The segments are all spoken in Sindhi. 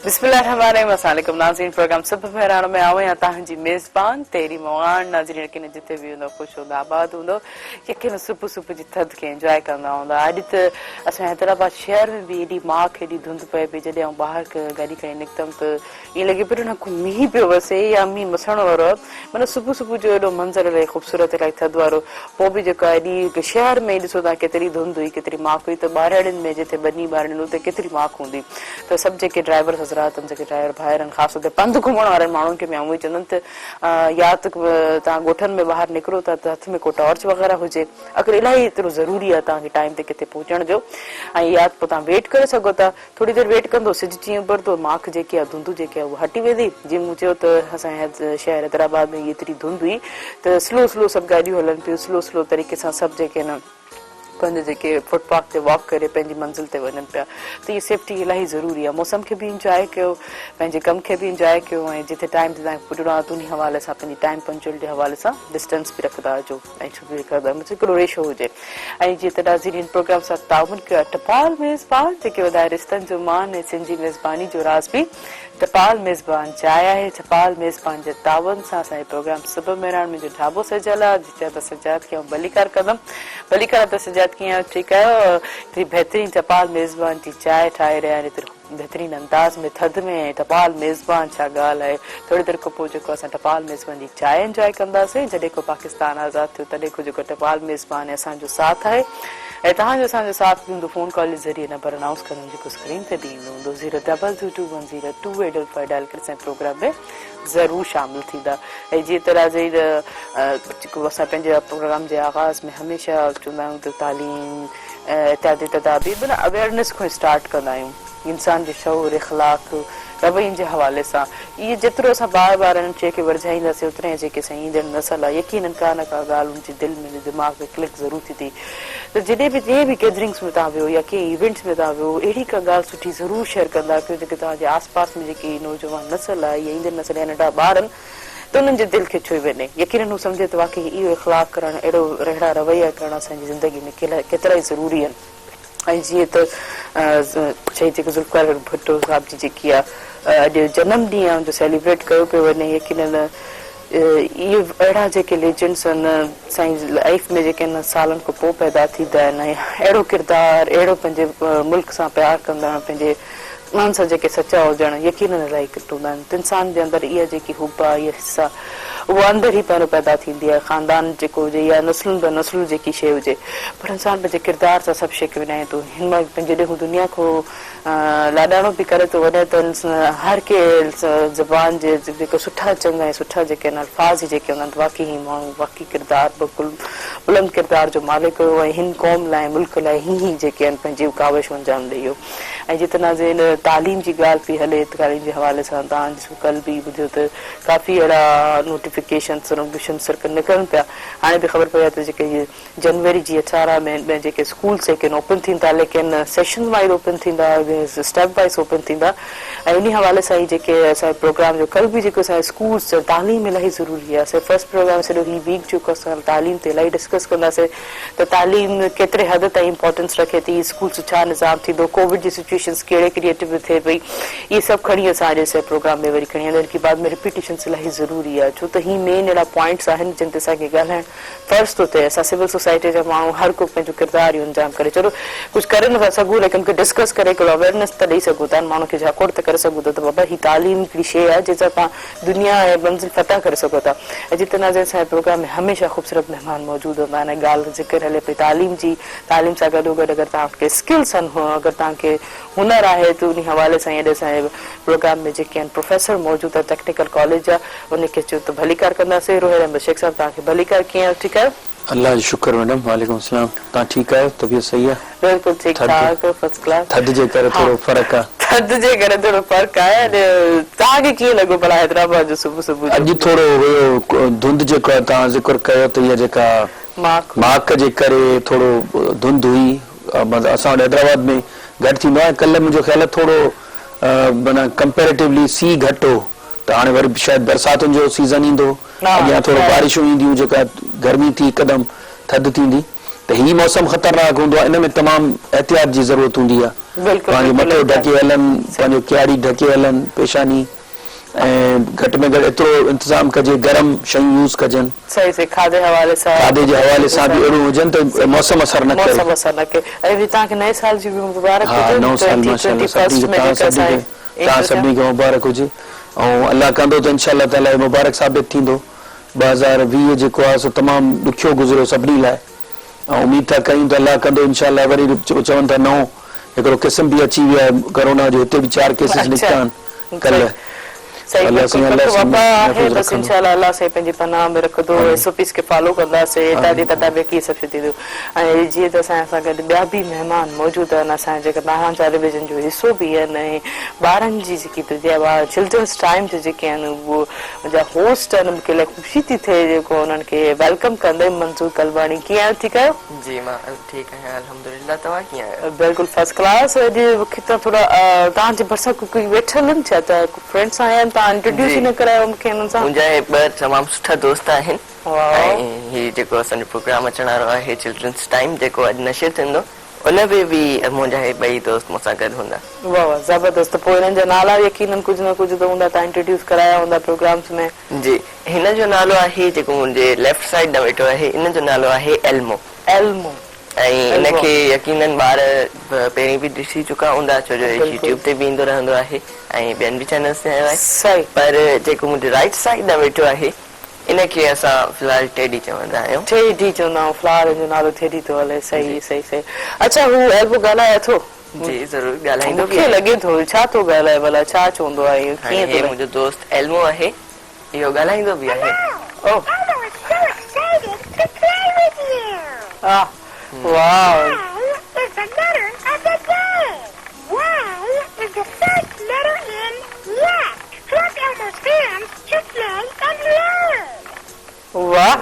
بسم الله الرحمٰن الرحيم السلام عليڪم ناظرين پروگرام صبح مهراڻ ۾ آئون آهيان توهان جي ميزبان تيري مواڻ ناظرين يقينن جتي به هوندو خوش هوندا آباد هوندو يقينن صبح صبح جي ٿڌ کي انجواء ڪندا هوندا اڄ ته اسان حيدرآباد شهر ۾ به ايڏي ماڪ ايڏي ڌنڌ پئي پئي جڏهن آئون ٻاهر گاڏي کڻي نڪتم ته ائين لڳي پيو ڄڻ ڪو مينهن پيو وسي يا مينهن وسڻ وارو آهي. معنيٰ صبح صبح جو ايڏو منظر الائي خوبصورت الائي ٿڌ وارو. پوء به جيڪو آهي ايڏي شهر ۾ ئي ڏسو توهان ڪيتري ڌنڌ هئي ڪيتري ماڪ هئي ته ٻهراڙين ۾ جتي ٻني ٻارڙين اتي ڪيتري ماڪ هوندي ته سڀ جيڪي ڊرائيور حضرات آهن جيڪي ڊرائيور ڀائر آهن خاص طور تي پنڌ گهمڻ وارن ماڻهن کي به آئون اهو ئي چوندم ته يا ته توهان ڳوٺن ۾ ٻاهر نڪرو ٿا ته هٿ ۾ ڪو ٽارچ وغيره هجي اگر الائي ايترو ضروري آهي توهان کي ٽائيم تي ڪٿي پهچڻ جو ۽ يا ته پوء توهان ويٽ ڪري سگهو ٿا. ٿوري دير ويٽ ڪندو سج جيئن اڀرندو ماڪ جيڪي آ ڌنڌ جيڪي آ اها هٽي ويندي. جيئن مون چيو ته اسان جي شهر حيدرآباد ۾ ايتري ڌنڌ هئي ته سلو سلو سڀ گاڏيون هلن پيون سلو سلو طريقي سان سڀ جيڪي آهن پنهنجي جيڪي فٽ پاٿ تي واڪ ڪري پنهنجي منزل تي وڃن پيا ته اها سيفٽي الاهي ضروري آ موسم کي به انجواء ڪيو پنهنجي ڪم کي به انجواء ڪيو ۽ جتي ٽائيم تي توهان کي پڄڻو آ ته انهي حوالي سان پنهنجي ٽائيم پنچوئلٽي جي حوالي سان ڊسٽنس به رکندا اچو. ۽ ڇوڪري کي خبر مطلب هڪڙو ريشو هجي ۽ جيئن ته ناظرين هن پروگرام سان تعاون ڪيو آهي ٽپال ميزبان جيڪي وڌائي رشتن جو مان ۽ سنڌ جي ميزباني جو راز به ٽپال ميزبان جاء آهي ٽپال ميزبان جي تعاون سان اسان جو پروگرام صبح مهراڻ منهنجو ڍاٻو سجيل آهي جتي ادا سجاد کي آئون ڀليڪار ڪندم ڀليڪار ادا سجاد ڪيئن آهيو ٺيڪ آهيو ايتري بهترين ٽپال ميزبان جي چانهه ٺاهي رهيا آهن ايتري بهترين انداز ۾ ٿڌ ۾ ۽ ٽپال ميزبان ڇا ڳالهه آهي ٿوري دير کان پوء جيڪو اسان ٽپال ميزبان جي چانهه انجواء ڪنداسين جڏهن کان پاڪستان آزاد ٿيو تڏهن کان جيڪو ٽپال ميزبان ۽ اسان جو ساٿ آهي ۽ توهان جو اسان جو ساٿ به هوندو فون ڪال جي ذريعي نمبر انائونس ڪندم جيڪو اسڪرين تي به ايندو هوندو zero double two two one zero two eight double five dial ڪري اسان جي پروگرام ۾ ضرور شامل ٿيندا ۽ جيئن ته ناظرين جيڪو اسان پنهنجي پروگرام جي آغاز ۾ هميشه چوندا آهيون ته تعليم احتياطي تدابير معنيٰ اويئرنيس کان اسٽارٽ ڪندا آهيون انسان جي شعور اخلاق روين جي حوالي سان اهي جيترو اسان بار بار انهن شيء کي ورجائينداسين اوتري ئي جيڪي اسان جي ايندڙ نسل آهي يقينن ڪا نه ڪا ڳالهه ان جي دل ۾ دماغ ۾ ڪلڪ ضرور ٿيندي ته جڏهن به جنهن به گيدرنگس ۾ توهان ويو يا ڪنهن ايونٽس ۾ توهان ويو اهڙي ڪا ڳالهه سٺي ضرور شيئر ڪندا ڪيو جيڪي توهان جي آس پاس ۾ جيڪي نوجوان نسل آهي يا ايندڙ نسل يا ننڍا ٻار آهن ته انهن جي دل کي ڇهي وڃي. يقينن هو سمجهي ته واقعي اهو اخلاق ڪرڻ، اهڙو اهڙا رويا ڪرڻ اسان جي زندگي ۾ ڪيترا ئي ضروري آهن ۽ جيئن ته شهيد جيڪو ذوالفقار علي ڀٽو صاحب جي جيڪي آهي اڄ جنم ڏينهن آهي ان جو سيليبريٽ ڪيو پيو وڃي يقينن اهي اهڙا جيڪي ليجنڊس آهن سائين لائيف ۾ جيڪي آهن سالن کان پوء پيدا ٿيندا آهن ۽ اهڙو ڪردار اهڙو پنهنجي ملڪ سان پيار ڪندڙ پنهنجي انهن سان جيڪي سچا هجڻ يقينن الائي گهٽ هوندا آهن ته انسان جي اندر اها جيڪي حب آهي اها حس آهي اها اندر ئي پهريون پيدا ٿيندي آهي خاندان جيڪو هجي يا نسلن به نسلن جيڪي شيء هجي پر انسان پنهنجي ڪردار سان سڀ شيء کي وڃائي ٿو هن مهل جڏهن هو دنيا کان لاڏاڻو به ڪري ٿو وڃي ته هر ڪنهن زبان جي جيڪو سٺا چڱا ۽ سٺا جيڪي آهن الفاظ ئي جيڪي هوندا آهن ته واقعي هي ماڻهو واقعي ڪردار بلڪل بلند ڪردار جو مالڪ هيو ۽ هن قوم لاء ملڪ لاء هي هي جيڪي آهن پنهنجي ڪاوشون انجام ڏئي ويو. ۽ جتي ناظرين تعليم جي ڳالهه پئي هلي تعليم جي حوالي سان توهان ڏسو ڪلهه به ٻڌيو ته ڪافي اهڙا نوٽيفڪيشنس سرڪ نڪرن پيا هاڻي به خبر پئي آهي ته جيڪي جنوري جي 18 ۾ جيڪي اسڪولس جيڪي اوپن ٿيندا ليڪن سيشنز وائز اوپن ٿيندا اسٽيپ وائز اوپن ٿيندا ۽ انهي حوالي سان ئي جيڪي اسان جي پروگرام جو ڪلهه به جيڪو اسان جي اسڪولس تعليم الاهي ضروري آهي اسان فرسٽ پروگرام سڄو هي ويڪ جيڪو اسان تعليم تي الاهي ڊسڪس ڪنداسين ته تعليم ڪيتري حد تائين امپارٽنس رکي ٿي، اسڪولس جو ڇا نظام ٿيندو، ڪووڊ جي سچوئيشنس ڪهڙي ڪريئيٽو ۾ ٿئي پئي، اهي سڀ کڻي اسان اڄ اسان جي پروگرام ۾ وري کڻي آيا آهيون بعد ۾ رپيٽيشنس الاهي ضروري آهي ڇو ته هي مين اهڙا پوائنٽس آهن جن تي اسان کي ڳالهائڻ فرض ٿو ٿئي اسان سول سوسائٽي جا ماڻهو هر ڪو پنهنجو ڪردار اهو انجام ڪري چلو ڪجهه ڪري نٿا سگهون ليڪن ان کي ڊسڪس ڪري هڪڙو اويئرنيس ته ڏئي سگهون ٿا ماڻهن کي جاکوڙ ته ڪري سگهون ٿا ته بابا هي تعليم هڪڙي شيء آهي جنهن سان توهان دنيا ۽ منزل فتح ڪري سگهو ٿا ۽ جتي ناظرين اسان جي پروگرام ۾ هميشه خوبصورت مهمان موجود هوندا آهن ۽ ڳالهه ذڪر هلي پئي تعليم جي تعليم سان گڏو گڏ اگر توهان کي اسڪلس آهن اگر توهان کي هنر آهي ته انهي حوالي سان ئي اڄ اسان جي پروگرام ۾ جيڪي آهن پروفيسر موجود آهن ٽيڪنيڪل ڪاليج جا انهي کي چيو ته ڀليڪار ڪنداسين روهيل احمد شيخ صاحب توهان کي ڀليڪار ڪيئن آهيو ٺيڪ آهيو؟ الله جو شڪر ميڊم وعليڪم السلام توهان ٺيڪ آهيو طبيعت صحيح آهي. بلڪل ٺيڪ ٺاڪ فرسٽ ڪلاس. ٿڌ جي ڪري ٿورو فرق آ. ٿڌ جي ڪري ٿورو فرق آهي اڄ توهان کي ڪيئن لڳو ڀلا حيدرآباد جو صبح صبح جو. اڄ ٿورو هيو ڌنڌ جيڪو آهي توهان ذڪر ڪيو ته اها جيڪا ماڪ ماڪ جي ڪري ٿورو ڌنڌ هئي مطلب اسان وٽ حيدرآباد ۾ گهٽ ٿيندو آهي ڪلهه منهنجو خيال آهي ٿورو معنيٰ ڪمپيريٽولي سيء گهٽ هو ته هاڻي وري شايد برساتن جو سيزن ايندو اڳيان ٿورو بارشون اينديون جيڪا گرمي ٿي هڪدم ٿڌ ٿيندي ته هي موسم خطرناڪ هوندو آهي ان ۾ تمام احتياط جي ضرورت هوندي آهي. پنهنجو مٿو ڍڪي هلن، پنهنجو ڪياڙي ڍڪي هلن، پيشاني ۽ گهٽ ۾ گهٽ ايترو انتظام ڪجي گرم شيون يوز ڪجن. صحيح صحيح کاڌي حوالي سان. کاڌي جي حوالي سان به اهڙيون هجن ته موسم اثر نه ڪري. موسم اثر نه ڪري ۽ وري توهان کي نئين سال جي به مبارڪ هجي. ها نئون سال ماشاءالله سڀني کي توهان سڀني کي توهان سڀني کي مبارڪ هجي ۽ الله ڪندو ته انشاء الله تعالي مبارڪ ثابت ٿيندو 2020 جيڪو آهي سو تمام ڏکيو گذريو سڀني لاء ۽ اميد ٿا ڪيون ته الله ڪندو انشاء الله وري چون ٿا نئون هڪڙو قسم به اچي ويو آهي ڪرونا جو هتي به چار ڪيسز نڪتا آهن ڪلهه صحيح بلڪل پڪ وبا آهي بس انشاء الله الله سائين پنهنجي پناهه ۾ رکندو ايس او پيز کي فالو ڪنداسي اتادي تدابير ڪي سڀ شيون ٿينديون ۽ جيئن ته اسان سان گڏ ٻيا به مهمان موجود آهن اسان جيڪا مهراڻ ٽيليويزن جو حصو به آهن ۽ ٻارن جي جيڪي چلڊرنس ٽائيم جا جيڪي آهن اهو جا هوسٽ آهن مونکي الائي خوشي ٿي ٿئي جيڪو انهن کي welcome ڪندي منظور قلباڻي ڪيئن آهيو ٺيڪ آهيو؟ جي مان ٺيڪ آهيان الحمدلله توهان ڪيئن آهيو؟ بلڪل فرسٽ ڪلاس اڄ مونکي ته ٿورا توهان جي ڀرسان ڪوئي ويٺل آهن ڇا ته فرينڊس آيا آهن توهان انٽروڊيوس ئي نه ڪرايو مونکي انهن سان. منهنجا هي ٻه تمام سٺا دوست آهن ۽ هي جيڪو اسان جو پروگرام اچڻ وارو آهي چلڊرنس ٽائيم جيڪو اڄ نشر ٿيندو ان ۾ به منهنجا هي ٻئي دوست مون سان گڏ هوندا. واه واه زبردست ته پوء انهن جا نالا يقينن ڪجهه نه ڪجهه ته هوندا توهان انٽروڊيوس ڪرايا هوندا پروگرامس ۾. جي هن جو نالو آهي جيڪو منهنجي ليفٽ سائيڊ ڏانهن ويٺو آهي ان جو نالو آهي ايلمو. ايلمو. ۽ ان کي يقينن ٻار پهرين به ڏسي چڪا هوندا ڇو جو يوٽيوب تي به ايندو رهندو آهي ۽ ٻين به چينلز تي آيو آهي پر جيڪو منهنجي رائيٽ سائيڊ ڏانهن ويٺو آهي ان کي اسان في الحال ٽيڊي چوندا آهيون. ٽيڊي چوندا آهيون في الحال ان جو نالو ٽيڊي ٿو هلي صحيح صحيح صحيح اڇا هو ايلمو ڳالهائي اٿو؟ جي ضرور ڳالهائيندو به آهي. مونکي لڳي ٿو ڇا ٿو ڳالهائي ڀلا ڇا چوندو آهي اهو ڪيئن ٿو هي منهنجو دوست ايلمو آهي اهو ڳالهائيندو به آهي. او آه واو. واه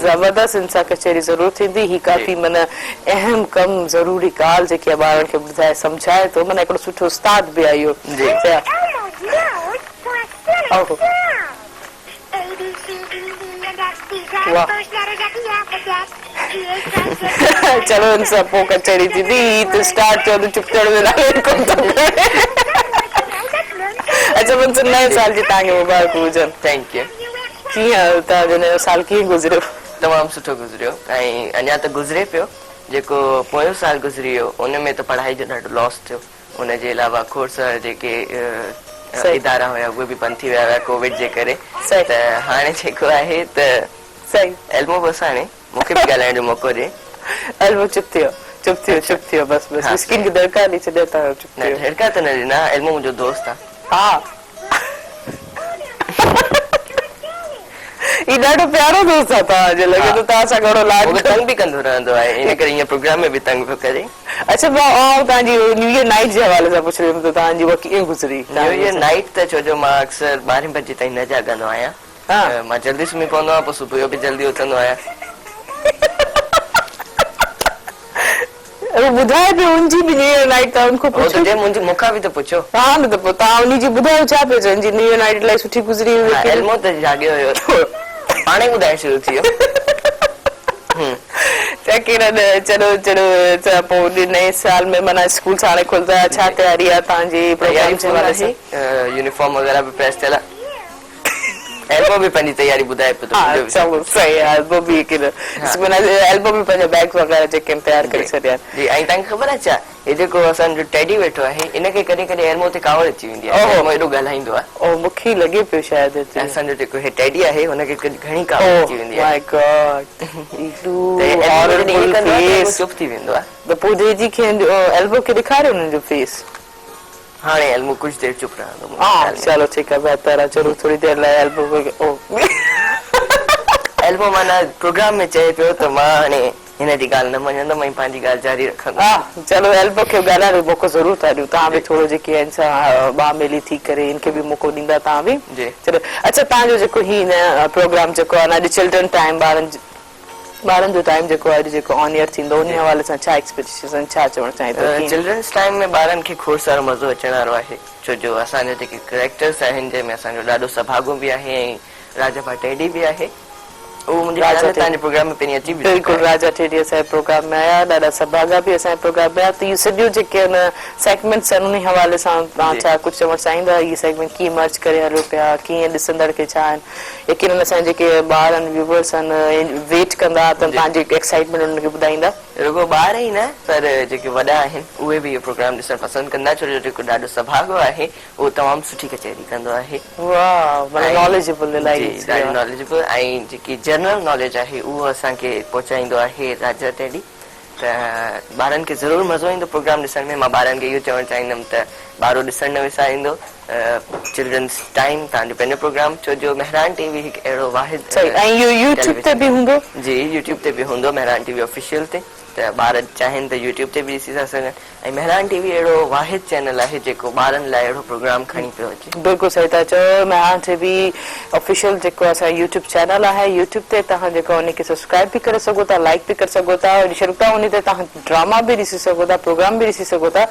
زبردست ان سان ڪچهري ضرور ٿيندي هي ڪافي معنيٰ اهم ڪم ضروري ڳالهه جيڪي آهي ٻارن کي ٻڌائي سمجهائي ٿو معنيٰ هڪڙو سٺو استاد به آهي اهو. واه چلو ان سان پوء ڪچهري ٿيندي هي ته اسٽارٽ ٿيو ته چپ ٿيڻ جو نالو ئي ڪونه ٿو کڻي. اڇا منصور نئين سال جي توهان کي مبارڪون هجن. Thank you. ڪيئن توهان جو نيو سال ڪيئن گذريو؟ تمام سٺو گذريو ۽ اڃا ته گذري پيو جيڪو پويون سال گذري ويو ان ۾ ته پڙهائي جو ڏاڍو لاس ٿيو ان جي علاوه کوڙ سارا جيڪي ادارا هيا اهي به بند ٿي ويا هيا ڪووڊ جي ڪري ته هاڻي جيڪو آهي ته ايلمو بس هاڻي مون کي به ڳالهائڻ جو موقعو ڏي. ايلمو چپ ٿي ويو چپ ٿي ويو چپ ٿي ويو بس بس مسڪين کي دڙڪا ڏئي ڇڏيا توهان چپ ٿي ويو. نه دڙڪا ته نه ڏنا ايلمو منهنجو دوست آ. ها هي ڏاڍو پيارو دوست آ توهان جو لڳي ٿو توهان سان گهڻو لاڏ مون کي تنگ به ڪندو رهندو آهي ان ڪري هيئن پروگرام ۾ به تنگ پيو ڪري. اڇا ڀاء آئون توهان جي نيو ييئر نائيٽ جي حوالي سان پڇي رهيم ته توهان جي اها ڪيئن گذري؟ نيو ييئر نائيٽ ته ڇو جو مان اڪثر ٻارهين بجي تائين نه جاڳندو آهيان مان جلدي سمهي پوندو آهيان پوء صبح جو به جلدي اٿندو آهيان. هو ٻڌائي پيو ان جي به نيو ييئر نائيٽ توهان ان کان پڇو. هو ته چئي منهنجي مون کان به ته پڇو. ها نه ته پوء توهان انهي جي ٻڌايو ڇا پيو چئي ان جي نيو ييئر نائيٽ الائي سٺي گذري هئي. ها ايلمو ته جاڳيو هيو پاڻ ئي ٻڌائڻ شروع ٿي ويو. يقينن چلو چلو ته پوء نئين سال ۾ معنيٰ اسڪول هاڻي کلندا ڇا تياري آهي توهان جي پروگرام جي حوالي سان؟ يونيفارم وغيره به پريس ٿيل آهي. ايلبو به پنهنجي تياري ٻڌائي پيو ته منهنجو به چڱو صحيح آهي ايلبو به يقينن معنيٰ ايلبو به پنهنجا بيگز وغيره جيڪي آهن تيار ڪري ڇڏيا آهن. جي ۽ توهان کي خبر آهي ڇا هي جيڪو اسان جو ٽيڊي ويٺو آهي ان کي ڪڏهن ڪڏهن ايلمو تي ڪاوڙ اچي ويندي آهي ايلمو ايڏو ڳالهائيندو آهي. او مون کي لڳي پيو شايد اچي. اسان جو جيڪو هي ٽيڊي آهي هن کي گهڻي ڪاوڙ اچي ويندي آهي. او مائي گاڊ ايڏو هاريبل فيس. چپ ٿي ويندو آهي. ته پوء ڊيڊي کي ايلبو کي ڏيکاريو انهن جو فيس. هاڻي ايلمو ڪجهه دير چپ رهندو منهنجي خيال ۾. چلو ٺيڪ آهي بهتر آهي چلو ٿوري دير لاء ايلبو او. ايلمو معنيٰ پروگرام ۾ چئي پيو ته مان هاڻي هن جي ڳالهه نه مڃندم ۽ پنهنجي ڳالهه جاري رکندس. چلو ايلبو کي ڳالهائڻ جو موقعو ضرور ٿا ڏيون توهان به ٿورو جيڪي آهن سا ٻانهن ٻيلي ٿي ڪري هن کي به موقعو ڏيندا توهان به. جي. چلو اڇا توهان جو جيڪو هي هن پروگرام جيڪو آهي نه اڄ چلڊرن ٽائيم ٻارن ٻارن جو ٽائيم جيڪو آهي اڄ جيڪو آن ايئر ٿيندو انهي حوالي سان ڇا ايڪسپيڪٽيشنز آهن ڇا چوڻ چاهيندو ڪيئن. چلڊرنس ٽائيم ۾ ٻارن کي کوڙ سارو مزو اچڻ وارو آهي ڇو جو اسان جا جيڪي ڪريڪٽرس آهن جنهن ۾ اسان جو ڏاڏو سڀاڳو به آهي ۽ راجا ڀاء ٽيڊي به آهي اهو منهنجي خيال ۾ توهان جي پروگرام ۾ پهرين اچي به چڪا بلڪل آهن. راجا ٽيڏي اسان جي پروگرام ۾ آيا ڏاڍا سڀاڳا به اسان جي پروگرام ۾ آيا ته اهو سڄو جيڪي ان سيگمينٽس آهن انهي حوالي سان توهان ڇا ڪجهه چوڻ چاهيندا اهي سيگمينٽ ڪيئن مرج ڪري هليو پيا ڪيئن ڏسندڙ کي ڇا آهن يقينن اسان جا جيڪي ٻار آهن ويوئرس آهن ويٽ ڪندا ته توهان جي ايڪسائيٽمينٽ انهن کي ٻڌائيندا. رڳو ٻار ئي نه پر جيڪي وڏا آهن اهي به اهو پروگرام ڏسڻ پسند ڪندا ڇو جو جيڪو ڏاڏو سڀاڳو آهي اهو تمام سٺي ڪچهري ڪندو آهي. واھ معنيٰ ناليجبل الائي جي ڏاڍي ناليجبل ۽ جيڪي جنرل ناليج آهي اهو اسان کي پهچائيندو آهي راجا ٽيڊي ته ٻارن کي ضرور مزو ايندو پروگرام ڏسڻ ۾ مان ٻارن کي اهو چوڻ چاهيندم ته ٻارو ڏسڻ نه وساريندو چلڊرنس ٽائيم توهان جو پنهنجو پروگرام ڇو جو مهراڻ ٽي وي هڪ اهڙو واحد صحيح ۽ اهو يوٽيوب تي به هوندو. جي يوٽيوب تي به هوندو مهراڻ ٽي وي آفيشل تي ته ٻار چاهين ته يوٽيوب تي به ڏسي ٿا سگهن ۽ مهراڻ ٽي وي اهڙو واحد چينل آهي جيڪو ٻارن لاء اهڙو پروگرام کڻي پيو اچي. بلڪل صحيح ٿا چئو مهراڻ ٽي وي آفيشل جيڪو اسان جو يوٽيوب چينل آهي يوٽيوب تي توهان جيڪو ان کي سبسڪرائب به ڪري سگهو ٿا لائيڪ به ڪري سگهو ٿا ۽ شروع ان تي توهان ڊراما به ڏسي سگهو ٿا پروگرام به ڏسي سگهو ٿا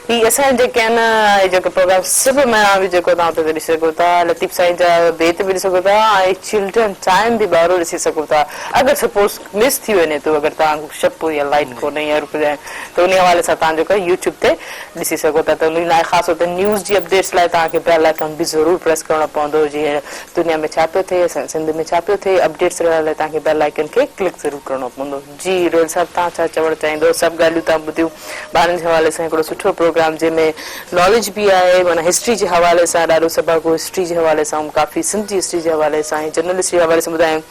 هي اسان جا جيڪي آهن هي جيڪو پروگرام سڀ مهراڻ به جيڪو توهان اتي ڏسي سگهو ٿا لطيف سائين جا بيت به ڏسي سگهو ٿا ۽ چلڊرن ٽائيم به ٻارو ڏسي سگهو ٿا اگر سپوز مس ٿي وڃي ٿو اگر توهان کي شپ يا لائيٽ ڪونهي يا رڪ جائي ته انهي حوالي سان توهان جيڪو يوٽيوب تي ڏسي سگهو ٿا ته انهي لاء خاص طور تي نيوز جي اپڊيٽس لاء توهان کي بيل آئيڪان به ضرور پريس ڪرڻو پوندو جيئن دنيا ۾ ڇا پيو ٿئي اسان جي سنڌ ۾ ڇا پيو ٿئي اپڊيٽس رهڻ لاء توهان کي بيل آئيڪان کي ڪلڪ ضرور ڪرڻو پوندو جي روهيل صاحب توهان ڇا چوڻ چاهيندو سڀ ڳالهيون توهان ٻڌيون ٻارن جي حوالي سان هڪڙو سٺو پروگرام جنهن ۾ ناليج به آهي معنيٰ هسٽري جي حوالي سان ڏاڍو سڀاڳو هسٽري جي حوالي سان ڪافي سنڌ جي هسٽري جي حوالي سان ۽ جنرل هسٽري جي حوالي سان ٻڌايو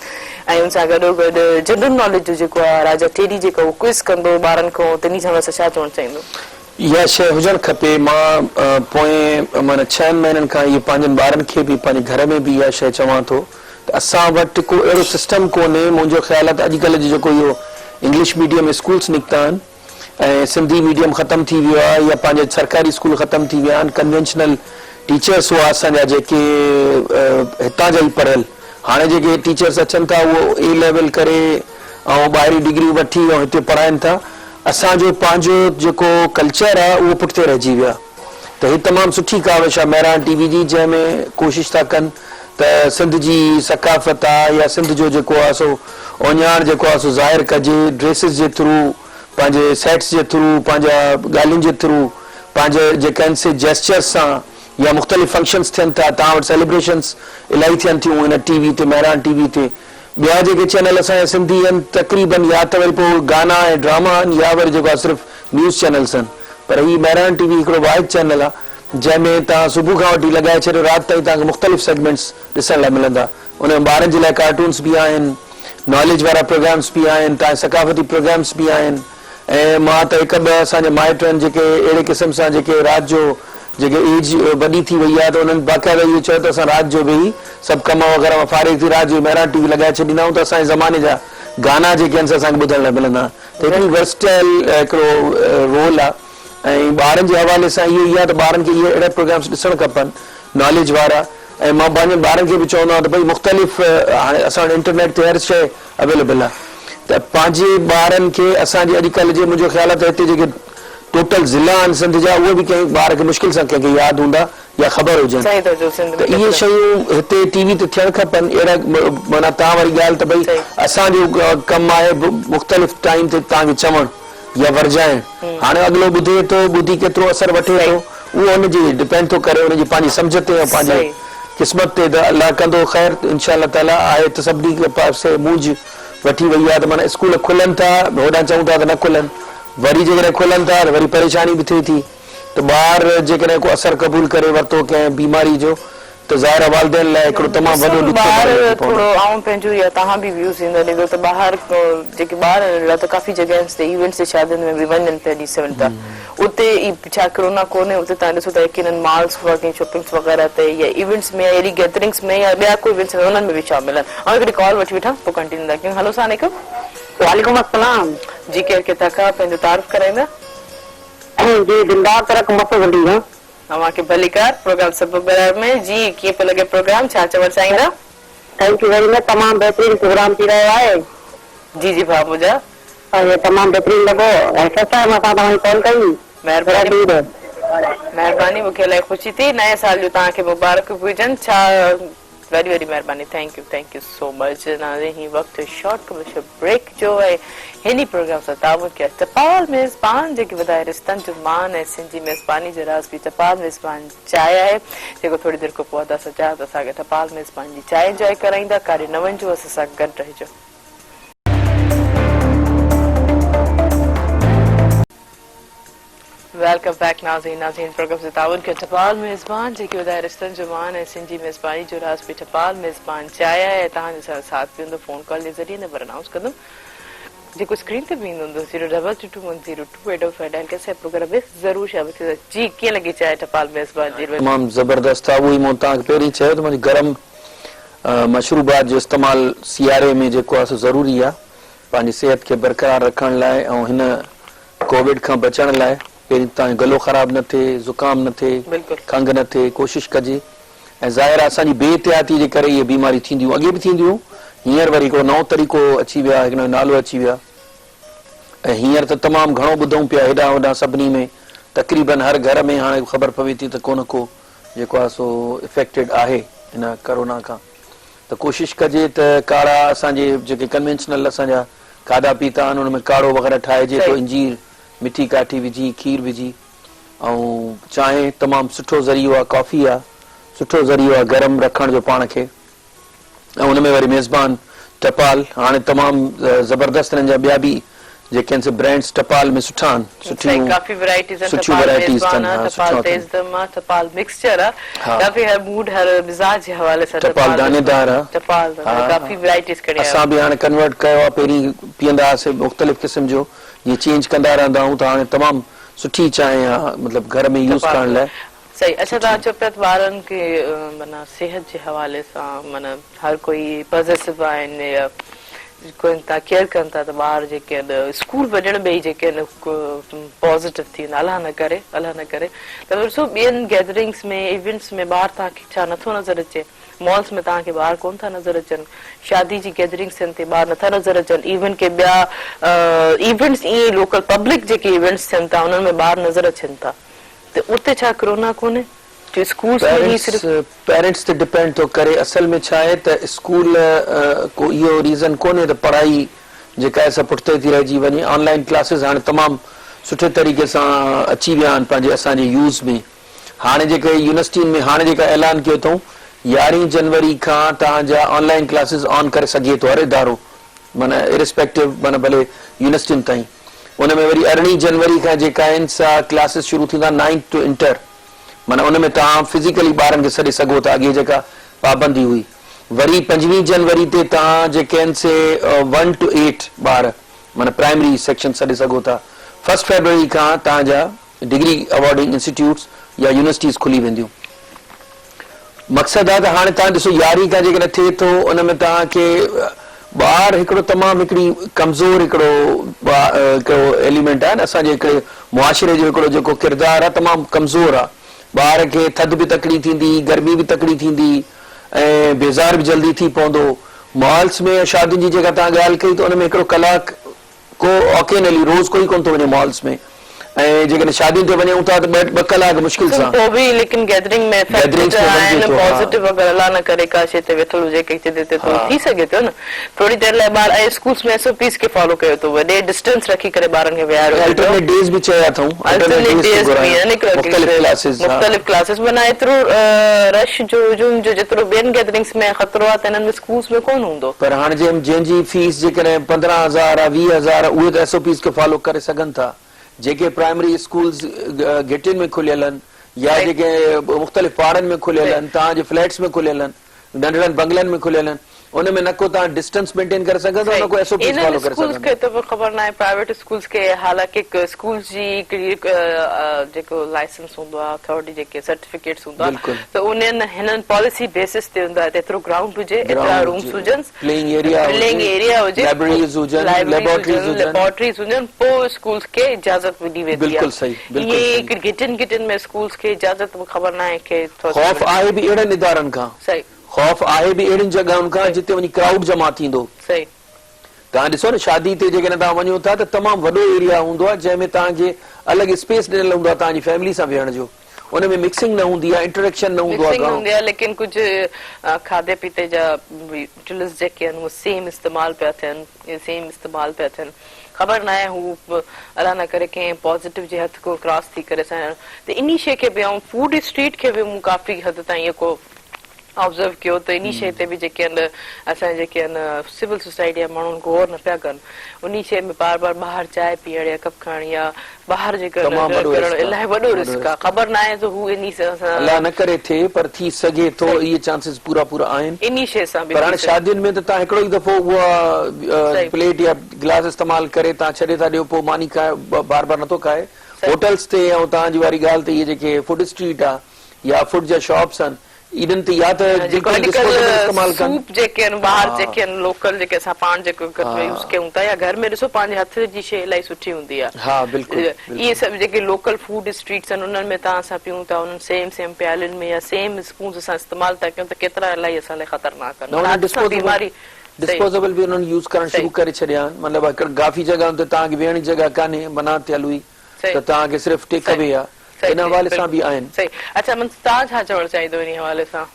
۽ ان سان گڏو گڏ جنرل ناليج جو جيڪو آهي راجا ٽيڏي جيڪو اهو ڪوئز ڪندو ٻارن کان تنهن سان واسطي ڇا چوڻ چاهيندو. اها شيء هجڻ کپي مان پوئين معنيٰ ڇهن مهينن کان اهي پنهنجن ٻارن کي به پنهنجي گهر ۾ به اها شيء چوان ٿو ته اسان وٽ ڪو اهڙو سسٽم ڪونهي منهنجو خيال آهي ته اڄڪلهه جو جيڪو اهو انگلش ميڊيم اسڪولس نڪتا آهن ۽ سنڌي ميڊيم ختم ٿي ويو آهي يا پنهنجا سرڪاري اسڪول ختم ٿي ويا آهن ڪنوينشنل ٽيچرس هئا اسان جا جيڪي هتان جا ئي پڙهيل هاڻي جيڪي ٽيچرس اچن ٿا اهو اي ليول ڪري ۽ ٻاهريون ڊگريون وٺي ۽ هتي پڙهائن ٿا اسان جو پنهنجو جيڪو ڪلچر آهي اهو پٺتي رهجي ويو آهي ته هي تمام سٺي ڪاوش آهي مهراڻ ٽي وي جي جنهن ۾ ڪوشش ٿا ڪن ته سنڌ جي ثقافت آهي يا سنڌ جو جيڪو آهي سو اوڃاڻ جيڪو آهي سو ظاهر ڪجي ڊريسز جي ٿرو پنهنجي سيٽس جي ٿرو پنهنجا ڳالهين جي ٿرو پنهنجي جيڪا آهن سي جيسچرز سان يا مختلف فنڪشنز ٿين ٿا توهان وٽ سيليبريشنز الاهي ٿين ٿيون هن ٽي وي تي مهراڻ ٽي وي تي ٻيا جيڪي چينل اسان جا سنڌي آهن تقريبن يا ته وري پوء گانا ۽ ڊراما آهن يا وري جيڪو آهي صرف نيوز چينلز آهن پر هي مهراڻ ٽي وي هڪڙو واحد چينل آهي جنهن ۾ توهان صبح کان وٺي لڳائي ڇڏيو رات تائين توهان کي مختلف سيگمينٽس ڏسڻ لاء ملندا ان ۾ ٻارن جي لاء ڪارٽونس به آهن ناليج وارا پروگرامس به آهن توهان جي ثقافتي پروگرامس به آهن ۽ مان ته هڪ ٻه اسان جا مائٽ آهن جيڪي اهڙي قسم سان جيڪي رات جو جيڪي ايج وڏي ٿي وئي آهي ته انهن باقاعده اهو چيو ته اسان رات جو ويهي سڀ ڪم وغيره مان فارغ ٿي رات جو مهراڻ ٽي وي لڳائي ڇڏيندا آهيون ته اسان جي زماني جا گانا جيڪي آهن سي اسان کي ٻڌڻ لاء ملندا ته هڪڙي ورسٽائل هڪڙو رول آهي ۽ ٻارن جي حوالي سان اهو ئي آهي ته ٻارن کي اهي اهڙا پروگرامس ڏسڻ کپن ناليج وارا ۽ مان پنهنجن ٻارن کي به چوندو آهيان ته ڀئي مختلف هاڻي اسان وٽ انٽرنيٽ تي هر شيء اويليبل آهي ته پنهنجي ٻارن کي اسان جي اڄڪلهه جي منهنجو خيال آهي ته هتي جيڪي ٽوٽل ضلعا آهن سنڌ جا اهي به ڪنهن ٻار کي مشڪل سان ڪنهن کي ياد هوندا يا خبر هجن ته اهي شيون هتي ٽي وي تي ٿيڻ کپن اهڙا معنيٰ توهان واري ڳالهه ته ڀئي اسان جو ڪم آهي مختلف ٽائيم تي توهان کي چوڻ يا ورجائڻ هاڻي اڳلو ٻڌي ٿو ٻڌي ڪيترو اثر وٺي ٿو اهو ان جي ڊپينڊ ٿو ڪري ان جي پنهنجي سمجهه تي ۽ پنهنجي قسمت تي ته الله ڪندو خير انشاء الله تعالي آهي ته سڀني کي پاسي مونجهه وٺي وئي آهي ته معنيٰ اسڪول کلن ٿا هوڏانهن چئون ٿا ته نه کلن وري جيڪڏهن کلن ٿا ته وري پريشاني به ٿئي ٿي ته ٻار جيڪڏهن ڪو اثر قبول ڪري ورتو ڪنهن بيماري جو ته ظاهر آهي والدين لاء هڪڙو تمام وڏو ڏسو ڏکيو ٻار مرحلو ٿي پوندو. ٿورو آئون پنهنجو يا توهان به ويوز ڏيندا ڏيندو ته ٻاهر جيڪي ٻار آهن اهڙا ته ڪافي جڳهين تي ايونٽس تي شادين ۾ به وڃن پيا ڏسن ٿا اتي ئي ڇا ڪرونا ڪونهي اتي توهان ڏسو ته يقينن مالز وغيره شاپنگس وغيره تي يا ايونٽس ۾ يا اهڙي گيدرنگس ۾ يا ٻيا ڪو ايونٽس ۾ انهن ۾ به شامل آهن آئون هڪڙي ڪال وٺي وٺان پوء ڪنٽينيو ٿا ڪيون هلو السلام عليڪم. وعليڪم السلام. جي ڪير ڪٿان کان پنهنجو تعارف ڪرائيندا. جي دلدار ترڪ مفز علي کان. اوهان کي ڀليڪار پروگرام سبب برار ۾ جي ڪيئن پيو لڳي پروگرام ڇا چوڻ چاهيندا. Thank you very much تمام بهترين پروگرام ٿي رهيو آهي. جي جي ڀاء منهنجا. ۽ تمام بهترين لڳو ۽ فرسٽ ٽائيم اسان توهان کي ڪال ڪئي. مهرباني مهرباني مونکي الائي خوشي ٿي نئين سال جون توهان کي مبارڪون به هجن ڇا. وڏي وڏي مهرباني thank you thank you so much ناظرين هي وقت شارٽ ڪمرشل بريڪ جو ۽ هن ئي پروگرام سان تعاون ڪيو آهي ٽپال ميزبان جيڪي وڌائي رشتن جو مان ۽ سنڌ جي ميزباني جو راز به ٽپال ميزبان چانهه آهي جيڪو ٿوري دير کان پوء ادا سجاد اسان کي ٽپال ميزبان جي چانهه انجوائي ڪرائيندا ڪاڏي نه وڃجو اسان سان گڏ رهجو. Welcome back ناظرين ناظرين پروگرام سان تعاون ڪيو ٽپال ميزبان جيڪي وڌائي رشتن جو مان ۽ سنڌ جي ميزباني جو راز به ٽپال ميزبان چانهه آهي ۽ توهان جو سان ساٿ به هوندو فون ڪال جي ذريعي نمبر انائونس ڪندم جيڪو اسڪرين تي به ايندو هوندو zero double two two one zero two eight double five dial ڪري اسان جي پروگرام ۾ ضرور شامل ٿيندا جي ڪيئن لڳي چانهه ٽپال ميزبان جي تمام زبردست آ اهو ئي مون توهان کي پهرين چيو ته منهنجي گرم مشروبات جو استعمال سياري ۾ جيڪو آ سو ضروري آ پنهنجي صحت کي برقرار رکڻ لاء ۽ هن ڪووڊ کان بچڻ لاء پهرين ته توهان جو گلو خراب نه ٿئي، زڪام نه ٿئي، کنگهه نه ٿئي، ڪوشش ڪجي ۽ ظاهر آهي اسان جي بي احتياطي جي ڪري اهي بيماريون ٿينديون اڳي به ٿينديون هينئر وري هڪڙو نئون طريقو اچي ويو آهي هڪ نيو نالو اچي ويو آهي ۽ هينئر ته تمام گهڻو ٻڌون پيا هيڏانهن هوڏانهن سڀني ۾ تقريبن هر گهر ۾ هاڻي خبر پوي ٿي ته ڪو نه ڪو جيڪو آهي سو افيڪٽيڊ آهي هن ڪرونا کان ته ڪوشش ڪجي ته ڪاڙها اسان جي جيڪي ڪنوينشنل اسان جا کاڌا پيتا آهن ان ۾ ڪاڙهو وغيره ٺاهجي ٿو انجير مٺي ڪاٺي وجهي کير وجهي ۽ چانهه تمام سٺو ذريعو آهي ڪافي آهي سٺو ذريعو آهي گرم رکڻ جو پاڻ کي ۽ ان ۾ وري ميزبان ٽپال هاڻي تمام زبردست انهن جا ٻيا به جيڪي آهن سي برانڊز ٽپال ۾ سٺا آهن سٺيون ڪافي ورائٽيز آهن ٽپال ميزبان آهي ٽپال تيز دم آهي ٽپال مڪسچر آهي ڪافي هر موڊ هر مزاج جي حوالي سان ٽپال دانيدار آهي ٽپال ڪافي ورائٽيز کڻي آيا اسان به هاڻي ڪنورٽ ڪيو آهي پهرين پيئندا هئاسي مختلف قسم جو جيئن چينج ڪندا رهندا آهيون ته هاڻي تمام سٺي چانهه آهي مطلب گهر ۾ يوز ڪرڻ لاء صحيح اڇا توهان چئو پيا ته ٻارن کي معنيٰ صحت جي حوالي سان معنيٰ هر ڪوئي پزيسو آهن يا ڪن ٿا ڪيئر ڪن ٿا ته ٻار جيڪي آهن اسڪول وڃڻ ۾ ئي جيڪي آهن پازيٽو ٿي ويندا الله نه ڪري الله نه ڪري ته ڏسو ٻين گيدرنگس ۾ ايونٽس ۾ ٻار توهان کي ڇا نٿو نظر اچي مالز ۾ توهان کي ٻار ڪون ٿا نظر اچن شادي جي گيدرنگس ٿين ٿي ٻار نٿا نظر اچن ايون ڪي ٻيا ايونٽس ائين لوڪل پبلڪ جيڪي ايونٽس ٿين ٿا انهن ۾ ٻار نظر اچن ٿا ته اتي ڇا ڪرونا ڪونهي جو اسڪولس ۾ ئي صرف. پيرنٽس تي ڊپينڊ ٿو ڪري اصل ۾ ڇا آهي ته اسڪول ڪو اهو ريزن ڪونهي ته پڙهائي جيڪا آهي سا پٺتي ٿي رهجي وڃي آن لائين ڪلاسز هاڻي تمام سٺي طريقي سان اچي ويا آهن پنهنجي اسان جي يوز ۾ هاڻي جيڪي يونيورسٽين ۾ هاڻي جيڪا اعلان ڪيو اٿئون يارهين جنوري کان توهان جا آن لائين ڪلاسز آن ڪري سگهي ٿو هر ادارو معنيٰ ارسپيڪٽو معنيٰ ڀلي يونيورسٽين تائين ان ۾ وري ارڙهين جنوري کان جيڪا آهن سا ڪلاسز شروع ٿيندا نائنٿ ٽو انٽر معنيٰ ان ۾ توهان فزيڪلي ٻارن کي سڏي سگهو ٿا اڳي جيڪا پابندي هئي وري پنجويهين جنوري تي توهان جيڪي آهن سي ون ٽو ايٽ ٻار معنيٰ پرائمري سيڪشن سڏي سگهو ٿا فرسٽ فيبروري کان توهان جا ڊگري اوارڊنگ انسٽيٽيوٽس يا يونيورسٽيز کلي وينديون مقصد آ ته هاڻي توهان ڏسو يارهين کان جيڪڏهن ٿئي ٿو ان ۾ توهان کي ٻار هڪڙو تمام هڪڙي ڪمزور هڪڙو هڪڙو ايليمينٽ آهي نه اسان جي هڪڙي معاشري جو هڪڙو جيڪو ڪردار آ تمام ڪمزور آ ٻار کي ٿڌ به تڪڙي ٿيندي گرمي به تڪڙي ٿيندي ۽ بيزار به جلدي ٿي پوندو مالس ۾ شادين جي جيڪا توهان ڳالهه ڪئي ته ان ۾ هڪڙو ڪلاڪ ڪو اوڪينلي روز ڪوئي ڪونه ٿو وڃي مالز ۾ ۽ جيڪڏهن شادين تي وڃون ٿا ته ٻه ڪلاڪ مشڪل سان. پوء به ليڪن گيدرنگ ۾ افيڪٽيڊ آهن پازيٽو اگر الله نه ڪري ڪا شي تي ويٺل هجي ڪنهن چيز تي ته ٿي سگهي ٿو نه ٿوري دير لاء ٻار ۽ اسڪولز ۾ ايس او پيز کي فالو ڪيو ٿو وڃي ڊسٽنس رکي ڪري ٻارن کي ويهاريو وڃي ٿو. الٽرنيٽ ڊيز به چيا اٿئون الٽرنيٽ ڊيز به آهن مختلف ڪلاسز مختلف ڪلاسز معنيٰ ايترو رش جو هجوم جو جيترو ٻين گيدرنگس ۾ خطرو آهي ته انهن ۾ اسڪولز ۾ ڪونه هوندو. پر هاڻ جنهن جنهن جي فيس جيڪڏهن 15 هزار آ 20 هزار آ اهي ته ايس او پيز کي فالو ڪري سگهن ٿا جيڪي پرائمري اسڪولز گهٽين ۾ کليل آهن يا جيڪي مختلف پاڙن ۾ کليل آهن توهان جي فليٽس ۾ کليل آهن ننڍڙن بنگلن ۾ کليل آهن ان ۾ نه ڪو توهان ڊسٽنس مينٽين ڪري سگهندو نه ڪو ايس او پيز انهن فالو ڪري اسڪولز سگهندو. کي ته به خبر ناهي پرائيويٽ اسڪولز کي حالانڪه اسڪولز جي هڪڙي جيڪو لائسنس هوندو آهي اٿارٽي جيڪي سرٽيفڪيٽس هوندا ته انهن هنن پاليسي بيسس تي هوندا ته ايترو گرائونڊ هجي ايترا رومس هجن پليئنگ ايريا پليئنگ ايريا هجي لائبريريز هجن ليبارٽريز هجن ليبارٽريز هجن پوء اسڪولز کي اجازت ملي ويندي آهي بلڪل صحيح بلڪل صحيح ائين گهٽين گهٽين ۾ اسڪولز کي اجازت به خبر ناهي ڪي خوف آهي به اهڙن ادارن کان صحيح خوف آهي به اهڙين جڳهن کان جتي وڃي ڪرائوڊ جمع ٿيندو صحيح توهان ڏسو نه شادي تي جيڪڏهن توهان وڃو ٿا ته تمام وڏو ايريا هوندو آهي جنهن ۾ توهان کي الڳ اسپيس ڏنل هوندو آهي توهان جي فيملي سان ويهڻ جو. ان ۾ مڪسنگ نه هوندي آهي، انٽريڪشن نه هوندو آهي مڪسنگ نه گهڻو. هوندي آهي ليڪن ڪجهه کاڌي پيتي جا يوٽيلز جيڪي آهن اهي سيم استعمال پيا ٿين سيم استعمال پيا ٿين خبر ناهي هو الله نه ڪري ڪنهن پازيٽو جي هٿ کان ڪراس ٿي ڪري اسان ته انهي شي کي به ۽ فوڊ اسٽريٽ کي به مون ڪافي حد تائين اهو آبزرو ڪيو ته انهي شي تي به جيڪي آهن اسان جا جيڪي آهن سول سوسائٽي جا ماڻهو غور نه پيا ڪن انهي شي ۾ بار بار ٻاهر چانهه پيئڻ يا ڪپ کائڻ يا ٻاهر جيڪو تمام وڏو ڪرڻ رسڪ آهي الاهي وڏو رسڪ آهي خبر ناهي ته هو انهي سان الله نه ڪري ٿئي پر ٿي سگهي ٿو اهي چانسز پورا پورا آهن انهي شي سان به پر هاڻي شادين ۾ ته توهان هڪڙو ئي دفعو اها پليٽ يا گلاس استعمال ڪري توهان ڇڏي ٿا ڏيو پوء ماني کائي بار بار نٿو کائي هوٽلز تي ۽ توهان جي واري ڳالهه ته اهي جيڪي فوڊ اسٽريٽ آهي يا فوڊ جا شاپس آهن انهن تي يا ته جيڪو بلڪل ڊسپوزيبل اڄڪلهه استعمال ڪن. سوپ جيڪي آهن ٻاهر جيڪي آهن لوڪل جيڪي اسان پاڻ جيڪو گهر ۾ يوز ڪيون ٿا يا گهر ۾ ڏسو پنهنجي هٿ جي شي الاهي سٺي هوندي آهي ها بلڪل اهي بلڪل سڀ جيڪي لوڪل فوڊ اسٽريٽس آهن انهن ۾ تان اسان پيون ٿا انهن سيم سيم پيالين ۾ يا سيم اسپونز اسان استعمال ٿا ڪيون ته ڪيترا الاهي اسان لاء خطرناڪ آهن نه انهن هٿ سان ڊسپوزيبل بيماري صحيح ڊسپوزيبل به انهن يوز ڪرڻ صحيح شروع ڪري ڇڏيا آهن مطلب هڪ ڪافي جڳهن تي توهان کي ويهڻ جي جڳهه ڪانهي منع ٿيل هئي ته توهان کي صرف ٽيڪ صحيح اوي آهي صحيح ان صحيح حوالي سان بلڪل به آهن. صحيح اڇا منصور توهان ڇا چوڻ چاهيندو انهي حوالي سان؟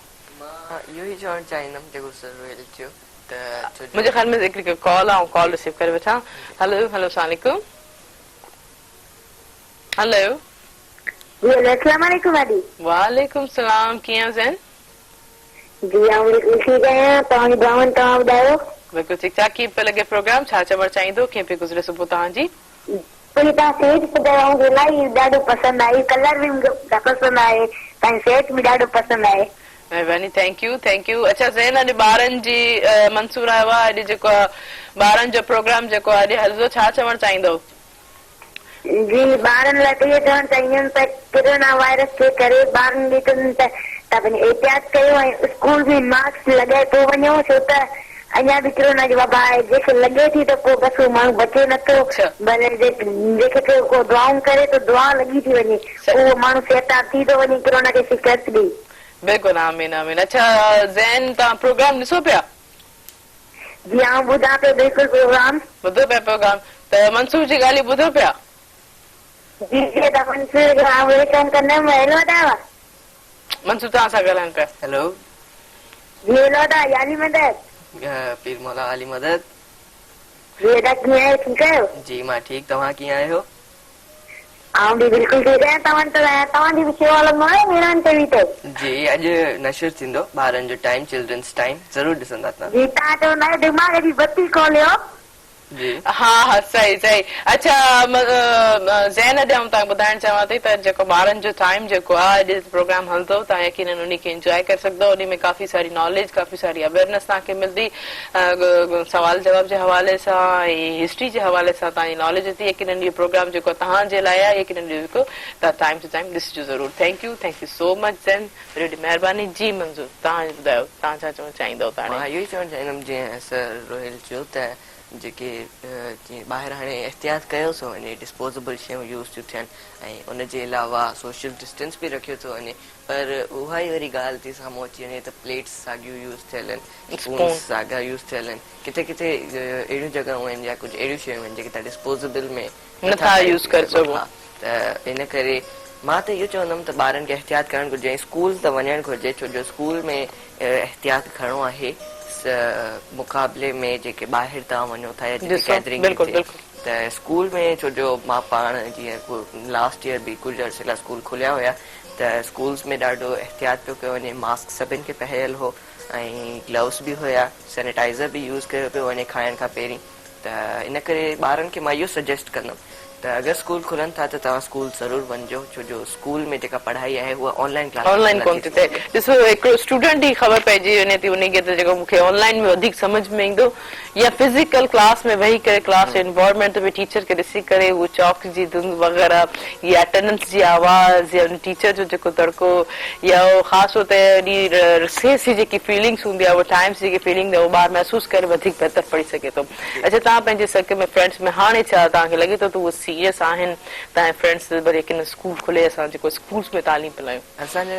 مان اهو ئي چوڻ چاهيندم جيڪو سر روحيل چيو ته ڇو جو منهنجي خيال ۾ هڪڙي ڪال آ آئون ڪال رسيو ڪري وٺان هلو هلو السلام عليڪم هلو. جي هلو اسلام عليڪم ڀاڀي. وعليڪم السلام ڪيئن آهيو زين؟ جي آئون بلڪل ٺيڪ آهيان توهان جي دعائن توهان ٻڌايو. بلڪل ٺيڪ ٺاڪ ڪيئن پيو لڳي پروگرام ڇا چوڻ چاهيندو ڪيئن پئي گذري صبح توهان جي. پوء توهان سيٽ ٻڌايو مون کي الاهي ڏاڍو پسند آئي ڪلر به مون کي پسند آهي توهان جي سيٽ به ڏاڍو پسند آهي. مهرباني thank you thank you اڇا زين اڄ ٻارن جي منصور آيو آهي اڄ جيڪو آهي ٻارن جو پروگرام جيڪو آهي اڄ هلندو ڇا چوڻ چاهيندو. جي ٻارن لاء ته اهو چوڻ چاهيندم ته ڪرونا وائرس جي ڪري ٻارن کي چوندم ته توهان پنهنجو احتياط ڪيو ۽ اسڪول ۾ ماسڪ لڳائي پوء وڃو ڇو ته اڃا به ڪرونا جي وبا آهي جنهن کي لڳي ٿي ته پوء بس اهو ماڻهو بچي نه ٿو ڀلي جنهن کي ڪو دعائون ڪري ته دعا لڳي ٿي وڃي پوء اهو ماڻهو صحتياب ٿي ٿو وڃي ڪرونا کي شڪست ڏئي. بلڪل آمين آمين اڇا زين توهان پروگرام ڏسو پيا. جي آئون ٻڌان پيو بلڪل پروگرام. ٻڌو پيا پروگرام ته منصور جي ڳالهيون ٻڌو پيا. جي جي ادا منصور کي آئون welcome ڪندم هيلو ادا. منصور توهان سان ڳالهائن پيا. هيلو. جي هيلو ادا يا علي مدد. پير مولا علي مدد. جي ادا ڪيئن آهيو ٺيڪ آهيو. جي مان ٺيڪ توهان ڪيئن آهيو. آئون به بلڪل ٺيڪ آهيان توهان ته توهان جي به شو هلندو آهي ميران ٽي وي تي. جي اڄ نشر ٿيندو ٻارن جو ٽائيم چلڊرنس ٽائيم ضرور ڏسندا توهان. جي توهان چوندا آهيو دماغ جي بتي کوليو. جي. ها ها صحيح صحيح اڇا زين اڄ آئون توهان کي ٻڌائڻ چاهيان ٿي ته جيڪو ٻارن جو ٽائيم جيڪو آهي اڄ پروگرام هلندو توهان يقينن انهي کي انجواء ڪري سگهندو انهي ۾ ڪافي ساري ناليج ڪافي ساري اويئرنيس توهان کي ملندي سوال جواب جي حوالي سان ۽ هسٽري جي حوالي سان توهان جي ناليج ٿي يقينن اهو پروگرام جيڪو توهان جي لاء آهي يقينن اهو جيڪو توهان ٽائيم ٽو ٽائيم ڏسجو ضرور thank you thank you so much Zain وڏي وڏي مهرباني جي منظور توهان ٻڌايو توهان ڇا چوڻ چاهيندؤ ته مان هاڻي. اهو ئي چوڻ چاهيندم جيئن سر روهيل چيو ته جيڪي جيئن ٻاهر هاڻي احتياط ڪيو ٿو وڃي ڊسپوزبل شيون يوز ٿيون ٿين ۽ ان جي علاوه سوشل ڊسٽنس به رکيو ٿو وڃي پر اها ئي وري ڳالهه ٿي سامهون اچي وڃي ته پليٽس ساڳيون يوز ٿيل آهن، اسپونس ساڳا يوز ٿيل آهن، ڪٿي ڪٿي اهڙيون جڳهون آهن يا ڪجهه اهڙيون شيون آهن جيڪي توهان ڊسپوزيبل ۾ نٿا يوز ڪري سگهو. ها ته ان ڪري مان ته اهو چوندم ته ٻارن کي احتياط ڪرڻ گهرجي ۽ اسڪول ته وڃڻ گهرجي ڇو جو اسڪول ۾ احتياط گهڻو آهي مقابلي ۾ جيڪي ٻاهر توهان وڃو ٿا يا جتي گيدرنگ ٿي ٿئي ته اسڪول ۾ ڇو جو مان پاڻ جيئن لاسٽ ييئر به ڪجهه عرصي لاء اسڪول کليا هيا ته اسڪولز ۾ ڏاڍو احتياط پيو ڪيو وڃي، ماسڪ سڀن کي پهريل هو ۽ گلوز به هيا، سينيٽائيزر به يوز ڪيو پيو وڃي کائڻ کان پهرين ته ان ڪري ٻارن کي مان اهو سجيسٽ ڪندم ته اگر اسڪول کلن ٿا ته توهان اسڪول ضرور وڃجو ڇو جو اسڪول ۾ جيڪا پڙهائي آهي اها آن لائين ڪلاسز آن لائين ڪونه ٿي ٿئي ڏسو هڪڙو اسٽوڊنٽ ئي خبر پئجي وڃي ٿي انهي کي ته جيڪو مون کي آن لائين ۾ وڌيڪ سمجهه ۾ ايندو يا فزيڪل ڪلاس ۾ ويهي ڪري ڪلاس جي انوائرمينٽ ۾ ٽيچر کي ڏسي ڪري اهو چاڪ جي ڌن وغيره يا اٽينڊنس جي آواز يا ان ٽيچر جو جيڪو دڙڪو يا اهو خاص طور تي انهي رسيس جي جيڪي فيلنگس هوندي آهي اهو ٽائمس جي جيڪي فيلنگ اهو ٻار محسوس ڪري وڌيڪ بهتر پڙهي سگهي ٿو اڇا توهان پنهنجي سرڪل ۾ فرينڊس ۾ هاڻي ڇا توهان کي لڳي ٿو ته اهو سيريس آهن توهان جا فرينڊس ڀلي ڪن اسڪول کلي اسان جيڪو اسڪولس ۾ تعليم پلايون. اسان جا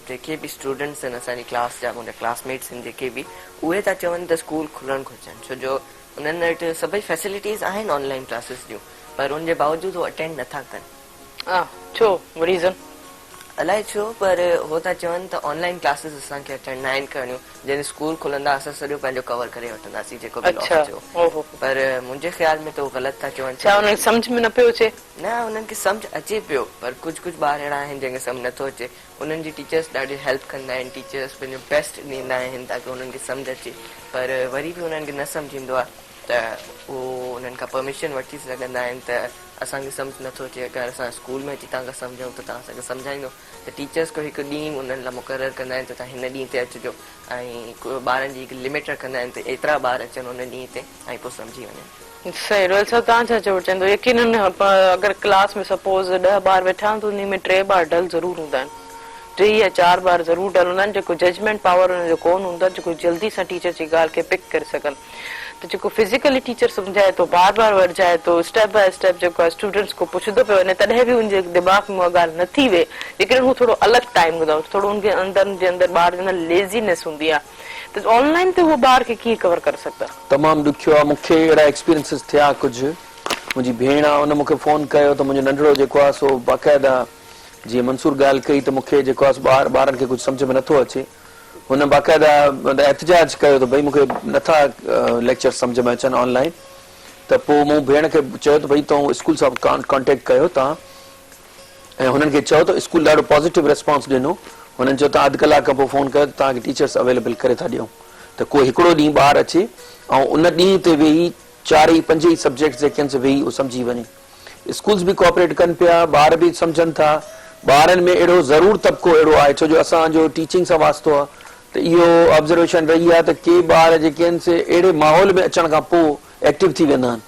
جيڪي به اسٽوڊنٽس آهن اسان جي ڪلاس جا منهنجا ڪلاس ميٽس آهن جيڪي به اهي ٿا چون ته اسڪول کلڻ گهرجن ڇو جو انهن وٽ سڀئي فيسلٽيز آهن آن لائين ڪلاسز جون پر ان جي باوجود هو اٽينڊ نٿا ڪن. ڇو ريزن؟ الائي ڇو پر هو ٿا چون ته آن لائين ڪلاسز اسان کي اچڻ ناهن ڪرڻيون جڏهن اسڪول کلندا اسان سڄو پنهنجو ڪور ڪري وٺنداسين جيڪو به لاس ٿيو پر منهنجي خيال ۾ ته هو غلط ٿا چون. ڇا انهن کي سمجهه ۾ نه پيو اچي؟ نه انهن کي سمجهه اچي پيو پر ڪجهه ڪجهه ٻار اهڙا آهن جنهن کي سمجهه نٿو اچي انهن جي ٽيچرس ڏاڍي هيلپ ڪندا آهن ٽيچرس پنهنجو بيسٽ ڏيندا آهن تاڪه انهن کي سمجهه اچي پر وري به انهن کي نه سمجهه ايندو آهي ته هو انهن کان پرميشن وٺي سگهندا آهن ته اسان کي سمجهه نٿو اچي اگر اسان اسڪول ۾ اچي توهان کان سمجهون ته توهان اسان کي سمجهائيندو ته ٽيچرس ڪو هڪ ڏينهن انهن لاء مقرر ڪندا آهن ته توهان هن ڏينهن تي اچجو ۽ ٻارن جي هڪ لمٽ رکندا آهن ته ايترا ٻار اچن ان ڏينهن تي ۽ پوء سمجهي وڃن. صحيح روحيل صاحب توهان ڇا چوڻ چاهيندو يقينن اگر ڪلاس ۾ سپوز ڏهه ٻار ويٺا آهن ته انهي ۾ ٽي ٻار ڊل ضرور هوندا آهن ٽي يا چار ٻار ضرور ڊل هوندا آهن جيڪو ججمينٽ پاور انهن جو ڪونه هوندو آهي جيڪو جلدي سان ٽيچر جي ڳالهه کي پڪ ڪري سگهن ته جيڪو فزيڪلي ٽيچر سمجهائي ٿو بار بار ورجائي ٿو اسٽيپ باء اسٽيپ جيڪو آهي اسٽوڊنٽس کان پڇندو پيو وڃي تڏهن به ان جي دماغ ۾ اها ڳالهه نه ٿي ويهي جيڪڏهن هو ٿورو الڳ ٽائيم هوندو آهي ٿورو ان کي اندر جي اندر ٻار جي اندر ليزينيس هوندي آهي ته آن لائين تي اهو ٻار کي ڪيئن ڪور ڪري سگهندا. تمام ڏکيو آهي مون کي اهڙا ايڪسپيرينسز ٿيا ڪجهه منهنجي ڀيڻ آهي ان مون کي فون ڪيو ته منهنجو ننڍڙو جيڪو آهي سو باقاعده جيئن منصور ڳالهه ڪئي ته مون کي جيڪو آهي سو ٻار ٻارن کي ڪجهه سمجهه ۾ نٿو اچي هن باقاعده مطلب احتجاج ڪيو ته ڀئي مون کي نٿا ليڪچر سمجهه ۾ اچن آن لائين ته پوء مون ڀيڻ کي چيو ته ڀئي تون اسڪول سان ڪانٽيڪٽ ڪيو تان ۽ هنن کي چئو ته اسڪول ڏاڍو پازيٽو ريسپانس ڏنو هنن چيو تان اڌ ڪلاڪ کان پوء فون ڪيو ته توهان کي ٽيچرس اويليبل ڪري ٿا ڏيون ته ڪو هڪڙو ڏينهن ٻار اچي ۽ ان ڏينهن تي ويهي چارئي پنج ئي سبجيڪٽس جيڪي آهن سي ويهي اهو سمجهي وڃي. اسڪولز به ڪوآپريٽ ڪن پيا، ٻار به سمجهن ٿا. ٻارن ۾ اهڙو ضرور طبقو اهڙو آهي ڇو جو اسان جو ٽيچنگ سان واسطو آهي ته اهو آبزرويشن رهي آهي ته ڪي ٻار جيڪي آهن سي اهڙي ماحول ۾ اچڻ کان پوء ايڪٽو ٿي ويندا آهن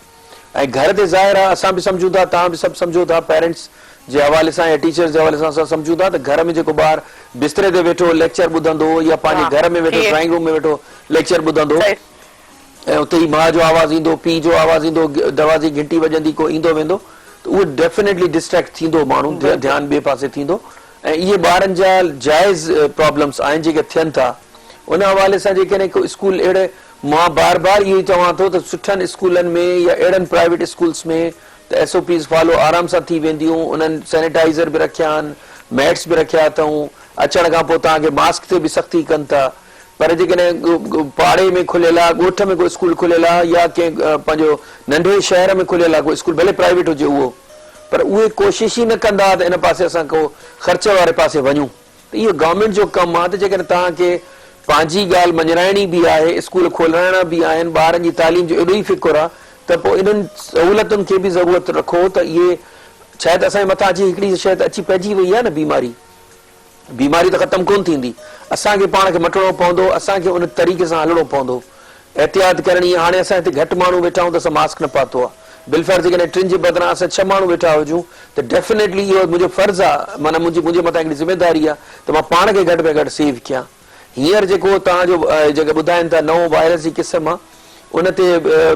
۽ گهر تي ظاهر آهي اسان به سمجهون ٿا توهان به سڀ سمجهو ٿا پيرنٽس جي حوالي سان يا ٽيچرز جي حوالي سان اسان سمجهون ٿا ته گهر ۾ جيڪو ٻار بستري تي ويٺو ليڪچر ٻڌندو يا پنهنجي گهر ۾ ويٺو ڊرائنگ روم ۾ ويٺو ليڪچر ٻڌندو ۽ اتي ئي ماء جو آواز ايندو، پيء جو آواز ايندو، دروازي جي گهنٽي وڄندي، ڪو ايندو ويندو ته اهو ڊيفينيٽلي ڊسٽريڪٽ ٿيندو ماڻهو، ڌيان ٻئي پاسي ٿيندو ۽ اهي ٻارن جا جائز پرابلمس آهن جيڪي ٿين ٿا. ان حوالي سان جيڪڏهن ڪو اسڪول اهڙي مان بار بار اهو ئي چوان ٿو ته سٺن اسڪولن ۾ يا اهڙن پرائيويٽ اسڪولس ۾ ته ايس او پيز فالو آرام سان ٿي وينديون، انهن سينيٽائيزر به رکيا آهن، ميٽس به رکيا اٿئون، اچڻ کان پوء توهان کي ماسڪ تي به سختي ڪن ٿا. پر جيڪڏهن پاڙي ۾ کليل آ، ڳوٺ ۾ ڪو اسڪول کليل آ يا ڪنهن پنهنجو ننڍي شهر ۾ کليل آ ڪو اسڪول ڀلي پرائيويٽ هجي اهو پر اهي ڪوشش ئي نه ڪندا ته ان پاسي اسان ڪو خرچ واري پاسي وڃون ته اهو گورنمينٽ جو ڪم آ ته جيڪڏهن توهان کي پنهنجي ڳالهه مڃرائڻي به آهي اسڪول کولرائڻا به آهن ٻارن جي تعليم جو ايڏو ئي فڪر آ ته پوء انهن سهولتن کي به ضرورت رکو ته اهي ڇاهي ته اسان جي مٿان اچي هڪڙي شيء ته اچي پئجي وئي آ نه بيماري. بيماري ته ختم ڪونه ٿيندي، اسان کي پاڻ کي مٽڻو پوندو، اسان کي ان طريقي سان هلڻو پوندو، احتياط ڪرڻي، هاڻي اسان هتي گهٽ ماڻهو ويٺا آهيون ته اسان ماسڪ نه پاتو آهي، بالفرض جيڪڏهن ٽن جي بدران اسان ڇهه ماڻهو ويٺا هجون ته ڊيفينيٽلي اهو منهنجو فرض آهي معنيٰ منهنجي منهنجي مٿان هڪڙي ذميداري آهي ته مان پاڻ کي گهٽ ۾ گهٽ سيو ڪيان. هينئر جيڪو توهان جو جيڪي ٻڌائين ٿا نئون وائرس جي قسم آهي ان تي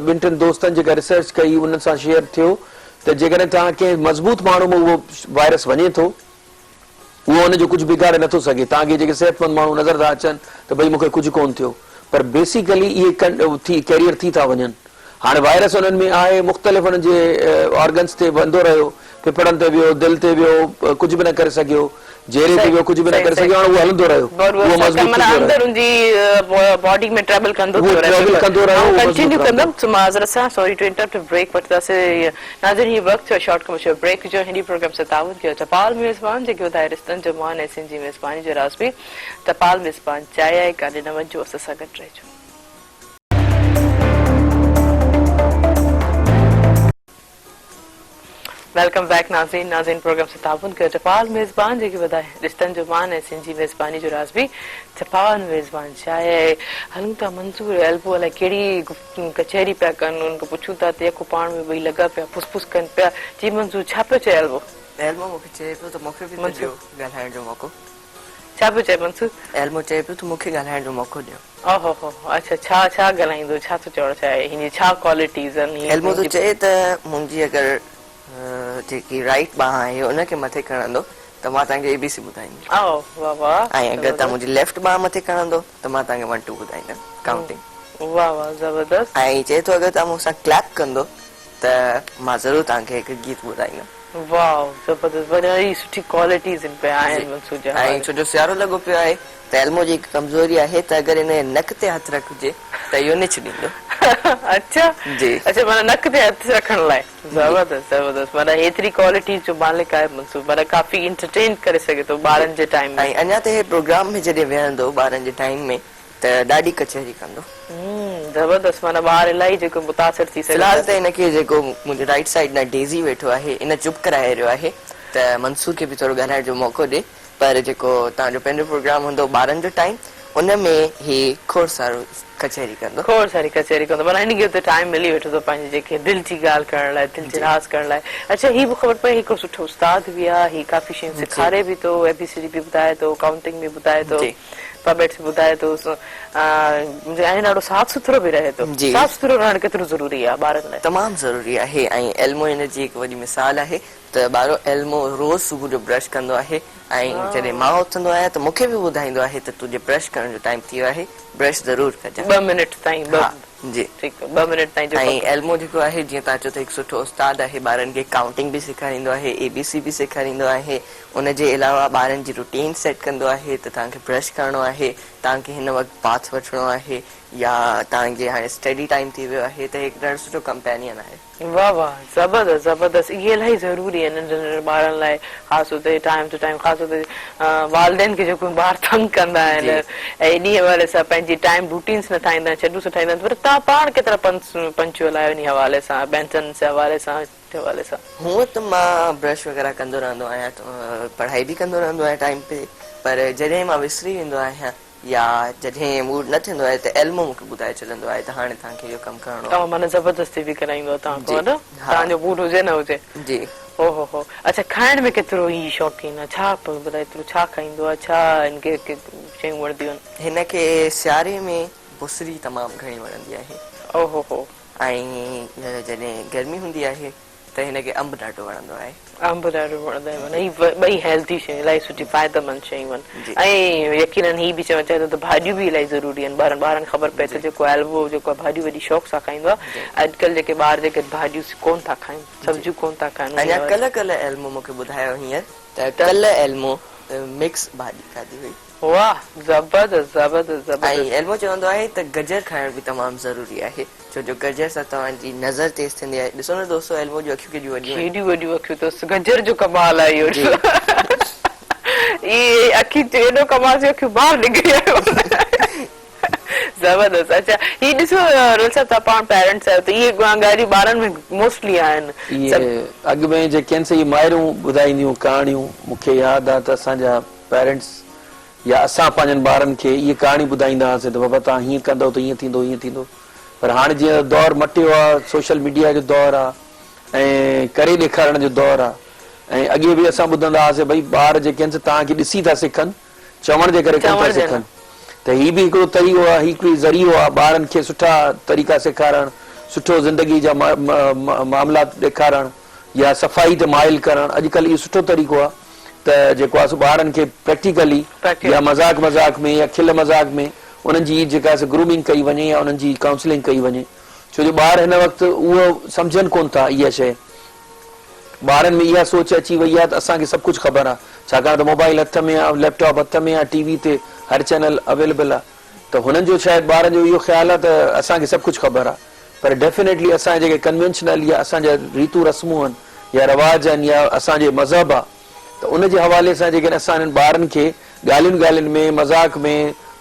ٻن ٽن دوستن جيڪا ريسرچ ڪئي انهن سان شيئر ٿيو ته جيڪڏهن توهان ڪنهن مضبوط ماڻهو ۾ اهو وائرس وڃي ٿو اهو ان جو ڪجهه بگاڙي نٿو سگهي. توهان کي جيڪي صحتمند ماڻهو نظر ٿا اچن ته ڀئي مون کي ڪجهه ڪونه ٿيو پر بيسيڪلي اهي ٿي ڪيريئر ٿي ٿا وڃن. هاڻي وائرس انهن ۾ آهي مختلف انهن جي آرگنس تي وهندو رهيو، ڦڦڙن تي ويو، دل تي ويو، ڪجهه به نه ڪري سگهيو، جيري تي ويو ڪجهه به نه ڪري سگهيو هاڻي اهو هلندو رهيو اهو مضبوط ٿيندو رهيو. اندر ان جي باڊي ۾ ٽريول ڪندو اهو ٽريول ڪندو رهيو اهو مضبوط ڪنٽينيو رهندو. ڪندم معذرت سان سوري ٽو انٽرپٽ بريڪ وٺنداسين. ناظرين هي وقت ٿيو شارٽ ڪمرشل بريڪ جو هن پروگرام سان تعاون ڪيو ٽپال ميزبان جيڪي ٻڌائي رشتن جو مان ۽ سنڌ جي ميزباني جو راز به ٽپال ميزبان چاهي آهي ڪاڏي نه وڃجو اسان سان گڏ رهجو. Welcome back ناظرين ناظرين پروگرام سان تعاون ڪيو ٽپال ميزبان جيڪي ٻڌائي رشتن جو مان ۽ سنڌ جي ميزباني جو راز به ٽپال ميزبان چاهي آهي هلون ٿا منظور ايلبو الائي ڪهڙي ڪچهري پيا ڪن، انهن کان پڇون ٿا ته يڪو پاڻ ۾ ٻئي لڳا پيا ڦس ڦس ڪن پيا، چي منظور ڇا پيو چئي ايلبو؟ ايلمو مون کي چئي پيو ته مون کي به ته ڏيو ڳالهائڻ جو موقعو. ڇا پيو چئي منصور؟ ايلمو چئي پيو ته مون کي ڳالهائڻ جو موقعو ڏيو. اوهو هو هو اڇا ڇا ڇا ڳالهائيندو ڇا ٿو چوڻ چاهي هن جي ڇا ڪوالٽيز آهن هي ايلمو ٿو چئي ته منهنجي اگر جيڪي رائيٽ ٻانهن آهي ان کي مٿي کڻندو ته مان توهان کي اي بي سي ٻڌائيندس. اوه واه واه ۽ اگر توهان منهنجي ليفٽ ٻانهن مٿي کڻندو ته مان توهان کي ون ٽو ٻڌائيندم ڪائونٽنگ. واه واه زبردست. ۽ چئي ٿو اگر توهان مون سان ڪليپ ڪندو ته مان ضرور توهان کي هڪ گيت ٻڌائيندم. واو زبردست وڏي سٺي ڪوالٽيز ان پي آهن منصور جي ۽ حوالي. ڇو جو سيارو لڳو پيو آهي ته ايلمو جي هڪ ڪمزوري آهي ته اگر هن جي نڪ تي هٿ رکجي ته اهو نڇ ڏيندو. اڇا جي. اڇا معنيٰ نڪ تي هٿ رکڻ لاء زبردست زبردست معنيٰ هيتري ڪوالٽيز جو مالڪ آهي منصور معنيٰ ڪافي انٽرٽين ڪري سگهي ٿو ٻارن جي ٽائيم ۾. ۽ اڃا ته هي پروگرام ۾ جڏهن ويهندو ٻارن جي ٽائيم ۾ ته ڏاڍي ڪچهري ڪندو. زبردست معنيٰ ٻار الائي جيڪو متاثر ٿي في الحال ته هن کي جيڪو منهنجي رائيٽ سائيڊ ڏانهن ڊيزي ويٺو آهي ان چپ ڪرائي رهيو آهي ته منصور کي به ٿورو ڳالهائڻ جو موقعو ڏي پر جيڪو توهان جو پنهنجو پروگرام هوندو ٻارن جو ٽائيم ان ۾ هي کوڙ سارو ڪچهري ڪندو. کوڙ ساري ڪچهري ڪندو معنيٰ هن کي اتي ٽائيم ملي ويٺو ٿو پنهنجي جيڪي دل جي ڳالهه ڪرڻ لاء دل جي راز ڪرڻ لاء اڇا هي به خبر پئي هڪڙو سٺو استاد به آهي هي ڪافي شيون سيکاري به ٿو اي بي سي ڊي به ٻڌائي ٿو ڪائونٽنگ به ٻڌائي ٿو. پبيٽس ٻڌائي ٿو ۽ ڏاڍو صاف سٿرو به رهي ٿو. صاف سٿرو رهڻ ڪيترو ضروري آهي ٻارن لاء؟ تمام ضروري آهي ۽ ايلمو ان جي هڪ وڏي مثال آهي ته ٻارو ايلمو روز صبح جو برش ڪندو آهي ۽ جڏهن مان اٿندو آهيان ته مون کي به ٻڌائيندو آهي ته تنهنجي برش ڪرڻ جو ٽائيم ٿي ويو آهي برش ضرور ڪجان. ٻه منٽ تائين ٻه ها جي. ٺيڪ ٻه منٽ تائين جو ۽ ايلمو جيڪو آهي جيئن توهان چيو ته هڪ سٺو استاد آهي ٻارن کي ڪائونٽنگ به سيکاريندو آهي اي بي سي به سيکاريندو آهي ان جي علاوه ٻارن جي روٽين سيٽ ڪندو آهي ته توهان کي برش ڪرڻو آهي، توهان کي هن وقت باٿ وٺڻو آهي يا توهان جي هاڻي اسٽڊي ٽائيم ٿي ويو آهي ته هڪ ڏاڍو سٺو ڪمپينين آهي. واه واه زبردست زبردست اهي الاهي ضروري آهن ننڍن ننڍن ٻارن لاء خاص طور تي ٽائيم ٽو ٽائيم خاص طور تي والدين کي جيڪو ٻار تنگ ڪندا آهن ۽ انهي حوالي سان پنهنجي ٽائيم روٽينس نه ٺاهيندا آهن شيڊولس نه ٺاهيندا آهن پر توهان پاڻ ڪيترا پنچوئل آهيو انهي حوالي سان مينٽيننس جي حوالي سان. جي حوالي سان. هونء ته مان برش وغيره ڪندو رهندو آهيان پڙهائي به ڪندو رهندو آهيان ٽائيم تي پر جڏهن مان وسري ويندو آهيان يا جڏهن موڊ نه ٿيندو آهي ته ايلمو مون کي ٻڌائي ڇڏندو آهي ته هاڻي توهان کي اهو ڪم ڪرڻو آهي. معنيٰ زبردستي به ڪرائيندو آهي توهان کان نه توهان جو موڊ هجي نه هجي. جي. هو هو هو اڇا کائڻ ۾ ڪيترو هي شوقين آهي ڇا پيو ٻڌائي ايترو ڇا کائيندو آهي ڇا هن کي شيون وڻنديون آهن. هن کي سياري ۾ بصري تمام گهڻي وڻندي آهي. او هو هو. ۽ جڏهن گرمي هوندي آهي ته هن کي انب ڏاڍو وڻندو آهي. انب ڏاڍو وڻندو آهي معنيٰ هي ٻئي هيلٿي شيون الاهي سٺي فائديمند شيون آهن ۽ يقينن هي به چوڻ چاهيان ٿو ته ڀاڄيون به الاهي ضروري آهن ٻارن ٻارن کي خبر پئي ته جيڪو ايلبو جيڪو آهي ڀاڄيون وڏي شوق سان کائيندو آهي اڄڪلهه جيڪي ٻار جيڪي ڀاڄيون ڪونه ٿا کائن سبزيون ڪونه ٿا کائن اڃا ڪلهه ڪلهه ايلمو مون کي ٻڌايو هينئر ته ڪلهه ايلمو مڪس ڀاڄي کاڌي هئي. واه زبردست زبردست زبردست. ۽ ايلمو چوندو آهي ته گجر کائڻ به تمام ضروري آهي ڇو جو گجر سان توهان جي نظر تيز ٿيندي آهي ڏسو نه دوستو ايلمو جون اکيون ڪيڏيون وڏيون آهن. ڪيڏيون وڏيون اکيون اٿس گجر جو ڪمال آهي اهو ڏسو اهي اکين جو ايڏو ڪمال جو اکيون ٻاهر نڪري آيون زبردست اڇا هي ڏسو رل صاحب توهان پاڻ پيرنٽس آهيو ته اهي ڳالهيون ٻارن ۾ موسٽلي آهن اهي اڳ ۾ جيڪي آهن سي اهي مائرون ٻڌائينديون ڪهاڻيون مون کي ياد آهي ته اسان جا پيرنٽس يا اسان پنهنجن ٻارن کي اهي ڪهاڻي ٻڌائيندا هئاسين ته بابا توهان هيئن ڪندؤ ته هيئن ٿيندو هيئن ٿيندو پر هاڻي جيئن ته دور مٽيو آهي سوشل ميڊيا جو دور آهي ۽ ڪري ڏيکارڻ جو دور آهي ۽ اڳي به اسان ٻڌندا هئاسين ڀئي ٻار جيڪي آهن سي توهان کي ڏسي ٿا سکن چوڻ جي ڪري ڪونه ٿا سکن ته هي به هڪڙو طريقو آهي هي هڪڙي ذريعو آهي ٻارن کي سٺا طريقا سيکارڻ سٺو زندگي جا معاملات ڏيکارڻ يا صفائي تي مائل ڪرڻ اڄڪلهه اهو سٺو طريقو آهي ته جيڪو آهي سو ٻارن کي پريڪٽيڪلي يا مذاق مذاق ۾ يا کل مذاق ۾ انهن جي جيڪا آهي سو گرومنگ ڪئي وڃي يا انهن جي ڪائونسلنگ ڪئي وڃي ڇو جو ٻار هن وقت اهو سمجهن ڪونه ٿا اها شيء ٻارن ۾ اها سوچ اچي وئي آهي ته اسان کي سڀ ڪجهه خبر آهي ڇاڪاڻ ته موبائل هٿ ۾ آهي ليپ ٽاپ هٿ ۾ آهي ٽي وي تي هر چينل اويليبل آهي ته هنن جو شايد ٻارن جو اهو خيال آهي ته اسان کي سڀ ڪجهه خبر آهي پر ڊيفينيٽلي اسان جا جيڪي ڪنوينشنل يا اسان جا ريتون رسمون آهن يا رواج آهن يا اسان جي مذهب آهي ته ان جي حوالي سان جيڪڏهن اسان انهن ٻارن کي ڳالهين ڳالهين ۾ مذاق ۾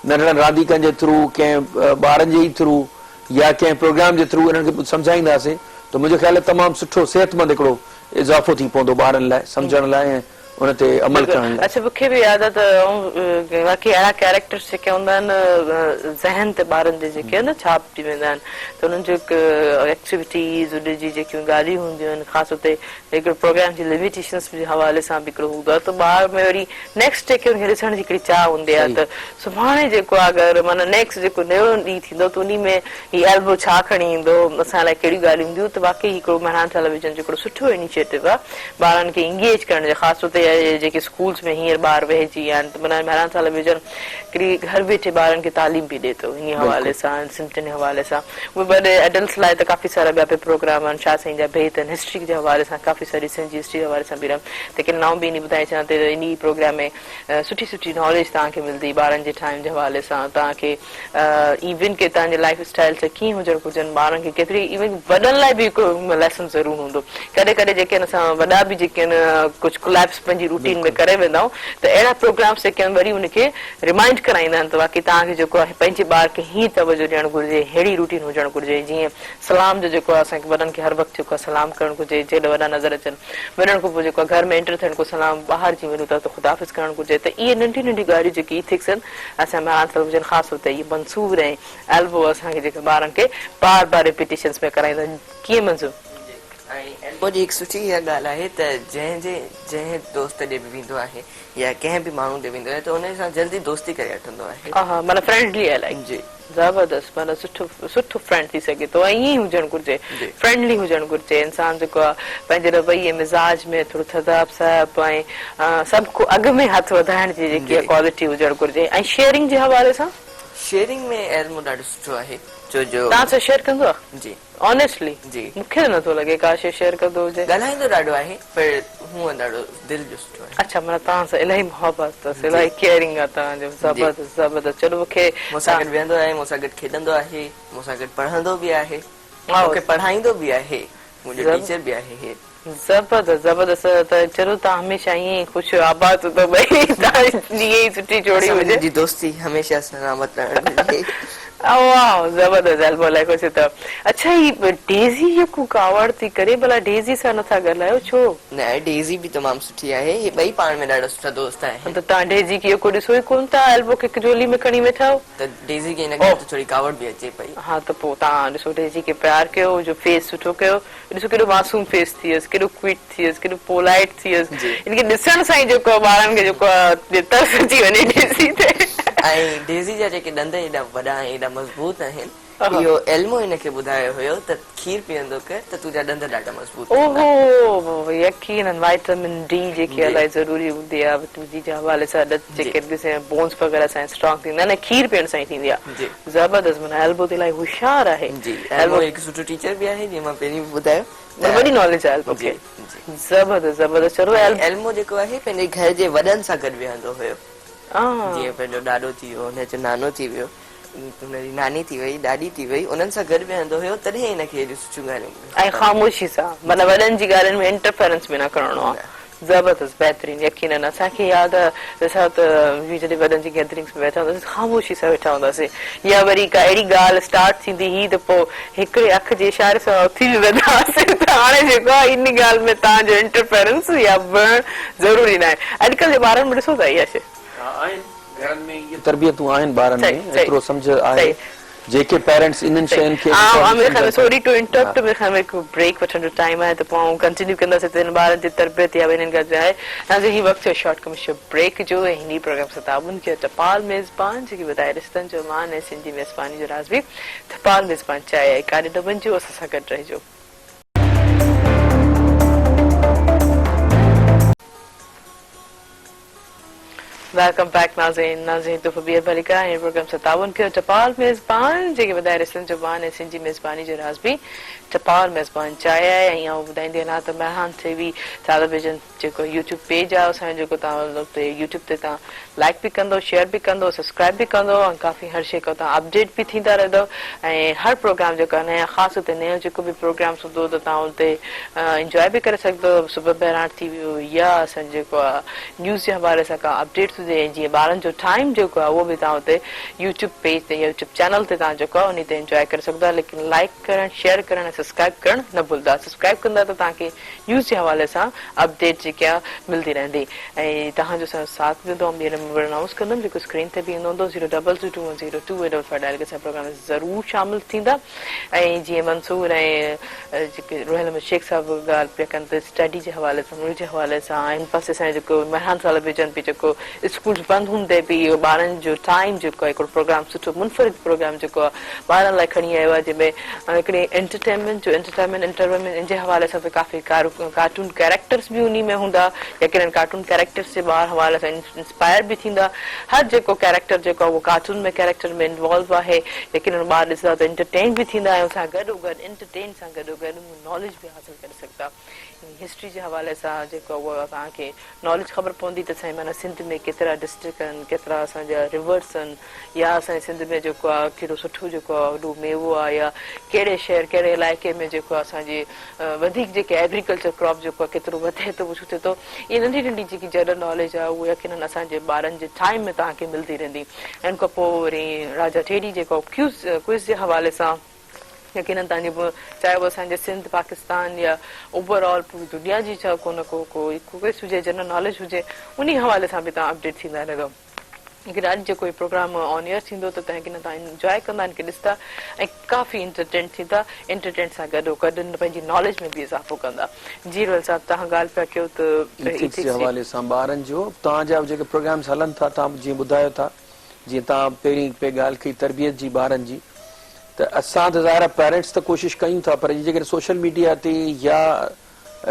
ننڍڙن رانديڪن جي ٿرو ڪنهن ٻارن جي ئي ٿرو يا ڪنهن پروگرام جي ٿرو انهن کي سمجهائينداسين ته منهنجو خيال آهي تمام سٺو صحتمند هڪڙو اضافو ٿي پوندو ٻارن لاء سمجهڻ لاء ۽ ان تي عمل ڪرڻ لاء. اڇا مونکي به ياد آ ته واقعي اهڙا ڪيريڪٽرس جيڪي هوندا آهن ذهن تي ٻارن جي جيڪي آهن نه ڇاپجي ويندا آهن ته انهن جو هڪ ايڪٽيوٽيز ان جي جيڪيون ڳالهيون هونديون آهن خاص طور تي هڪڙو پروگرام جي لميٽيشنس جي حوالي سان به هڪڙو هوندو آهي ته ٻار ۾ وري نيڪسٽ ڊي کي ان کي ڏسڻ جي هڪڙي چاهه هوندي آهي ته سڀاڻي جيڪو آهي اگر معنيٰ نيڪسٽ جيڪو نيون ڏينهن ٿيندو ته انهي ۾ هي ايلبو ڇا کڻي ايندو اسان لاء ڪهڙيون ڳالهيون هونديون ته واقعي هڪڙو مهراڻ ٽيليويزن جو هڪڙو سٺو انيشيٽو آهي ٻارن کي انگيج ڪرڻ جي خاص طور تي جيڪي اسڪولس ۾ هينئر ٻار ويهجي ويا آهن ته معنيٰ مهراڻ ٽيليويزن هڪڙي گهر ويٺي ٻارن کي تعليم به ڏئي ٿو انهي حوالي سان سنڌين جي حوالي سان اهي وڏي ايڊلٽس لاء ته ڪافي سارا ٻيا به پروگرام آهن شاهه سائين جا بيت آهن هسٽري جي حوالي سان ڪافي ساري سنڌ جي هسٽري جي حوالي سان به رهن ته ڪن آئون به انهي ٻڌائي ڇڏيان ته انهي پروگرام ۾ سٺي سٺي ناليج توهان کي ملندي ٻارن جي ٺاهڻ جي حوالي سان توهان کي ايون ڪي توهان جي لائف اسٽائل ڇا ڪيئن هجڻ گهرجن ٻارن کي ڪيتري ايون وڏن لاء به هڪ ليسن ضرور هوندو ڪڏهن ڪڏهن جيڪي آهن اسان وڏا به جيڪي آهن ڪجهه ڪليپس پنهنجي روٽين ۾ ڪري ويندا آهيون ته اهڙا پروگرامس جيڪي آهن وري ان کي ريمائنڊ ڪرائيندا آهن ته واقعي توهان کي جيڪو آهي پنهنجي ٻار کي هيئن توجه ڏيڻ گهرجي ههڙي روٽين هجڻ گهرجي جيئن سلام جو جيڪو آهي اسان کي وڏن کي هر وقت جيڪو آهي سلام ڪرڻ گهرجي جيڏ وڏا نظر اچن وڃڻ کان پوء جيڪو آهي گهر ۾ انٽر ٿيڻ کان سلام ٻاهر جي وڃون ٿا ته خدا حافظ ڪرڻ گهرجي ته اهي ننڍيون ننڍيون ڳالهيون جيڪي ايٿڪس آهن اسان مهراڻ ٽيليويزن خاص طور تي اهي منصور ۽ ايلبو اسان کي جيڪا ٻارن کي بار بار ريپيٽيشنس ۾ ڪرائيندا آهن ڪيئن منظور. جي ۽ ايلبو جي هڪ سٺي اها ڳالهه آهي ته جنهن جي جنهن دوست ڏي به ويندو آهي يا ڪنهن به ماڻهو ڏي ويندو آهي ته ان سان جلدي دوستي ڪري وٺندو آهي. اها معنيٰ فرينڊلي آهي لائيڪ. جي. زبردست معنيٰ سٺو سٺو فرينڊ ٿي سگهي ٿو ۽ ائين ئي هجڻ گهرجي جي. فرينڊلي هجڻ گهرجي انسان جيڪو آهي پنهنجي رويي مزاج ۾ ٿورو ٿڌائپ سهپ ۽ سڀ کان اڳ ۾ هٿ وڌائڻ جي جيڪي جي. ڪوالٽي هجڻ گهرجي ۽ شيئرنگ جي حوالي سان. شيئرنگ ۾ ايلمو ڏاڍو سٺو آهي ڇو جو. توهان سان شيئر ڪندو آهي؟ جي. آنيسٽلي جي. مون کي ته نٿو لڳي ڪا شيء شيئر ڪندو هجي. ڳالهائيندو ڏاڍو آهي پر هونئن ڏاڍو دل جو سٺو آهي. اڇا معنيٰ توهان سان الاهي محبت اٿس جي. الاهي ڪيئرنگ آهي توهان جو جي. زبردست زبردست چلو مون کي مون سان گڏ ويهندو آهي مون سان گڏ کيڏندو آهي مون سان گڏ پڙهندو به آهي واو مون کي پڙهائيندو به آهي منهنجو ٽيچر به آهي هي. زبردست زبردست ته چلو توهان هميشه ائين ئي خوش آباد هجو ٻئي توهان جي ائين ئي سٺي جوڙي اسان هجي. ٻنهي جي دوستي هميشه سلامت رهڻ گهرجي. واو زبردست البو الائي خوش اٿو. اڇا هي ڊيزي جيڪو ڪاوڙ ٿي ڪري ڀلا ڊيزي سان نٿا ڳالهايو ڇو؟ نه ڊيزي به تمام سٺي آهي هي ٻئي پاڻ ۾ ڏاڍا سٺا دوست آهن. ته توهان ڊيزي کي اهو ڏسو ئي ڪونه ٿا البو کي جهولي ۾ کڻي ويٺا آهيو. ته ڊيزي کي هن ڳالهه تي ٿوري ڪاوڙ به اچي پئي. ها ته پوء توهان ڏسو ڊيزي کي پيار ڪيو جو فيس سٺو ڪيو ڏسو ڪيڏو معصوم فيس ٿيس ڪيڏو ڪوئٽ ٿيس ڪيڏو پولائيٽ ٿيس ان کي ڏسڻ سان ئي جيڪو آهي ٻارن کي جيڪو آهي ترس اچي وڃي ڊيزي تي. ۽ ڊيزي جا جيڪي ڏند ايڏا وڏا ۽ ايڏا مضبوط آهن اهو ايلمو هن کي ٻڌايو هيو ته کير پيئندو ڪر ته تنهنجا ڏند ڏاڍا مضبوط ٿيندا. اوهو يقينن وائٽامن ڊي جيڪي الائي ضروري هوندي آهي وٽامن ڊي جي حوالي سان ڏند جيڪي بونس وغيره اسان جا اسٽرانگ ٿيندا آهن ۽ کير پيئڻ سان ئي ٿيندي آهي. زبردست معنيٰ ايلبو ته الاهي هوشيار آهي. جي ايلبو هڪ سٺو ٽيچر به آهي جيئن مان پهرين به ٻڌايو معنيٰ وڏي ناليج آهي ايلبو کي. زبردست زبردست چلو ايلبو. ايلمو جيڪو آهي پنهنجي گهر جي وڏن سان گڏ ويهندو هيو جيئن پنهنجو ڏاڏو ٿي ويو هن جو نانو ٿي ويو هن جي ناني ٿي وئي ڏاڏي ٿي وئي انهن سان گڏ ويهندو هيو تڏهن هن کي ايڏيون سٺيون ڳالهيون ۽ خاموشي سان معنيٰ وڏن جي ڳالهين ۾ انٽرفيرنس به نه ڪرڻو آهي. زبردست بهترين يقينن اسان کي ياد آ اسان ته جڏهن وڏن جي گيدرنگس ۾ ويٺا هونداسين خاموشي سان ويٺا هونداسين يا وري ڪا اهڙي ڳالهه اسٽارٽ ٿيندي هئي ته پوء هڪڙي اک جي اشاري سان اٿي به ويندا هئاسين ته هاڻي جيڪو آ ان ڳالهه ۾ توهان جو انٽرفيرنس يا وڙهڻ ضروري ناهي اڄڪلهه جي ٻارن ۾ ڏسو ٿا اها شيء. ها آهن گهرن ۾ اهي تربيتون آهن ٻارن ۾ ايترو سمجهه آهي جيڪي پيرنٽس انهن شين کي آء خيال ۾ سوري ٽو انٽرپٽ ميري خيال ۾ هڪ بريڪ وٺڻ جو ٽائيم آهي ته پوء آئون ڪنٽينيو ڪنداسين ته هن ٻارن جي تربيت يا انهن ڳالهين تي آهي ناظرين هي وقت ٿيو شارٽ ڪمرشل بريڪ جو ۽ هن ئي پروگرام سان تعاون ڪيو ٽپال ميزبان جيڪي ٻڌائي رشتن جو مان ۽ سنڌي ميزباني جو راز به ٽپال ميزبان چاهي ۽ ڪاڏي نه وڃجو اسان سان گڏ رهجو. Welcome back ناظرين ناظرين تحفو ٻيهر ڀليڪار هن پروگرام سان تعاون ڪيو ٽپال ميزبان جيڪي ٻڌائي رسن جو مان ۽ سنڌ جي ميزباني جو راز به ٽپال ميزبان چاهي آهي ۽ آئون ٻڌائيندي هلان ته مهراڻ ٽي وي ٽيليويزن جيڪو يوٽيوب پيج آهي اسان جو جيڪو توهان اتي يوٽيوب تي توهان لائڪ به ڪندو شيئر به ڪندو سبسڪرائب به ڪندو ۽ ڪافي هر شي کان توهان اپڊيٽ به ٿيندا رهندو ۽ هر پروگرام جيڪو آهي نيا خاص اتي نيو جيڪو به پروگرامس هوندو ته توهان اتي انجواء به ڪري سگهندو صبح مهراڻ ٿي ويو يا اسان جيڪو آهي نيوز جي حوالي سان ڪا اپڊيٽس هجي ۽ جيئن ٻارن جو ٽائيم جيڪو آهي اهو به توهان اتي يوٽيوب پيج تي يا يوٽيوب چينل تي توهان جيڪو آهي انهي تي انجواء ڪري سگهو ٿا ليڪن لائيڪ ڪرڻ شيئر ڪرڻ ۽ سبسڪرائيب ڪرڻ نه ڀلدا سبسڪرائيب ڪندا ته توهان کي نيوز جي حوالي سان اپڊيٽ جيڪي آهي ملدي رهندي ۽ توهان جو اسان جو ساٿ به هوندو آئون ٻيهر نمبر انائونس ڪندم جيڪو اسڪرين تي به ايندو هوندو zero double two two one zero two eight double five dial ڪري اسان جي پروگرام ۾ ضرور شامل ٿيندا ۽ جيئن منصور ۽ جيڪي روحيل احمد شيخ صاحب ڳالهه پيا ڪن ته اسٽڊي جي حوالي سان مڙئي جي حوالي سان هن پاسي اسان جو جيڪو مهراڻ ٽيليويزن به جيڪو اسڪولز بند هوندي به اهو ٻارن جو ٽائيم جيڪو آهي هڪڙو پروگرام سٺو منفرد پروگرام جيڪو آهي ٻارن لاء کڻي آيو آهي جنهن ۾ هڪڙي انٽرٽينمينٽ جو انٽرٽينمينٽ انٽرٽينمينٽ ان جي حوالي سان به ڪافي ڪارٽون ڪيريڪٽرز به انهي ۾ هوندا يقينن ڪارٽون ڪيريڪٽرز جي ٻار حوالي سان انسپائر به ٿيندا هر جيڪو ڪيريڪٽر جيڪو آهي اهو ڪارٽون ۾ ڪيريڪٽر ۾ انوالو آهي يقينن ٻار ڏسندا ته انٽرٽين به ٿيندا ۽ ان سان گڏو گڏ انٽرٽين سان گڏو گڏ ناليج به حاصل ڪري سگهندا. هسٽري جي حوالي سان جيڪو اهو توهان کي ناليج خبر پوندي ته سائين معنيٰ سنڌ ۾ ڪيترا ڊسٽرڪٽ آهن ڪيترا اسان جا ريورس آهن يا اسان جي سنڌ ۾ جيڪو آهي ڪهڙو سٺو جيڪو آهي وڏو ميوو آهي يا ڪهڙي شهر ڪهڙي علائقي ۾ جيڪو آهي اسان جي وڌيڪ جيڪي ايگريڪلچر ڪراپ جيڪو آهي ڪيترو وڌي ٿو ڇو ٿئي ٿو اهي ننڍي ننڍي جيڪي جنرل ناليج آهي اهو يقينن اسان جي ٻارن جي ٽائيم ۾ توهان کي ملدي رهندي ۽ ان کان پوء وري راجا ٽيڏي جيڪو ڪيوز ڪوئز جي حوالي سان يقينن توهان جي به چاهي اهو اسان جي سنڌ پاڪستان يا اوور آل پوري دنيا جي ڇا ڪو نه ڪو ڪو ڪوئز هجي جنرل ناليج هجي انهي حوالي سان به توهان اپڊيٽ ٿيندا رهندو ليڪن اڄ جيڪو هي پروگرام آن ايئر ٿيندو ته تنهن يقينن توهان انجواء ڪندا ان کي ڏسندا ۽ ڪافي انٽرٽين ٿيندا انٽرٽين سان گڏو گڏ پنهنجي ناليج ۾ به اضافو ڪندا جي رويل صاحب توهان ڳالهه پيا ڪيو ته ايٿڪس جي حوالي سان ٻارن جو توهان جا جيڪي پروگرامس هلن ٿا توهان جيئن ٻڌايو ٿا جيئن توهان پهرين پئي ڳالهه ڪئي تربيت جي ٻارن جي ته اسان ته ظاهر آهي پيرنٽس ته ڪوشش ڪيون ٿا پر جيڪڏهن سوشل ميڊيا تي يا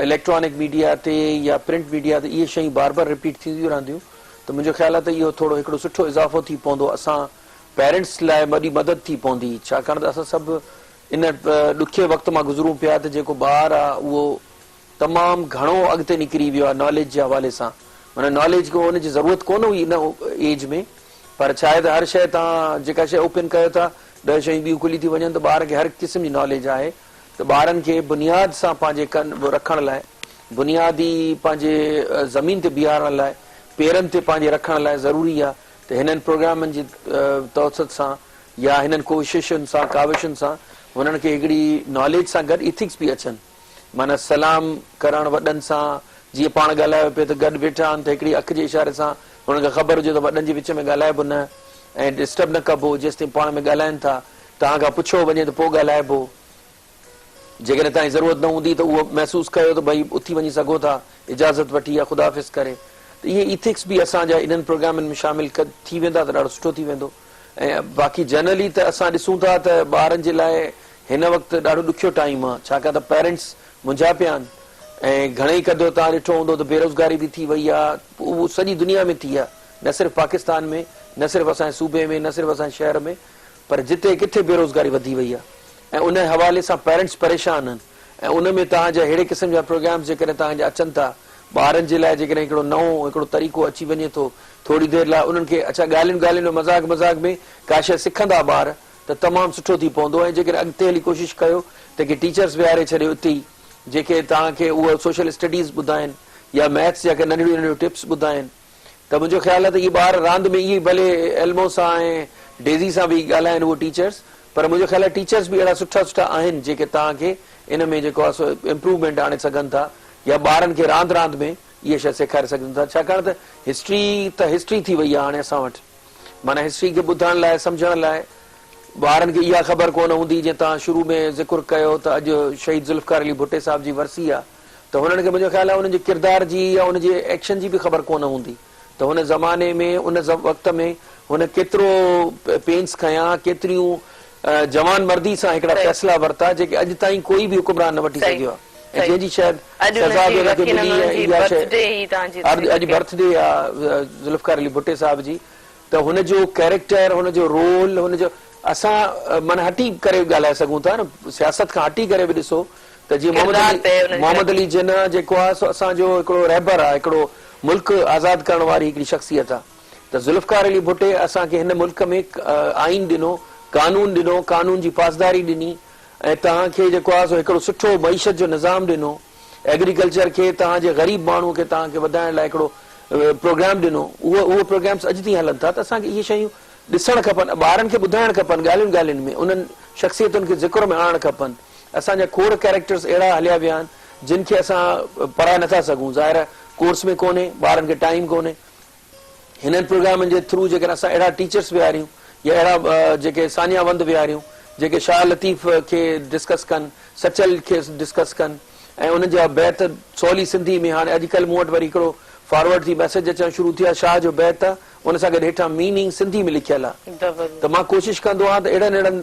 اليڪٽرانڪ ميڊيا تي يا پرنٽ ميڊيا تي اهي شيون بار بار رپيٽ ٿينديون رهنديون ته منهنجو خيال آهي ته اهو ٿورو هڪڙو سٺو اضافو ٿي پوندو اسان پيرنٽس لاء وڏي مدد ٿي پوندي ڇاڪاڻ ته اسان سڀ ان ڏکي وقت مان گذرون پيا ته جيڪو ٻار آهي اهو تمام گهڻو اڳتي نڪري ويو آهي ناليج جي حوالي سان معنيٰ ناليج ڪو ان جي ضرورت ڪونه هئي ان ايج ۾ پر ڇا آهي ته هر شيء توهان جيڪا شيء اوپن ڪيو ٿا ڏهه شيون ٻيون کلي ٿيون وڃن ته ٻار کي هر قسم جي ناليج آهي ته ٻارن کي بنياد سان پنهنجي ڪن رکڻ لاء بنيادي پنهنجي زمين تي بيهارڻ لاء پيرن تي پنهنجي رکڻ لاء ضروري آهي ته هنن پروگرامن جي توسط سان يا هنن ڪوششن سان ڪاوشن سان هنن کي هڪڙي ناليج سان گڏ ايٿڪس به اچن. معنيٰ سلام ڪرڻ وڏن سان، جيئن پاڻ ڳالهايو پئي ته گڏ ويٺا آهن ته هڪڙي اک جي اشاري سان هنن کي خبر هجي ته وڏن جي وچ ۾ ڳالهائبو نه ۽ ڊسٽرب نه ڪبو جيستائين پاڻ ۾ ڳالهائن ٿا توهان کان پڇيو وڃي ته پوء ڳالهائبو جيڪڏهن توهان جي ضرورت نه هوندي ته اهو محسوس ڪيو ته ڀئي اٿي وڃي سگهو ٿا اجازت وٺي يا خدا حافظ ڪري ته اهي ايٿڪس به اسان جا انهن پروگرامن ۾ شامل ٿي ويندا ته ڏاڍو سٺو ٿي ويندو. ۽ باقي جنرلي ته اسان ڏسون ٿا ته ٻارن جي لاء هن وقت ڏاڍو ڏکيو ٽائيم آ ڇاڪاڻ ته پيرنٽس منجها پيا آهن ۽ گهڻي قدر توهان ڏٺو هوندو ته بيروزگاري به ٿي وئي آ اهو سڄي دنيا ۾ ٿي آ نه صرف پاڪستان ۾ نه صرف اسان جي صوبي ۾ نه صرف اسان جي شهر ۾ پر جتي ڪٿي بيروزگاري وڌي وئي آ ۽ ان حوالي سان پيرنٽس پريشان آهن ۽ ان ۾ توهان جا اهڙي قسم جا پروگرامز جيڪڏهن توهان جا اچن ٿا ٻارن جي لاء جيڪڏهن هڪڙو نئون هڪڙو طريقو اچي وڃي ٿو ٿوري دير لاء انهن کي اڇا ڳالهين ڳالهين ۾ مذاق مذاق ۾ ڪا شيء سکندا ٻار ته تمام سٺو ٿي پوندو ۽ جيڪڏهن اڳتي هلي ڪوشش ڪيو ته ڪي ٽيچرز ويهاري ڇڏيو اتي ئي جيڪي توهان کي اهو سوشل اسٽڊيز ٻڌائين يا ميٿس جا ڪي ننڍڙيون ننڍڙيون ٽپس ٻڌائين ته منهنجو خيال آهي ته اهي ٻار راند ۾ اهي ڀلي ايلمو سان ۽ ڊيزي سان به ڳالهائين اهو ٽيچرز پر منهنجو خيال آهي ٽيچرز به اهڙا سٺا سٺا آهن جيڪي توهان کي ان ۾ جيڪو آهي سو امپروومينٽ آڻي سگهن ٿا يا ٻارن کي راند راند ۾ اها شيء سيکاري سگهن ٿا ڇاڪاڻ ته هسٽري ته هسٽري ٿي وئي آهي هاڻي اسان وٽ معنيٰ هسٽري کي ٻڌڻ لاء سمجهڻ لاء ٻارن کي اها خبر ڪونه هوندي جيئن توهان شروع ۾ ذڪر ڪيو ته اڄ شهيد ذوالفقار علي ڀٽي صاحب جي ورسي آهي ته هنن کي منهنجو خيال آهي انهن جي ڪردار جي يا ان جي ايڪشن جي به خبر ڪونه هوندي ته هن زماني ۾ ان وقت ۾ هن ڪيترو پينس کنيا ڪيتريون جوان مردي سان هڪڙا فيصلا ورتا جيڪي اڄ تائين ڪوئي به حڪمران نه وٺي سگهيو آهي ۽ جنهن جي شايد سزا به هن کي ملي ۽ اها شيء اڄ برٿ ڊي آهي ذوالفقار علي ڀٽي صاحب جي ته هن جو ڪيريڪٽر هن جو رول هن جو اسان معنيٰ هٽي ڪري ڳالهائي سگهون ٿا نه سياست کان هٽي ڪري به ڏسو ته جيئن محمد علي محمد علي جناح جيڪو آهي سو اسان جو هڪڙو رهبر آهي هڪڙو ملڪ آزاد ڪرڻ واري هڪڙي شخصيت آهي ته ذوالفقار علي ڀٽي اسان کي هن ملڪ ۾ آئين ڏنو قانون ڏنو قانون جي پاسداري ڏني ۽ توهان کي جيڪو آهي سو هڪڙو سٺو معيشت جو نظام ڏنو ايگريڪلچر کي توهان جي غريب ماڻهو کي توهان کي وڌائڻ لاء هڪڙو پروگرام ڏنو اهو اهو پروگرامس اڄ تائين هلن ٿا ته اسان کي اهي شيون ڏسڻ کپن ٻارن کي ٻڌائڻ کپن ڳالهين ڳالهين ۾ انهن شخصيتن کي ذڪر ۾ آڻڻ کپن اسان جا کوڙ ڪيريڪٽرس اهڙا هليا ويا آهن جن کي اسان پڙهائي نٿا سگهون ظاهر آهي ڪورس ۾ ڪونهي ٻارن کي ٽائيم ڪونهي هنن پروگرامن جي ٿرو جيڪڏهن اسان اهڙا ٽيچرس ويهاريون يا اهڙا جيڪي ثانيه وند ويهاريون جيڪي شاهه لطيف کي ڊسڪس ڪن سچل کي ڊسڪس ڪن ۽ انهن جا بيت سولي سنڌي ۾ هاڻي اڄڪلهه مون وٽ وري هڪڙو فارورڊ ٿي ميسيج اچڻ شروع ٿيا شاهه جو بيت آ ان سان گڏ هيٺان ميننگ سنڌي ۾ لکيل آ ته مان ڪوشش ڪندو آهيان ته اهڙن اهڙن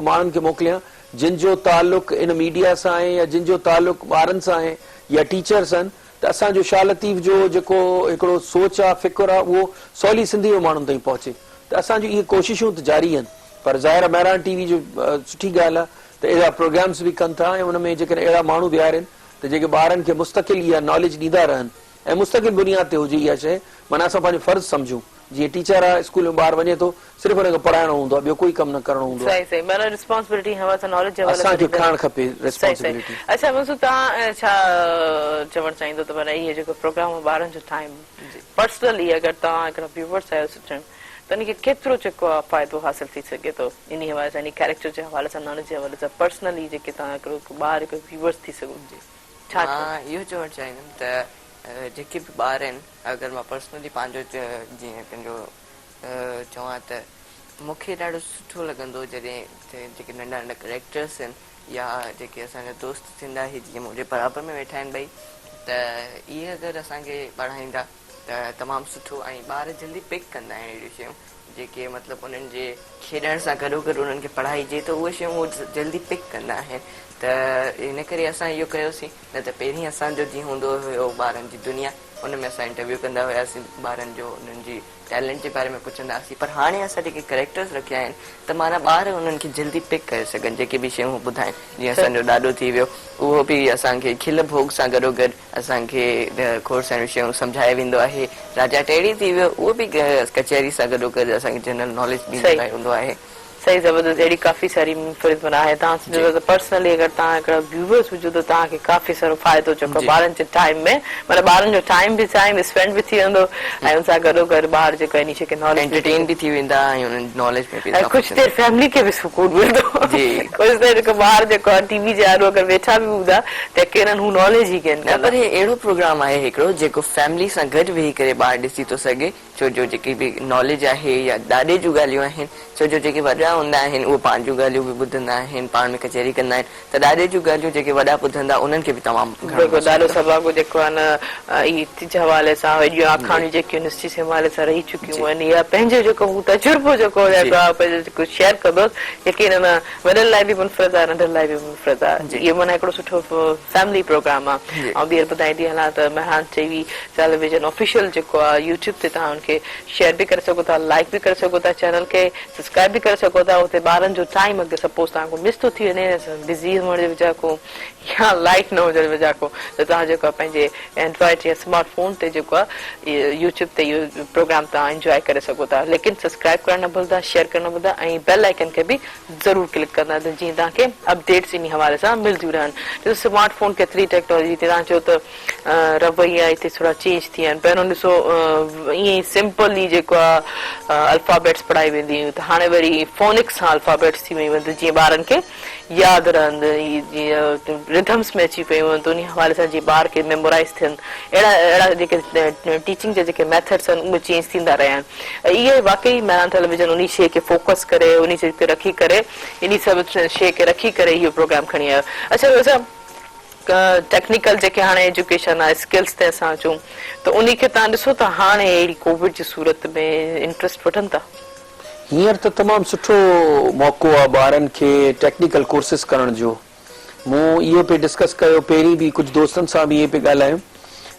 ماڻهن کي موڪليان جن جو تعلق ان ميڊيا سان آهي يا جن جو تعلق ٻارن سان آهي يا ٽيچرس آهن ته اسان جو شاهه لطيف جو جيڪو هڪڙو سوچ آ فڪر آ اهو سولي سنڌي ۾ ماڻهن تائين پهچي ته اسان جون اهي ڪوششون ته جاري آهن پر ظاهر آ مهراڻ ٽي وي جو سٺي ڳالهه آ ته اهڙا پروگرامس به ڪن ٿا ۽ ان ۾ جيڪڏهن اهڙا ماڻهو ويهارين ته جيڪي ٻارن کي مستقل اها ناليج ڏيندا رهن ۽ مستقل بنياد تي هجي اها شيء معنيٰ اسان پنهنجو فرض سمجهون جيئن ٽيچر آ اسڪول ۾ ٻار وڃي ٿو صرف ان کي پڙهائڻو هوندو آ ٻيو ڪوئي ڪم نه ڪرڻو هوندو آ. صحيح صحيح معنيٰ ريسپانسبلٽي حوالي سان ناليج جي حوالي اسان سان کي کڻڻ کپي صحيح صحيح ريسپانسبلٽي. اڇا منصور توهان ڇا چوڻ چاهيندو ته معنيٰ اهي جيڪو پروگرام ٻارن جو ٽائيم پرسنلي اگر توهان هڪڙا ويوورس آهيو سٺا ته ان کي ڪيترو جيڪو آ فائدو حاصل ٿي سگهي ٿو انهي حوالي سان انهي ڪيريڪٽر جي حوالي سان ناليج جي حوالي سان پرسنلي جيڪي توهان هڪڙو ٻار هڪڙو ويوورس ٿي سگهو ڇا چوندو. مان اهو چوڻ چاهيندم ته جيڪي به ٻار آهن اگر مان پرسنلي پنهنجو جيئن پنهنجو چوان ته مون کي ڏاڍو سٺو لڳندو جڏهن جيڪي ننڍا ننڍا ڪريڪٽرس آهن يا جيڪي اسان جا دوست ٿيندا هي جيئن منهنجي برابر ۾ ويٺا آهن ٻئي ته اهي اگر اسان کي پڙهائيندا ته تمام سٺو ۽ ٻار جلدي پڪ ڪندا آهن اهڙيون شيون جيڪي مطلب انهن جي کيڏڻ سان گڏوگڏ انهن کي پڙهائجي ته اهي شيون هو جلدي پڪ ڪندا آهن ته ان ڪري اسان اهو ڪيوسين نه ته پهرين اسان جو جيئن هوندو هيو ٻارن جي دنيا ان ۾ اسان انٽرويو ڪندا هياسين ٻارن جو انهن جي ٽيلنٽ جي باري ۾ پڇندا هئاسين پر هاڻي اسان جيڪي ڪريڪٽرز رکيا آهن ته معنيٰ ٻار انهن کي جلدي پڪ ڪري سگهن جيڪي به شيون هو ٻڌائين جيئن اسان جو ڏاڏو ٿي ويو اهو به اسان کي کل ڀوڳ سان گڏوگڏ اسان کي کوڙ ساريون شيون سمجهائي ويندو آهي راجا ٽيڙي ٿي ويو اهو به ڪچهري سان گڏوگڏ اسان کي جنرل ناليج ڏيندو هوندو آهي. صحيح زبردست اهڙي ڪافي ساري منفرد معنيٰ آهي توهان سمجهو ٿا ته پرسنلي اگر توهان هڪڙا ويوئرس هجو ته توهان کي ڪافي سارو فائدو جيڪو ٻارن جي ٽائيم ۾ معنيٰ ٻارن جو ٽائيم به ٽائيم اسپينڊ به ٿي ويندو ۽ ان سان گڏو گڏ ٻار جيڪو انهي شي کي ناليج انٽرٽين به ٿي ويندا ۽ انهن جي ناليج ۾ به اضافو ۽ ڪجهه دير فيملي کي به سڪون ملندو ڪجهه دير جيڪو ٻار جيڪو آهي ٽي وي جي آڏو اگر ويٺا به هوندا ته يقينن هو ناليج ئي گين ڪندا. نه پر هي اهڙو پروگرام آهي هڪڙو جيڪو فيملي سان گڏ ويهي ڪري ٻار ڏسي ٿو سگهي ڇو جو جيڪي به ناليج آهي يا ڏاڏي جون ڳالهيون آهن ڇو جو جيڪي وڏا هوندا آهن اهي پنهنجون ڳالهيون به ٻڌندا آهن پاڻ ۾ ڪچهري ڪندا آهن ته ڏاڏي جون ڳالهيون جيڪي وڏا ٻڌندا انهن کي به تمام گهڻو بلڪل مزو ڏاڏو ايندو. سڀاڳو جيڪو آهي نه اهي جي حوالي سان اهڙيون آکاڻيون جيڪي يونيورسٽي جي حوالي سان رهي چڪيون آهن يا پنهنجو جيڪو هو تجربو جيڪو جيڪو آهي پنهنجو جيڪو شيئر ڪندو يقينن وڏن لاء به منفرد آهي ننڍن لاء به منفرد آهي اهو معنيٰ هڪڙو سٺو فيملي پروگرام آهي آئون ٻيهر ٻڌائيندي هلان ته مهراڻ ٽي وي ٽيليويزن آفيشل جيڪو آهي يوٽيوب تي توهان ان کي شيئر به ڪري سگهو ٿا لائيڪ به ڪري سگهو ٿا چينل کي سبسڪرائب به ڪري سگهو ٿا اتي ٻارن جو ٽائيم اگر سپوز توهان کان مس ٿو ٿي وڃي بزي هئڻ جي وجه کان يا لائيٽ نه هجڻ جي وجه کان ته توهان جيڪو آهي پنهنجي اينڊرائيڊ يا سمارٽ فون تي جيڪو آهي يوٽيوب تي اهو پروگرام توهان انجواء ڪري سگهو ٿا ليڪن سبسڪرائب ڪرڻ نه ڀلندا شيئر ڪرڻ نه ڀلندا ۽ بيل آئيڪن کي به ضرور ڪلڪ ڪندا ته جيئن توهان کي اپڊيٽس انهي حوالي سان ملديون رهن. ڏسو سمارٽ فون ڪيتري ٽيڪنالاجي ٿي توهان چئو ته رويا هتي ٿورا چينج ٿي ويا آهن پهريون ڏسو ائين ئي سمپل ئي جيڪو آهي الفابيٽس پڙهائي ويندي هيون ته هاڻي وري فونڪس سان الفابيٽس ٿي ويون آهن ته جيئن ٻارن کي ياد رهن جيئن رڌمس ۾ اچي پيون آهن ته انهي حوالي سان جيئن ٻار کي ميمورائز ٿين اهڙا اهڙا جيڪي ٽيچنگ جا جيڪي ميٿڊس آهن اهي چينج ٿيندا رهيا آهن. اهي واقعي مهراڻ ٽيليويزن انهي شيء کي فوڪس ڪري انهي چيز کي رکي ڪري انهي سڀ شيء کي رکي ڪري اهو پروگرام کڻي آيو. اڇا ٻيو صاحب ٽيڪنيڪل جيڪي هاڻي ايجوڪيشن آهي اسڪلز تي اسان اچون ته انهي کي توهان ڏسو ته هاڻي اهڙي ڪووڊ جي صورت ۾ انٽرسٽ وٺن ٿا. هينئر ته تمام سٺو موقعو آهي ٻارن کي ٽيڪنيڪل ڪورسز ڪرڻ جو. مون اهو پئي ڊسڪس ڪيو پهرين به ڪجهه دوستن سان به ائين پئي ڳالهايم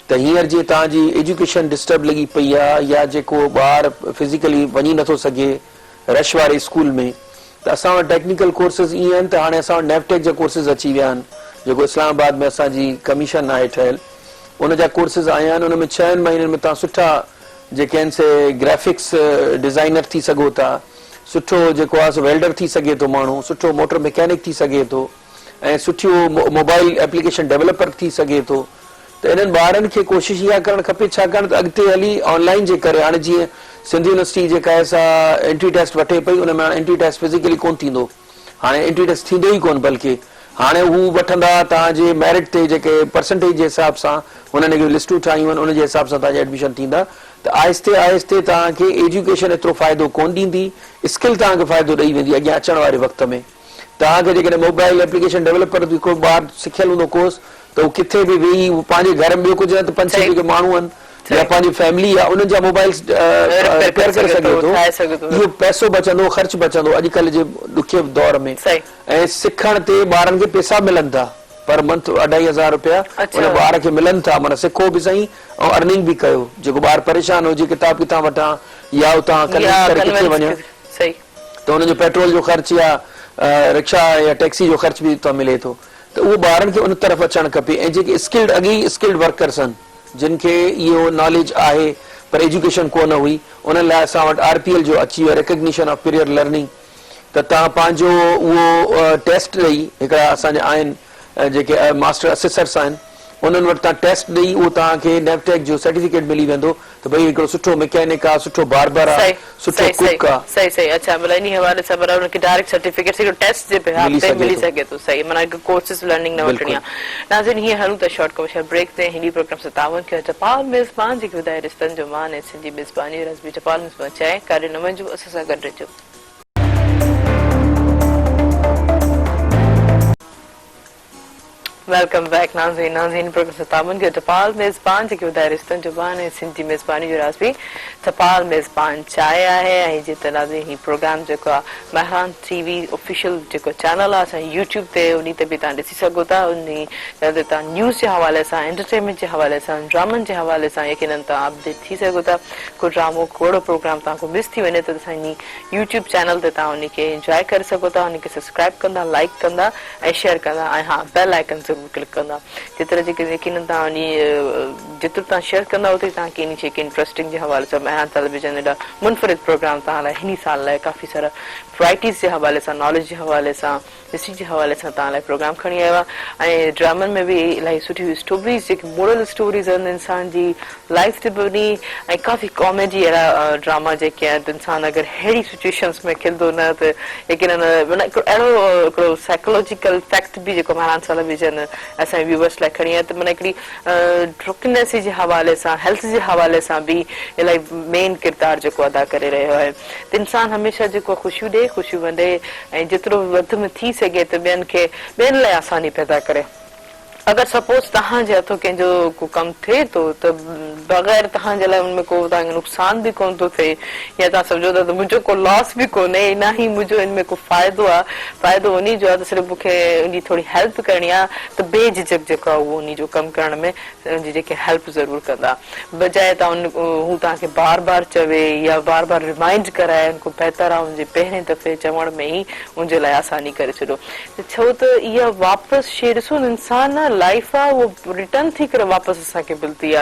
ته هينئر جيئن توهان جي ايجوڪيشن ڊسٽرب لڳي پئي آهي يا جيڪو ٻار فزيڪلي وڃي نٿو سگهي رش واري اسڪول ۾ ته اسان وٽ ٽيڪنيڪل ڪورسز ائين آهن ته هاڻي اسان وٽ نيوٽيڪ جا ڪورسز اچي ويا آهن جيڪو اسلام آباد ۾ اسان جي ڪميشن آهي ٺهيل ان جا ڪورسز آيا آهن ان ۾ ڇهن مهينن ۾ توهان سٺا جيڪي آهن سي گرافڪس ڊزائنر ٿي سگهو ٿا سٺو جيڪو آهي سو ويلڊر ٿي سگهي ٿو ماڻهو، سٺو موٽر مڪينڪ ٿي سگهي ٿو ۽ سٺيو موبائل ايپليڪيشن ڊيولپر ٿي سگهي ٿو ته انهن ٻارن کي ڪوشش اها ڪرڻ کپي ڇاڪاڻ ته اڳتي هلي آن لائين جي ڪري هاڻي جيئن سنڌ يونيورسٽي جيڪا آهي سا انٽري ٽيسٽ وٺي پئي ان ۾ هاڻي انٽري ٽيسٽ فزيڪلي ڪونه ٿيندو هاڻي انٽري ٽيسٽ ٿيندو ئي ڪونه بلڪه هاڻي هو وٺندا توهان جي ميرٽ تي جيڪي پرسنٽيج جي حساب سان هنن جيڪي لسٽون ٺاهيون آهن ان جي حساب سان توهان جا ايڊميشن ٿيندا ته آهستي آهستي توهان کي ايجوڪيشن ايترو فائدو ڪونه ڏيندي اسڪل توهان کي فائدو ڏئي ويندي اڳيان اچڻ واري وقت ۾ توهان کي جيڪڏهن موبائل ايپليڪيشن ڊيولپر به ڪو ٻار سکيل هوندو ڪورس ته هو ڪٿي به ويهي هو پنهنجي گهر ۾ ٻيو ڪجهه نه ته پنج ڇهه جيڪي ماڻهو آهن يا پنهنجي فيملي آ انهن جا موبائلز رپيئر ڪري سگهي ٿو اهو پئسو بچندو خرچ بچندو اڄڪلهه جي ڏکي دور ۾ ۽ سکڻ تي ٻارن کي پئسا ملن ٿا پر منٿ اڍائي هزار روپيا ان ٻار کي ملن ٿا معنيٰ سکو به سهي ۽ ارننگ به ڪيو جيڪو ٻار پريشان هجي ڪتاب ڪٿان وٺان يا اتان ڪنوينس ڪري ڪٿي وڃان ته ان جو پيٽرول جو خرچ يا رڪشا يا ٽيڪسي جو خرچ به اتان ملي ٿو ته اهو ٻارن کي ان طرف اچڻ کپي ۽ جيڪي اسڪلڊ اڳي ئي اسڪلڊ ورڪرس آهن جن کي اهو ناليج آهي پر ايجوڪيشن ڪو نه هئي انهن لاء اسان وٽ آر پي ايل جو اچي ويو آهي ريڪگنيشن آف پريئر لرننگ ته توهان پنهنجو اهو ٽيسٽ ڏئي هڪڙا اسان جا آهن جيڪي ماسٽر اسيسرس آهن انهن وٽ توهان ٽيسٽ ڏئي اهو توهان کي نيوٽيڪ جو سرٽيفڪيٽ ملي ويندو ته ڀئي هڪڙو سٺو مڪينڪ آ سٺو باربر آ سٺو ڪڪ آ. صحيح صحيح اڇا مطلب انهي حوالي سان مطلب انهن کي ڊائريڪٽ سرٽيفڪيٽ هڪڙو ٽيسٽ جي بيهاف تي ملي سگهي ٿو صحيح معنيٰ هڪ ڪورسز لرننگ نه وٺڻي آ ناظرين هيئن هلون ٿا شارٽ ڪمرشل بريڪ تي هن پروگرام سان تعاون ڪيو ٽپال ميزبان جيڪي ٻڌائي رشتن جو مان ۽ سنڌي ميزباني جو رسبي ٽپال ميزبان چانهه ڪاڏي نه وڃجو اسان سان گڏ رهجو. Welcome back ناظرين ناظرين پروگرام سان تعاون ڪيو ٽپال ميزبان جيڪي ٻڌائي رشتن جو مان ۽ سنڌ جي ميزباني جو راز به ٽپال ميزبان چانهه آهي ۽ جي ته ناظرين هي پروگرام جيڪو آهي مهراڻ ٽي وي آفيشل جيڪو چينل آهي اسان يوٽيوب تي انهي تي به توهان ڏسي سگهو ٿا انهي چينل تي توهان نيوز جي حوالي سان انٽرٽينمينٽ جي حوالي سان ڊرامن جي حوالي سان يقينن توهان اپڊيٽ ٿي سگهو ٿا ڪو ڊرامو ڪو اهڙو پروگرام توهان کان مس ٿي وڃي ته اسان انهي يوٽيوب چينل تي توهان انهي کي انجواء ڪري سگهو ٿا انهي کي سبسڪرائب ڪندا لائيڪ ڪندا ۽ شيئر ڪندا ۽ ها بيل آئيڪن ضرور ڪلڪ ڪندا جيترا جيڪي يقينن توهان انهي جيترو توهان شيئر ڪندا اوتري توهان کي انهي شي کي انٽرسٽنگ جي حوالي سان مهراڻ ٽيليويزن ايڏا منفرد پروگرام توهان لاء هني سال لاء ڪافي سارا ورائٽيز جي حوالي سان ناليج جي حوالي سان هسٽري جي حوالي سان توهان لاء پروگرام کڻي آيو آهي ۽ ڊرامن ۾ به الاهي سٺيون اسٽوريز جيڪي مورل اسٽوريز آهن انسان جي لائف تي بني ۽ ڪافي ڪاميڊي اهڙا ڊراما جيڪي آهن ته انسان اگر اهڙي سچويشنس ۾ کلندو نه ته يقينن معنيٰ هڪڙو اهڙو هڪڙو سائيڪالاجيڪل فيڪٽ به جيڪو مهراڻ ٽيليويزن اسان جي ويوورس لاء کڻي آيو ته معنيٰ هڪڙي ڊرڪنيس جي حوالي سان هيلٿ جي حوالي سان به الاهي مين ڪردار جيڪو ادا ڪري رهيو آهي ته انسان هميشه جيڪو خوشيون ڏي خوشيون ونڊي ۽ جيترو وڌ ۾ ٿي سگهي ته ٻين کي ٻين لاء آساني پيدا ڪري. اگر سپوز توهان جي هٿو ڪنهن جو ڪو ڪم ٿئي ٿو ته بغير توهان جي لاء ان ۾ ڪو توهان کي نقصان به ڪونه ٿو ٿئي يا توهان سمجهو ٿا ته منهنجو ڪو لاس به ڪونهي نه ئي منهنجو ان ۾ ڪو فائدو آهي فائدو انهي جو آهي ته صرف مون کي ان جي ٿوري هيلپ ڪرڻي آهي ته بي جهجهڪ جيڪو آهي اهو انهي جو ڪم ڪرڻ ۾ ان جي جيڪي هيلپ ضرور ڪندا بجاء ته ان هو توهان کي بار بار چوي يا بار بار ريمائنڊ ڪرائي ان کان بهتر آهي ان جي پهرين دفعي چوڻ ۾ ئي ان جي لاء آساني ڪري ڇڏو. ڇو ته اها واپس شي ڏسو نه انسان آ لائف آ اهو ريٽرن ٿي ڪري واپس اسان کي ملتي آ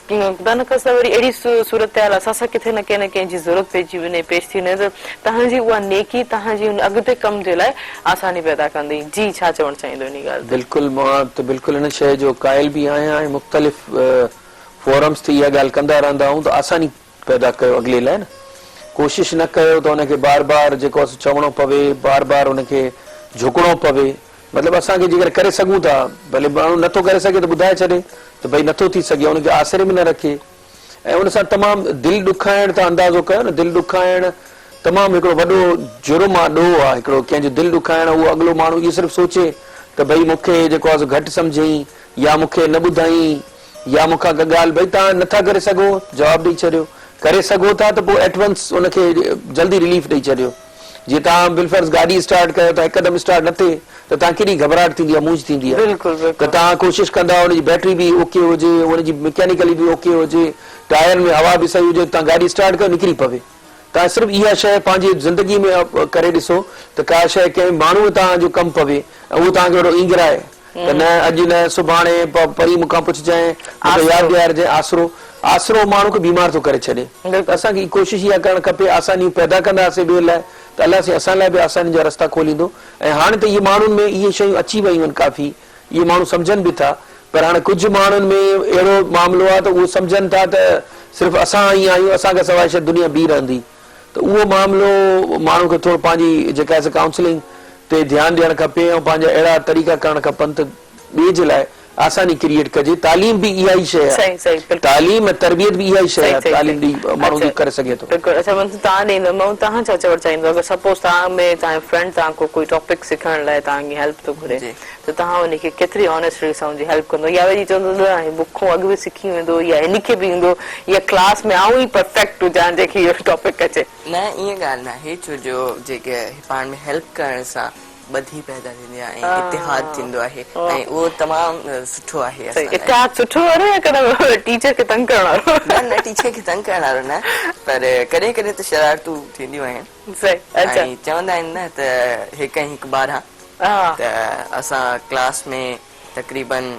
خدا نخواسته وري اهڙي صورتحال اسان سان ڪٿي نه ڪنهن نه ڪنهن جي ضرورت پئجي وڃي پيش ٿي وڃي ته توهان جي اها نيڪي توهان جي ان اڳتي ڪم جي لاء آساني پيدا ڪندي جي ڇا چوڻ چاهيندو انهي ڳالهه تي. بلڪل مان ته بلڪل ان شيء جو قائل به آهيان ۽ مختلف فورمز تي اها ڳالهه ڪندا رهندا آهيون ته آساني پيدا ڪيو اڳلي لاء نه ڪوشش نه ڪيو ته ان کي بار بار جيڪو آهي سو چوڻو پوي بار بار ان کي جهڪڻو پوي مطلب اسان کي جيڪڏهن ڪري سگهون ٿا ڀلي ماڻهو نٿو ڪري سگهي ته ٻڌائي ڇڏي ته ڀئي نٿو ٿي سگهي ان کي آسري ۾ نه رکي ۽ ان سان تمام دل ڏکائڻ تان اندازو ڪيو نه دل ڏکائڻ تمام هڪڙو وڏو جرم آ ڏوهه آ هڪڙو ڪنهن جو دل ڏکائڻ اهو اڳلو ماڻهو اهو صرف سوچي ته ڀئي مون کي جيڪو آ سو گهٽ سمجهيائين يا مون کي نه ٻڌائين يا مون کان ڪا ڳالهه ڀئي توهان نٿا ڪري سگهو جواب ڏئي ڇڏيو ڪري سگهو ٿا ته پوء ايٽ ونس ان کي جلدي رليف ڏئي ڇڏيو جيئن توهان بالفرض گاڏي اسٽارٽ ڪيو ٿا هڪدم اسٽارٽ نه ٿئي ته توهان ڪيڏي گهٻراهٽ ٿيندي آهي مونجهه ٿيندي آهي ته توهان ڪوشش ڪندا ان جي بيٽري به اوڪي هجي ان جي مڪينيڪلي به اوڪي هجي ٽائرن ۾ هوا به صحيح هجي توهان گاڏي اسٽارٽ ڪيو نڪري پوي توهان صرف اها شيء پنهنجي زندگي ۾ ڪري ڏسو ته ڪا شيء ڪنهن ماڻهوء توهان جو ڪم پوي ۽ اهو توهان کي وڏو اينگرائي ته نه اڄ نه سڀاڻي پرين مون کان پڇجانء، مون کي ياد ڏيارجانء، آسرو آسرو ماڻهو کي بيمار ٿو ڪري ڇڏي. ته اسان کي ڪوشش اها ڪرڻ کپي آسانيون پيدا ڪنداسين ٻئي لاء ته الله سائين اسان لاء به آسانين جا رستا کوليندو ۽ هاڻي ته اهي ماڻهن ۾ اهي شيون اچي ويون آهن ڪافي اهي ماڻهو سمجهن به ٿا پر هاڻي ڪجهه ماڻهن ۾ اهڙو معاملو آهي ته اهو سمجهن ٿا ته صرف اسان ئي آهيون اسان کان سواء شايد دنيا بيهي رهندي ته اهو معاملو ماڻهو کي ٿورو پنهنجي جيڪا آهي سا ڪائونسلنگ تي ڌيان ڏيڻ کپي ۽ پنهنجا اهڙا طريقا ڪرڻ کپن ته ٻئي جي لاء آساني ڪريئيٽ ڪجي تعليم به اها ئي شيء صحيح آهي صحيح بلڪل تعليم ۽ تربيت به اها ئي شيء صحيح آهي صحيح تعليم صحيح ڏئي ماڻهو اڇا به ڪري سگهي ٿو. بلڪل اڇا منصور توهان ڏي ايندم آئون توهان ڇا چوڻ چاهيندو اگر سپوز توهان ۾ توهان جو فرينڊ توهان کان ڪوئي ٽاپڪ سکڻ لاء توهان کي هيلپ ٿو گهري جي. ته توهان ان کي ڪيتري آنيسٽلي سان ان جي هيلپ ڪندو يا وري چوندو نه هي مون کان اڳ به سکي ويندو يا هن کي به ايندو يا ڪلاس ۾ آئون ئي پرفيڪٽ هجان جنهن کي اهو ٽاپڪ اچي. نه ائين ڳالهه ناهي ڇو جو جيڪي پاڻ ۾ هيلپ ڪرڻ سان ٻڌي پيدا ٿيندي آهي ۽ اتحاد ٿيندو آهي ۽ اهو تمام سٺو آهي اسان لاء. اتحاد سٺو وارو يا ڪڏهن ٽيچر کي تنگ ڪرڻ وارو؟ نه نه ٽيچر کي تنگ ڪرڻ وارو نه پر ڪڏهن ڪڏهن ته شرارتون ٿينديون آهن صحيح اڇا ۽ چوندا آهن نه ته هڪ ۽ هڪ 12 ته اسان ڪلاس ۾ تقريبن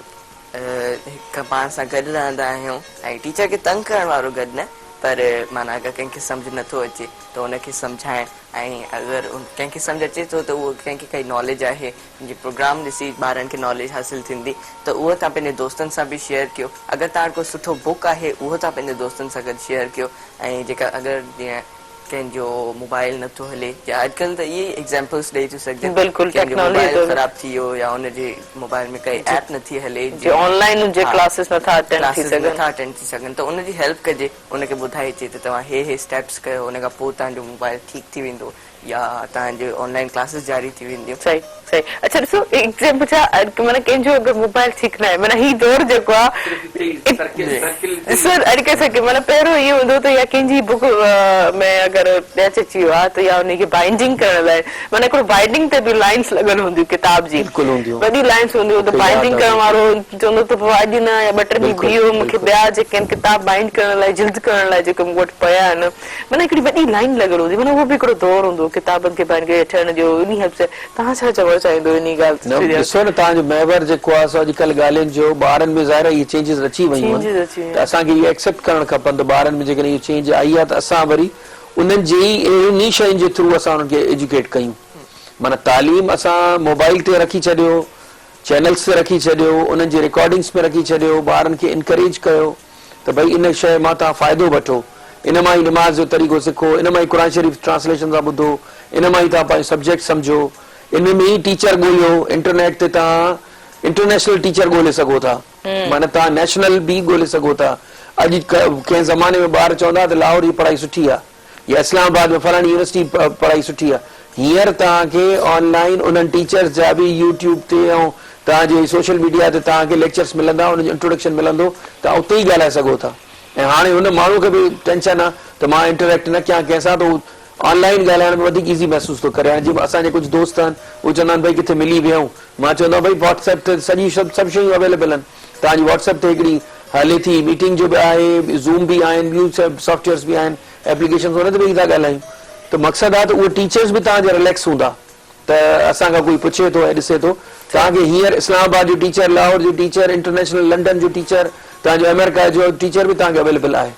هڪ پاڻ سان گڏ رهندا آهيون ۽ ٽيچر کي تنگ ڪرڻ وارو گڏ نه پر معنيٰ اگر ڪنهن کي سمجهه نٿو اچي ته ان کي سمجهائڻ ۽ اگر ڪنهن کي سمجهه اچي ٿو ته اهو ڪنهن کي ڪائي ناليج آهي جي پروگرام ڏسي ٻارن کي ناليج حاصل ٿيندي ته اهو توهان پنهنجي دوستن سان به شيئر ڪيو اگر توهان وٽ ڪو سٺو بوڪ آهي اهو توهان پنهنجي دوستن سان گڏ شيئر ڪيو ۽ جيڪا اگر جيئن ڪنهن جو موبائل نٿو هلي يا اڄڪلهه ته اهي ئي ايگزامپلس ڏئي ٿيون سگهجن بلڪل ڪنهن جو ٽيڪنالاجي موبائل ته خراب ٿي ويو يا ان جي موبائل ۾ ڪائي ايپ نٿي هلي جي آن لائن هجي ها ڪلاسز نٿا اٽينڊ ٿي ڪلاسز سگهن. نٿا اٽينڊ ٿي سگهن ته ان جي هيلپ ڪجي. ان کي ٻڌائجي ته توهان هي هي اسٽيپس ڪيو ان کان پوء توهان جو موبائل ٺيڪ ٿي ويندو يا توهان جي آن لائن ڪلاسز جاري ٿي وينديون. صحيح صحيح اڇا ڏسو ايگزامپل ڇا معنيٰ ڪنهن جو اگر موبائل ٺيڪ ناهي معنيٰ هي دور جيڪو آ ڏسو اڄڪلهه سرڪل معنيٰ پهريون اهو هوندو ته يا ڪنهن جي بڪ ۾ اگر پيچ اچي ويو آ ته يا ان کي بائنڊنگ ڪرڻ لاء معنيٰ هڪڙو بائنڊنگ تي به لائنس لڳل هونديون ڪتاب جي بلڪل هونديون وڏي لائنس هونديون ته مونکي ياد بائنڊنگ آ ڪرڻ بلڪل وارو چوندو ته بابا اڄ نه يا ٻه ٽي ڏينهن بلڪل بيهو مونکي بلڪل ٻيا جيڪي آهن ڪتاب بائنڊ ڪرڻ لاء جلد ڪرڻ لاء جيڪي مون وٽ پيا آهن معنيٰ هڪڙي وڏي لائن لڳل هوندي معنيٰ اهو به هڪڙو دور هوندو هو ڪتابن کي بائنڊ ڪري ٺهڻ جو انهي هيلپ سان توهان ڇا چوڻ چاهيندو انهي ڳالهه نه تي ڏسو نه توهان جو محور جيڪو آهي سو اڄڪلهه ڳالهين جو ٻارن ۾ ظاهر آهي اهي چينجز اچي ويون آهن چينجز اچي ويون ته اسان کي اهو ايڪسيپٽ ڪرڻ کپن ته ٻارن ۾ جيڪڏهن اهو چينج آئي آهي ته اسان وري انهن جي ئي اهڙين ئي شين جي ٿرو اسان انهن کي ايجوڪيٽ ڪيون معنيٰ تعليم اسان موبائل تي رکي ڇڏيو چينلز تي رکي ڇڏيو انهن جي رڪارڊنگس ۾ رکي ڇڏيو ٻارن کي انڪريج ڪيو ته ڀئي ان شيء مان توهان فائدو وٺو ان مان ئي نماز جو طريقو سکو ان مان ئي قرآن شريف ٽرانسليشن سان ٻڌو ان مان ئي توهان پنهنجو سبجيڪٽ سمجهو ان ۾ ئي ٽيچر ڳوليو انٽرنيٽ تي توهان انٽرنيشنل ٽيچر ڳولي سگهو ٿا معنيٰ توهان نيشنل به ڳولي سگهو ٿا. اڄ ڪنهن زماني ۾ ٻار چوندا ها ته لاهور جي پڙهائي سٺي آهي يا اسلام آباد ۾ فلاڻي يونيورسٽي جي پڙهائي سٺي آهي. هينئر توهان کي آن لائين انهن ٽيچرز جا به يوٽيوب تي ۽ توهان جي سوشل ميڊيا تي توهان کي ليڪچرز ملندا انهن جو انٽروڊڪشن ملندو توهان اتي ئي ڳالهائي سگهو ٿا ۽ هاڻي هن ماڻهو کي به ٽينشن آهي ته مان انٽريڪٽ نه ڪيان ڪنهن سان ته هو آن لائين ڳالهائڻ ۾ وڌيڪ ايزي محسوس ٿو ڪري. هاڻي جيئن اسان جا ڪجهه دوست آهن اهي چوندا آهن ڀئي ڪٿي ملي ويهون مان چوندو آهيان ڀئي واٽس ايپ تي سڄي سڀ شيون اويليبل آهن توهان جي واٽس ايپ تي هڪڙي هلي ٿي ميٽنگ جو به آهي زوم به آهن ٻيون سڀ سافٽ ويئرس به آهن ايپليڪيشنس ان تي به ٿا ڳالهايون ته مقصد آهي ته اهي ٽيچرس به توهان جا رليڪس هوندا ته اسان کان ڪوئي پڇي ٿو ۽ ڏسي ٿو توهان کي هينئر اسلام آباد جو ٽيچر لاهور جو ٽيچر انٽرنيشنل لنڊن جو ٽيچر توهان جو آمريڪا جو ٽيچر به توهان کي اويليبل آهي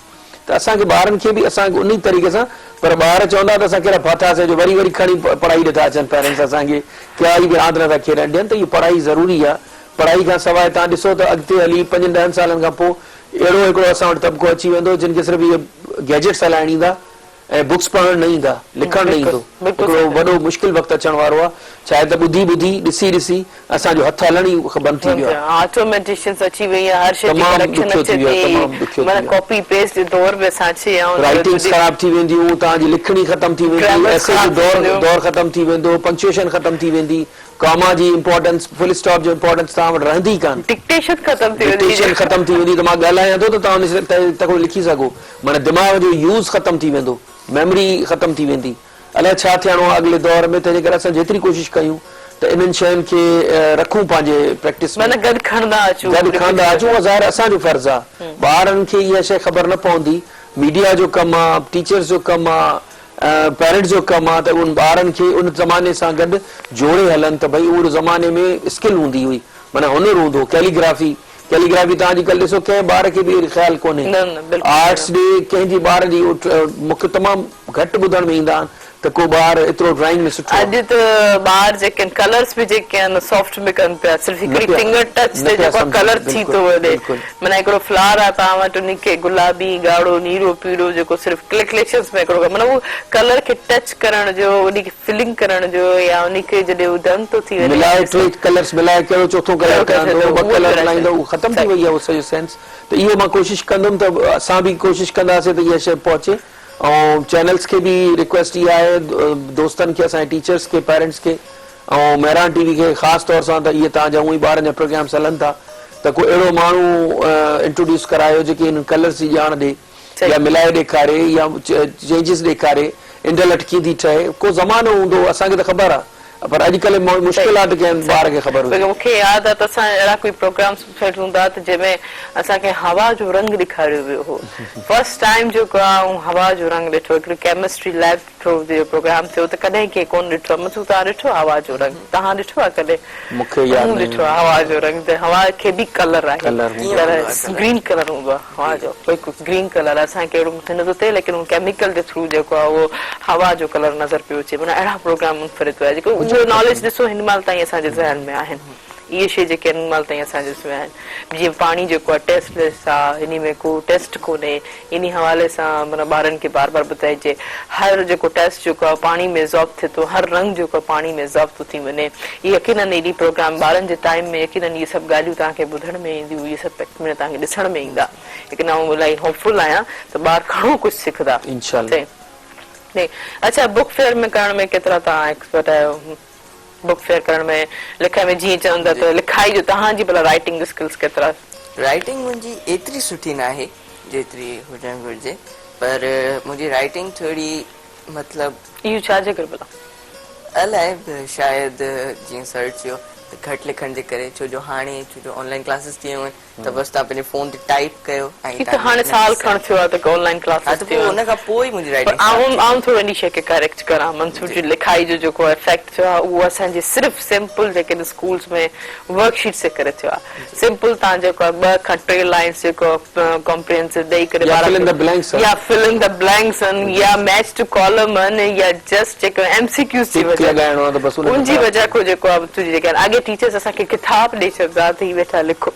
ته اسان کي ٻارن کي به اسان انهي طريقي سان پر ٻار چوندا ته اسان ڪهڙا ڦاٿاسين جو وري وري کڻي پڙهائي ڏي ٿا اچن پيرنٽس اسان کي ڪائي به راند نٿا کيڏڻ ڏين ته اهو پڙهائي ضروري آهي پڙهائي کان سواء توهان ڏسو ته اڳتي هلي پنجن ڏهن سالن کان پوء اهڙو هڪڙو اسان وٽ طبقو اچي ويندو جن کي صرف اهي گيجيٽس هلائڻ ايندا ۽ بڪس پڙهڻ نه ايندا، لکڻ نه ايندو. هڪڙو وڏو مشڪل وقت اچڻ وارو آهي. ڇا آهي ته ٻڌي ٻڌي، ڏسي ڏسي اسان جو هٿ هلڻ ئي بند ٿي ويو آهي. آٽوميٽيشنس اچي وئي آهي، هر شيء جي تمام ڪريڪشن ڏکيو اچي ٿي ويو آهي، ٿي، تمام ڏکيو ٿي معنيٰ ويو آهي. ڪاپي پيسٽ جو دور به اسان اچي ويا آهيون. رائٽنگس خراب ٿي وينديون، توهان جي لکڻي ختم ٿي ويندي، گرامرز ايسي جو خراب ٿي دور وينديون. دور ختم ٿي ويندو، پنڪچوئيشن ختم ٿي ويندي، ڪاما جي امپارٽنس، فل اسٽاپ جو امپارٽنس توهان وٽ رهندي ئي ڪانه. ڊڪٽيشن ختم ٿي ويندي. ڊڪٽيشن ختم ٿي ويندي ته مان ڳالهايان ٿو ته توهان ان تي تڪڙو لکي سگهو. معنيٰ دماغ جو يوز ختم ٿي ويندو، ميموري ختم ٿي ويندي. الائي ڇا ٿيڻو آهي اڳلي دور ۾ تنهنجي ڪري اسان جيتري ڪوشش ڪيون ته انهن شين کي رکون پنهنجي پريڪٽس ۾. معنيٰ گڏ کڻندا اچون. گڏ کڻندا اچون اها ظاهر اسان جو فرض آهي. ٻارن کي اها شيء خبر نه پوندي. ميڊيا جو ڪم آهي، ٽيچرز جو ڪم آهي، پيرنٽس جو ڪم آهي ته ان ٻارن کي ان زماني سان گڏ جوڙي هلن ته ڀئي ان زماني ۾ اسڪل هوندي هئي معنيٰ هنر هوندو هو ڪيليگرافي ڪيليگرافي توهان اڄ ڪلهه ڏسو ڪنهن ٻار کي به خيال ڪونهي نه نه بلڪل آرٽس ڏي ڪنهن جي ٻار جي مون کي تمام گهٽ ٻڌڻ ۾ ايندا آهن ته ته ڪو ٻار ايترو ڊرائنگ ۾ سٺو اڄ ته ٻار جيڪي آهن ڪلرس به جيڪي آهن سافٽ ۾ ڪن پيا صرف هڪڙي فنگر ٽچ تي جيڪو آهي ڪلر ٿي ٿو وڃي معنيٰ هڪڙو فلاور آهي توهان وٽ انهي کي گلابي ڳاڙهو نيرو پيڙو جيڪو صرف ڪلڪليشنس ۾ هڪڙو معنيٰ اهو ڪلر کي ٽچ ڪرڻ جو انهي کي فلنگ ڪرڻ جو يا انهي کي جڏهن هو ڊن ٿو ٿي وڃي ملائي ٽي ڪلرس ملائي ڪهڙو چوٿون ڪلر ڪرندو ٻه ڪلر ملائيندو اهو ختم ٿي وئي آهي اهو سڄو سينس ته اهو مان ڪوشش ڪندم ته اسان به ڪوشش ڪنداسين ته اها شيء پهچي ۽ چينلز کي به ريڪويسٽ اها آهي دوستن کي اسان جي ٽيچرس کي پيرنٽس کي ۽ مهراڻ ٽي وي کي خاص طور سان ته اهي توهان جا اونئي ٻارن جا پروگرامس هلن ٿا ته ڪو اهڙو ماڻهو انٽروڊيوس ڪرايو جيڪي انهن ڪلرس جي ڄاڻ ڏي يا ملائي ڏيکاري يا چينجز ڏيکاري انڊلٺ ڪيئن ٿي ٺهي ڪو زمانو هوندو هو اسان کي ته خبر آهي پر اڄڪلهه مشڪل آهي ته ڪنهن ٻار کي خبر هجي. مون کي ياد آهي ته اسان اهڙا ڪوئي پروگرامس ٿيل هوندا ته جنهن ۾ اسان کي هوا جو رنگ ڏيکاريو ويو هو فرسٽ ٽائيم جيڪو آهي آئون هوا جو رنگ ڏٺو هڪڙو ڪيمسٽري ليب ٿرو جو پروگرام ٿيو ته ڪڏهن ڪنهن ڪونه ڏٺو آهي منصور توهان ڏٺو آهي هوا جو رنگ توهان ڏٺو آهي ڪڏهن مون کي ياد مون ناهي. ڏٺو آهي هوا جو رنگ ته هوا کي به ڪلر آهي ڪلر هوندو آهي. گرين ڪلر هوندو آهي هوا جو بلڪل گرين ڪلر اسان کي اهڙو مٿي نٿو ٿئي ليڪن ان ڪيميڪل جي ٿرو جيڪو آهي اهو هوا جو ڪلر نظر پيو اچي معنيٰ اهڙا پروگرام منفرد هيا جيڪو اهو ناليج ڏسو هن مهل تائين اسان جي ذهن ۾ آهن اهي شي جيڪي هن مهل تائين اسان جي ۾ آهن جيئن پاڻي جيڪو آهي ٽيسٽ ليس آهي انهي ۾ ڪو ٽيسٽ ڪونهي انهي حوالي سان معنيٰ ٻارن کي بار بار ٻڌائجي هر جيڪو ٽيسٽ جيڪو آهي پاڻي ۾ ضبط ٿئي ٿو هر رنگ جيڪو آهي پاڻي ۾ ضبط ٿو ٿي وڃي يقينن ايڏي پروگرام ٻارن جي ٽائيم ۾ يقينن اهي سڀ ڳالهيون توهان کي ٻڌڻ ۾ اينديون اهي سڀ ۾ توهان کي ڏسڻ ۾ ايندا ليڪن آئون الاهي هوپ فل آهيان ته ٻار گهڻو ڪجهه سکندا انشاء الله. صحيح اڇا بڪ فيئر ۾ ڪرڻ ۾ ڪيترا توهان ايڪسپرٽ آهيو بڪ فيئر ڪرڻ ۾ لکڻ ۾ جيئن چون ٿا ته لکائي جو توهان جي ڀلا رائيٽنگ اسڪلز ڪيترا. رائيٽنگ منهنجي ايتري سٺي ناهي جيتري هجڻ گهرجي پر منهنجي رائيٽنگ ٿوري مطلب. اهو ڇا جي ڪري ڀلا؟ الائي شايد جيئن سر چيو ته گهٽ لکڻ جي ڪري ڇو جو هاڻي ڇو جو آن لائين ڪلاسز ٿي ويون آهن ته بس توهان پنهنجي فون تي ٽائيپ ڪيو ۽ هي ته هاڻي سال کڻ ٿيو آهي ته آن لائين ڪلاسز ٿيون آهن. ان کان پوء ئي منهنجي رائيٽنگ پر آئون آئون ٿورو انهي شيء کي ڪريڪٽ ڪران منصور جي لکائي جو جيڪو افيڪٽ ٿيو آهي اهو اسان جي صرف سمپل جيڪي اسڪولز ۾ ورڪ شيٽس جي ڪري ٿيو آهي سمپل توهان جيڪو آهي ٻه کان ٽي لائنس جيڪو ڪمپريهنسو ڏئي ڪري يا فل ان the blanks يا فل ان the blanks آهن يا ميچ ٽو ڪالم آهن يا جسٽ جيڪو ايم سي ڪيوز جي ٽڪ لڳائڻو آهي ته بس ان جي وجه کان جيڪو آهي تنهنجي جيڪي اڳي ٽيچرس اسان کي ڪتاب ڏئي ڇڏندا ته هي ويٺا لکو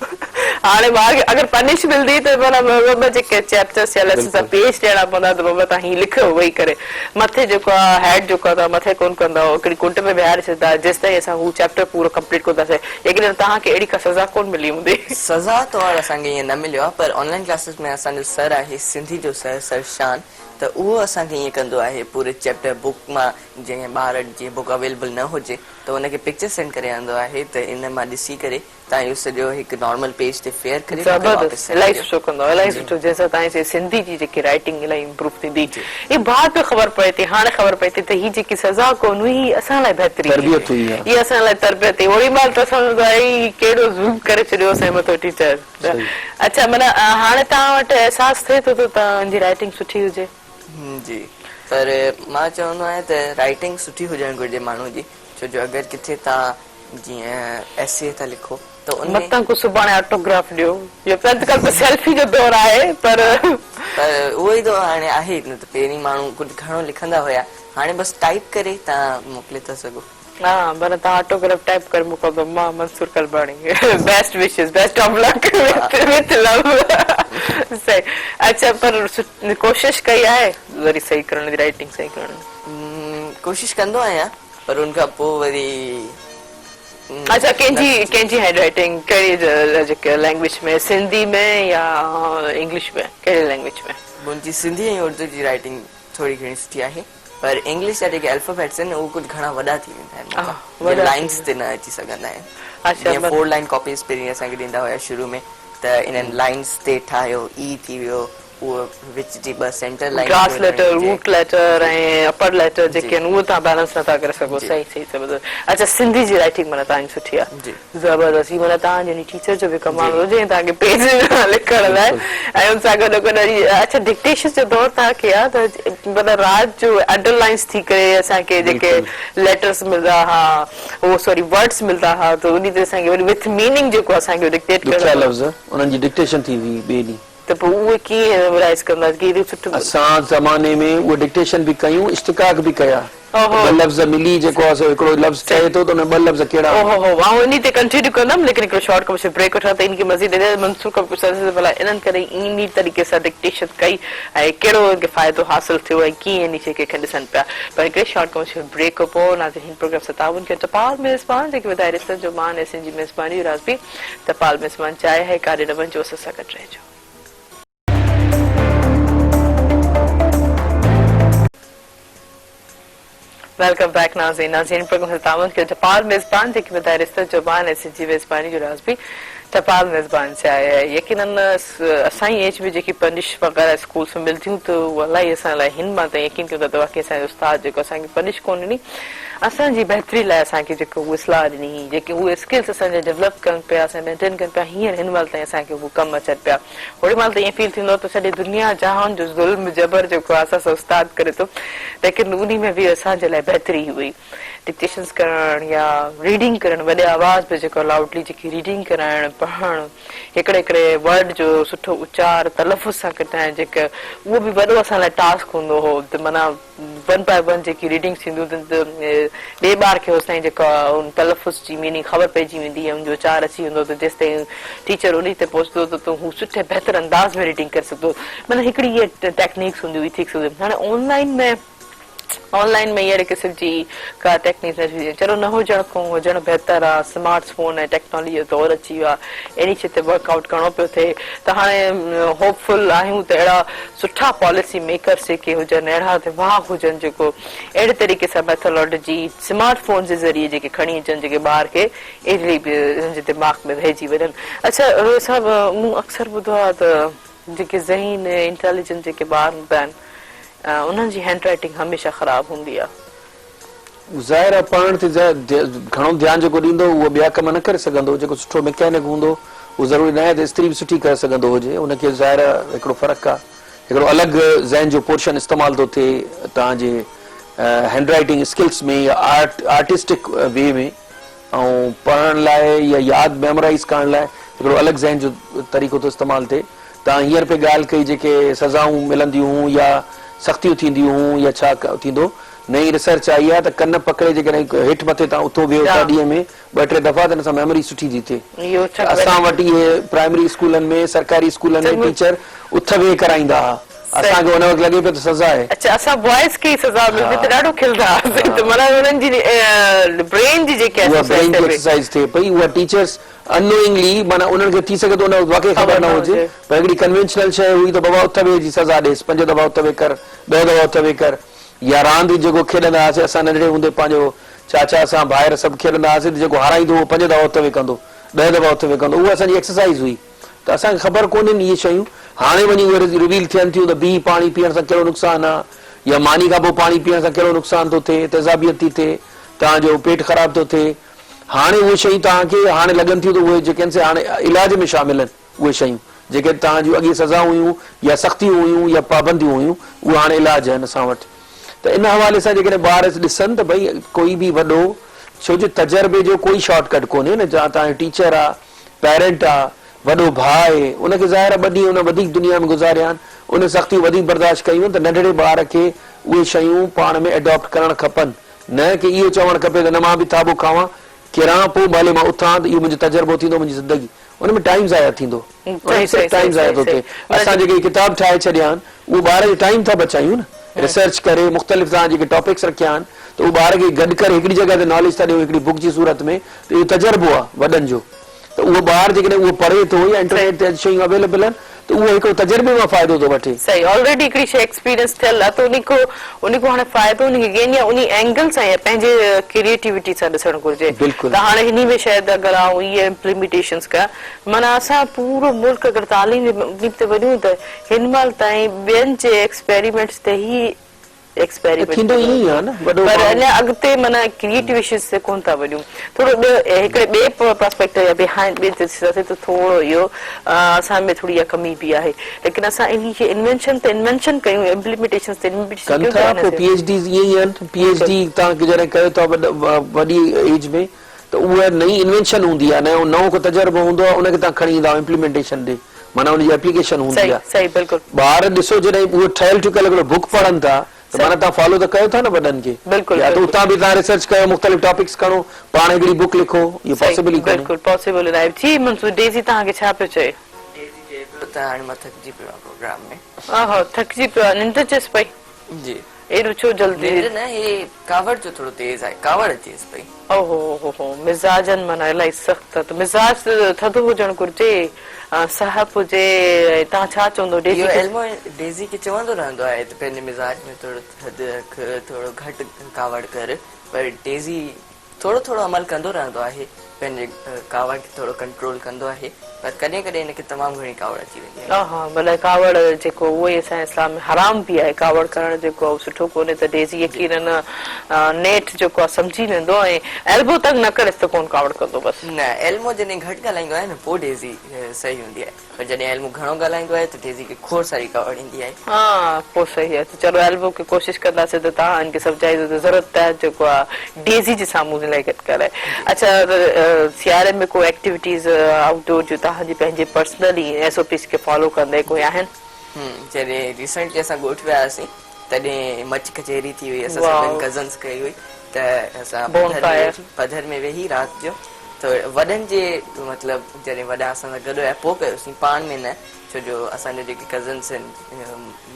هاڻي ٻار کي اگر پنش ملندي ته معنيٰ ٻه ٻه جيڪي چيپٽرس يا ليسنس جا پيج ڏيڻا پوندا ته بابا توهان هي لکيو ويهي ڪري مٿي جيڪو آهي هيڊ جيڪو آهي توهان مٿي ڪونه ڪندا هو هڪڙي ڪنڊ ۾ ويهاري ڇڏندا هئا جيستائين اسان هو چيپٽر پورو ڪمپليٽ ڪونه ڪنداسين يقينن توهان کي اهڙي ڪا سزا ڪونه ملي هوندي. سزا طور اسان کي ائين نه مليو آهي پر آن لائين ڪلاسز ۾ اسان جو سر آهي سنڌي جو سر سر شان ته اهو اسان کي ائين ڪندو آهي پوري چيپٽر بڪ مان جنهن ٻار وٽ جيئن بڪ اويليبل نه هجي ته ان کي پڪچر سينڊ ڪري آندو آهي ته ان مان ڏسي ڪري تان اهو سڄو هڪ نارمل پيج تي فيئر ڪري مون کي واپس زبردست سينڊ الاهي ڪيو. سٺو ڪندو الاهي سٺو جنهن سان تان جي سنڌي جي جيڪي رائيٽنگ الاهي امپروو ٿيندي هي بعد ۾ خبر پئي ٿي هاڻي خبر پئي ٿي ته هي جيڪي سزا ڪونه هئي هي اسان لاء بهتري هئي تربيت هئي اها. هي اسان لاء تربيت هئي اوڏي مهل ته اسان چوندا هي ڪهڙو ظلم ڪري ڇڏيو اسان جي مٿو ٽيچر اڇا معنيٰ هاڻي توهان وٽ احساس ٿئي ٿو ته توهان جي رائيٽنگ سٺي هجي. جي پر مان چوندو آهيان ته رائيٽنگ سٺي هجڻ گهرجي ماڻهو جي ڇو جو اگر ڪٿي توهان جيئن ايسي ٿا لکو ته ان ۾. متان ڪو سڀاڻي آٽوگراف ڏيو يا اڄڪلهه ته سيلفي جو دور آهي پر. پر اهو ئي ته هاڻي آهي نه ته پهرين ماڻهو ڪجهه گهڻو لکندا هيا هاڻي بس ٽائيپ ڪري توهان موڪلي ٿا سگهو. ها پر توهان آٽوگراف ٽائيپ ڪري موڪلندو مان Mansoor Qalbani best wishes best of luck with love صحيح اڇا پر ڪوشش ڪئي آهي وري صحيح ڪرڻ جي رائيٽنگ صحيح ڪرڻ جي. ڪوشش ڪندو آهيان پر ان کان پوء وري اڇا ڪنهن جي ڪنهن جي هينڊ رائيٽنگ ڪهڙي جيڪي لينگويج ۾ سنڌي ۾ يا انگلش ۾ ڪهڙي لينگويج ۾. منهنجي سنڌي ۽ اردو جي رائيٽنگ ٿوري گهڻي سٺي آهي پر انگلش جا جيڪي الفابيٽس آهن اهي ڪجهه گهڻا وڏا ٿي ويندا آهن مون کان جي لائنس تي نه اچي سگهندا آهن جيئن فور لائن ڪاپيز پهرين اسان کي ڏيندا هيا شروع ۾ ته انهن لائنس تي ٺاهيو اي ٿي ويو اهو وچ جي ٻه centre lines cross letter root letter ۽ upper letter جيڪي آهن اهي توهان بيلنس نٿا ڪري سگهو صحيح صحيح زبردست اڇا سنڌي جي رائيٽنگ معنيٰ توهان جي سٺي آهي زبردست هي معنيٰ توهان جي ٽيچر جو به ڪمال هو جنهن توهان کي پيج ڏنا لکڻ لاء ۽ ان سان گڏو گڏ وري اڇا ڊڪٽيشن جو دور توهان کي آهي ته معنيٰ رات جو انڊر لائنس ٿي ڪري اسان کي جيڪي ليٽرس ملندا ها هو سوري ورڊس ملندا ها ته انهي تي اسان کي وري وٿ ميننگ جيڪو اسان کي ڊڪٽيٽ ڏکيا ڪرڻو لفظ انهن جي ڊڪٽيشن ٿيندي هئي ٻئي ڏينهن. ته پوء اهي ڪيئن ميمورائيز ڪندا ڪيئن سٺو. اسان زماني ۾ اهي ڊڪٽيشن به ڪيون اشتقاق به ڪيا. ٻه لفظ ملي جيڪو آهي سو هڪڙو لفظ چئي ٿو ته ان ۾ ٻه لفظ ڪهڙا آهن. اوهو هو آئون انهي تي ڪنٽينيو ڪندم ليڪن هڪڙو شارٽ ڪمرشل بريڪ وٺان ته ان کي مزيد منصور کان پڇنداسين ته ڀلا انهن ڪڏهن انهي طريقي سان ڊڪٽيشن ڪئي ۽ ڪهڙو انهن کي فائدو حاصل ٿيو ۽ ڪيئن انهي شي کي ڏسن پيا پر هڪڙي شارٽ ڪمرشل بريڪ کان پوء ناظرين هن پروگرام سان تعاون ڪيو ٽپال ميزبان جيڪي وڌائي رشتن جو مان ۽ سنڌ جي ميزباني جو راز به ٽپال ميزبان چاهي آهي ڪاڏي نه وڃجو اسان سان گڏ رهجو. Welcome back ناظرين ناظرين پروگرام سان تعاون ڪيو ٽپال ميزبان جيڪي وڌائي رشتن جو مان ۽ سنڌ جي ميزباني جو راز به ٽپال ميزبان سي آهي يقينن اسان جي ايج ۾ جيڪي پنش وغيره اسڪولس ۾ ملديون ته اهو الائي اسان لاء هن مان ته يقين ڪيون ٿا ته واقعي اسان جي استاد جيڪو اسان کي پنش ڪونه ڏني اسان جي بهتري لاء اسان کي جيڪو اهو اصلاح ڏني جيڪي اهي اسڪلس اسان جا ڊولپ ڪن پيا اسان مينٽين ڪن پيا هينئر هن مهل تائين اسان کي اهو ڪم اچن پيا اوڏي مهل ته ائين فيل ٿيندو هو ته سڄي دنيا جهان جو ظلم جبر جيڪو آهي اسان سان استاد ڪري ٿو ليڪن انهي ۾ به اسان جي لاء بهتري هئي ڊڪٽيشنس ڪرڻ يا ريڊنگ ڪرڻ وڏي آواز ۾ جيڪو لائوڊلي جيڪي ريڊنگ ڪرائڻ پڙهڻ هڪڙي هڪڙي ورڊ جو سٺو اچار تلفظ سان ڪڍائڻ جيڪا اهو به وڏو اسان لاء ٽاسڪ هوندو هو ته معنيٰ ون باء ون جيڪي ريڊنگس ٿينديون هيون ته ٻئي ٻار کي هوستائين جيڪا ان تلفظ جي ميننگ خبر پئجي ويندي ۽ ان جو اچار اچي ويندو ته جيستائين ٽيچر انهي تي پهچندو ته ته هو سٺي بهتر انداز ۾ ريڊنگ ڪري سگهندو معنيٰ هڪڙي اهي ٽيڪنيڪس هونديون ايٿڪس هونديون هاڻي آن لائين ۾ آن لائين ۾ اهڙي قسم جي ڪا ٽيڪنيڪس نه ٿي چلو نه هجڻ کان هجڻ بهتر آهي سمارٽ فون ۽ ٽيڪنالاجي جو دور اچي ويو آهي اهڙي شي تي ورڪ آئوٽ ڪرڻو پيو ٿئي ته هاڻي هوپ فل آهيون ته اهڙا سٺا پاليسي ميڪرس جيڪي هجن اهڙا دماغ هجن جيڪو اهڙي طريقي سان ميٿالاجي سمارٽ فون جي ذريعي جيڪي کڻي اچن جيڪي ٻار کي ايزلي به انهن جي دماغ ۾ ويهجي وڃن اڇا روهي صاحب مون اڪثر ٻڌو آهي ته جيڪي ذهين ۽ انٽيليجنٽ جيڪي ٻار هوندا آهن انهن جي هينڊ رائٽنگ هميشه خراب هوندي آهي. ظاهر آهي پڙهڻ تي گهڻو ڌيان جيڪو ڏيندو اهو ٻيا ڪم نه ڪري سگهندو، جيڪو سٺو مڪينڪ هوندو اهو ضروري ناهي ته استري به سٺي ڪري سگهندو هجي، ان کي ظاهر آهي هڪڙو فرق آهي، هڪڙو الڳ ذهن جو پورشن استعمال ٿو ٿئي توهان جي هينڊ رائيٽنگ اسڪلس ۾ يا آرٽ آرٽسٽڪ وي ۾ ۽ پڙهڻ لاء يا ياد ميمورائيز ڪرڻ لاء هڪڙو الڳ ذهن جو طريقو ٿو استعمال ٿئي. توهان هينئر پئي ڳالهه ڪئي جيڪي سزائون ملنديون هيون يا سختيون ٿينديون هيون يا ڇا ٿيندو. نئين ريسرچ آئي آهي ته ڪن پڪڙي جيڪڏهن هيٺ مٿي تان اٿو ويهو ٿا ڏينهن ۾ ٻه ٽي دفعا ته ان سان ميموري سٺي ٿي ٿئي. ته اسان وٽ اهي پرائمري اسڪولن ۾ سرڪاري اسڪولن ۾ ٽيچر اٿ ويهه ڪرائيندا ها. اسان کي ان وقت لڳي پيو ته سزا آهي. اڇا اسان بوائز کي ئي سزا ملندي ته ڏاڍو کلندا هئاسين ته معنيٰ انهن جي برين جي جيڪي اها برين جي ايڪسرسائيز ٿئي پئي اها ٽيچرس انوئنگلي معنيٰ انهن کي ٿي سگهي ٿو ان وقت واقعي خبر نه هجي پر هڪڙي ڪنوينشنل شيء هئي ته بابا اٿ ويهه جي سزا ڏيس پنج دفعا اٿ ويهه ڪر ڏهه دفعا اٿ ويهه ڪر يا راند جيڪو کيڏندا هئاسين اسان ننڍڙي هوندي پنهنجو چاچا سان ڀائر سڀ کيڏندا هئاسين ته جيڪو هارائيندو هو پنج دفعا اٿ ويهه ڪندو ڏهه دفعا اٿ ويهه ڪندو اها اسان جي ايڪسرسائيز هئي ته اسان کي خبر ڪونهن اهي شيون هاڻي وڃي اهي ريويل ٿين ٿيون ته بيهي پاڻي پيئڻ سان ڪهڙو نقصان آ يا ماني کان پوء پاڻي پيئڻ سان ڪهڙو نقصان ٿو ٿئي تيزابيت ٿي ٿئي توهان جو پيٽ خراب ٿو ٿئي هاڻي اهي شيون توهان کي هاڻي لڳن ٿيون ته اهي جيڪي آهن سي هاڻي علاج ۾ شامل آهن اهي شيون جيڪي توهان جون اڳي سزائون هيون يا سختيون هيون يا پابنديون هيون اهي هاڻي علاج آهن اسان وٽ ته ان حوالي سان جيڪڏهن ٻار ڏسن ته ڀئي ڪوئي به وڏو ڇو جو تجربي جو ڪوئي شارٽ ڪٽ ڪونهي نه جا توهان جو ٽيچر آ پيرنٽ آ وڏو ڀاء آهي ان کي ظاهر آ ٻه ڏينهن ان وڌيڪ دنيا ۾ گذاريا آهن ان سختيون وڌيڪ برداشت ڪيون آهن ته ننڍڙي ٻار کي اهي شيون پاڻ ۾ اڊاپٽ ڪرڻ کپن نه ڪي اهو چوڻ کپي ته نه مان به ٿاٻو کاوان، ڪران پوء ڀلي مان اٿان ته اهو منهنجو تجربو ٿيندو منهنجي زندگي ان ۾ ٽائيم ضايع ٿيندو ان ۾ صرف ٽائيم ضايع ٿو ٿئي اسان جيڪي ڪتاب ٺاهي ڇڏيا آهن اهو ٻار جو ٽائيم ٿا بچايون نه ريسرچ ڪري مختلف توهان جيڪي ٽاپڪس رکيا آهن ته اهو ٻار کي گڏ ڪري هڪڙي جڳهه تي ناليج ٿا ڏيون هڪڙي بڪ جي صورت ۾ ته اهو تجربو آهي وڏن جو ته اهو ٻار جيڪڏهن اهو پڙهي ٿو يا انٽرنيٽ تي اڄ شيون اويليبل آهن ته اهو هڪڙو تجربي مان فائدو ٿو وٺي. صحيح آلريڊي هڪڙي شيء ايڪسپيرينس ٿيل آهي ته انهي کان انهي کان هاڻي فائدو انهي کي گين يا انهي اينگل سان يا پنهنجي ڪريئيٽيوٽي سان ڏسڻ گهرجي بلڪل. ته هاڻي انهي ۾ شايد اگر آئون اهي امپليميٽيشنس ڪيان معنيٰ اسان پورو ملڪ اگر تعليم جي انهي تي وڃون ته هن مهل تائين ٻين جي ايڪسپيريمينٽس تي ئي ايڪسپيريمينٽ ٿيندو ائين ئي آهي نه وڏو پر اڃا اڳتي معنيٰ ڪريئيٽويشنس تي ڪونه ٿا وڃون ٿورو ٻيو هڪڙي ٻئي پرسپيڪٽو يا بيهائنڊ ٻئي تي ڏسنداسين ته ٿورو اهو اسان ۾ ٿوري اها ڪمي به آهي ليڪن اسان انهي کي انوينشن ته انوينشن ڪيون امپليمينٽيشنس ته امپليمينٽيشن ڪن ٿا پوء پي ايڇ ڊيز ائين ئي آهن پي ايڇ ڊي توهان جڏهن ڪيو ٿا وڏي ايج ۾ ته اها نئين انوينشن هوندي آهي نئون نئون ڪو تجربو هوندو آهي ان کي توهان کڻي ايندا آهيو امپليمينٽيشن ڏي معنيٰ ان جي ايپليڪيشن هوندي آهي صحيح بلڪل ٻار ڏسو جڏهن اهو ٺهيل ٺڪيل هڪڙو بڪ پڙهن ٿا. ته معنيٰ توهان فالو ته ڪيو ٿا نه وڏن کي. بلڪل يا ته بلڪل. اتان به توهان ريسرچ ڪيو مختلف ٽاپڪس کڻو پاڻ هڪڙي بڪ لکو اهو صحيح پاسيبل ئي ڪونهي. بلڪل پاسيبل ئي ناهي. جي منصور ڊيزي توهان کي ڇا پيو چئي؟ ڊيزي چئي پيو ته هاڻي مان ٿڪجي پيو آهيان پروگرام ۾. آها ٿڪجي پيو آهي ننڊ اچيس پئي. جي. ايڏو ڇو جلدي. ننڊ نه هي ڪاوڙ جو ٿورو تيز آهي ڪاوڙ اچيس پئي. اوهو هو هو مزاجن معنيٰ الائي سخت آ ته مزاج ته ٿڌو هجڻ گهرجي سهپ هجي ۽ توهان ڇا چوندو ڊيزي اهو کي. ايلمو ڊيزي کي چوندو رهندو آهي ته پنهنجي مزاج ۾ ٿورو ٿڌ رک ٿورو گهٽ ڪاوڙ ڪر پر ڊيزي ٿورو ٿورو عمل ڪندو رهندو آهي پنهنجي ڪاوڙ کي ٿورو ڪنٽرول ڪندو آهي پر ڪڏهن ڪڏهن هن کي تمام گهڻي ڪاوڙ اچي ويندي آهي. ها ڀلا ڪاوڙ جيڪو اهو ئي اسان جي اسلام ۾ حرام به آهي ڪاوڙ ڪرڻ جيڪو آهي اهو سٺو ڪونهي ته ڊيزي يقينن نيٺ جيڪو آهي سمجهي ويندو ۽ ايلبو تنگ نه ڪريس ته ڪونه ڪاوڙ ڪندو بس. نه ايلمو جڏهن گهٽ ڳالهائيندو آهي نه پوء ڊيزي صحيح هوندي آهي پر جڏهن ايلمو گهڻو ڳالهائيندو آهي ته ڊيزي کي کوڙ ساري ڪاوڙ ايندي آهي. ها پوء صحيح آهي ته چلو ايلبو کي ڪوشش ڪنداسين ته توهان هن کي سمجهائيندو ته ضرورت تحت جيڪو آهي ڊيزي جي سامهون الائي گهٽ ڳالهائي. اڇا سياري ۾ ڪو ايڪٽيوٽيز آئوٽ ڊور جون توهان جي پنهنجي پرسنلي ايس او پيز کي فالو ڪندي ڪوئي آهن؟ جڏهن ريسنٽلي اسان ڳوٺ ويا هئاسين تڏهن مچ ڪچهري ٿي هئي اسان سڀني ڪزنس ڪئي هئي ته اسان پڌر ۾ ويهي رات جو ته وڏن جي مطلب جڏهن وڏا اسان سان گڏ هيا پوء ڪيوسين پاڻ ۾ نه ڇو جو اسان جا جيڪي ڪزنس آهن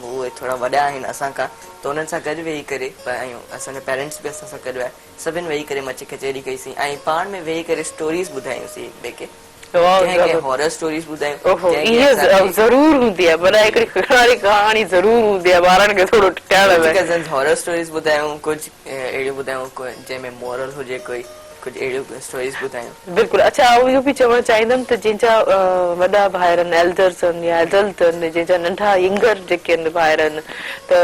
اهي ٿورا وڏا آهن اسان کان ته انهن سان گڏ ويهي ڪري ۽ اسان جا پيرنٽس به اسان سان گڏ هيا سڀن ويهي ڪري مچ ڪچهري ڪئي سين ۽ پاڻ ۾ ويهي ڪري اسٽوريز ٻڌايون سين هڪ ٻئي کي ڪنهن ڪنهن هارر اسٽوريز ٻڌايون اوهو اهي ضرور هوندي آهي معنيٰ هڪڙي خيالي ڪهاڻي ضرور هوندي آهي ٻارن کي ٿورو ٽهڻ لاء. ڪجهه ڪزنس هارر اسٽوريز ٻڌايون ڪجهه اهڙيون ٻڌايون جنهن ۾ مورل هجي ڪوئي ڪجهه اهڙيون اسٽوريز ٻڌايون. بلڪل اڇا آئون اهو به چوڻ چاهيندم ته جنهن جا وڏا ڀائر آهن ايلڊرز آهن يا ايڊلٽ آهن جنهن جا ننڍا ينگر جيڪي آهن ڀائر آهن ته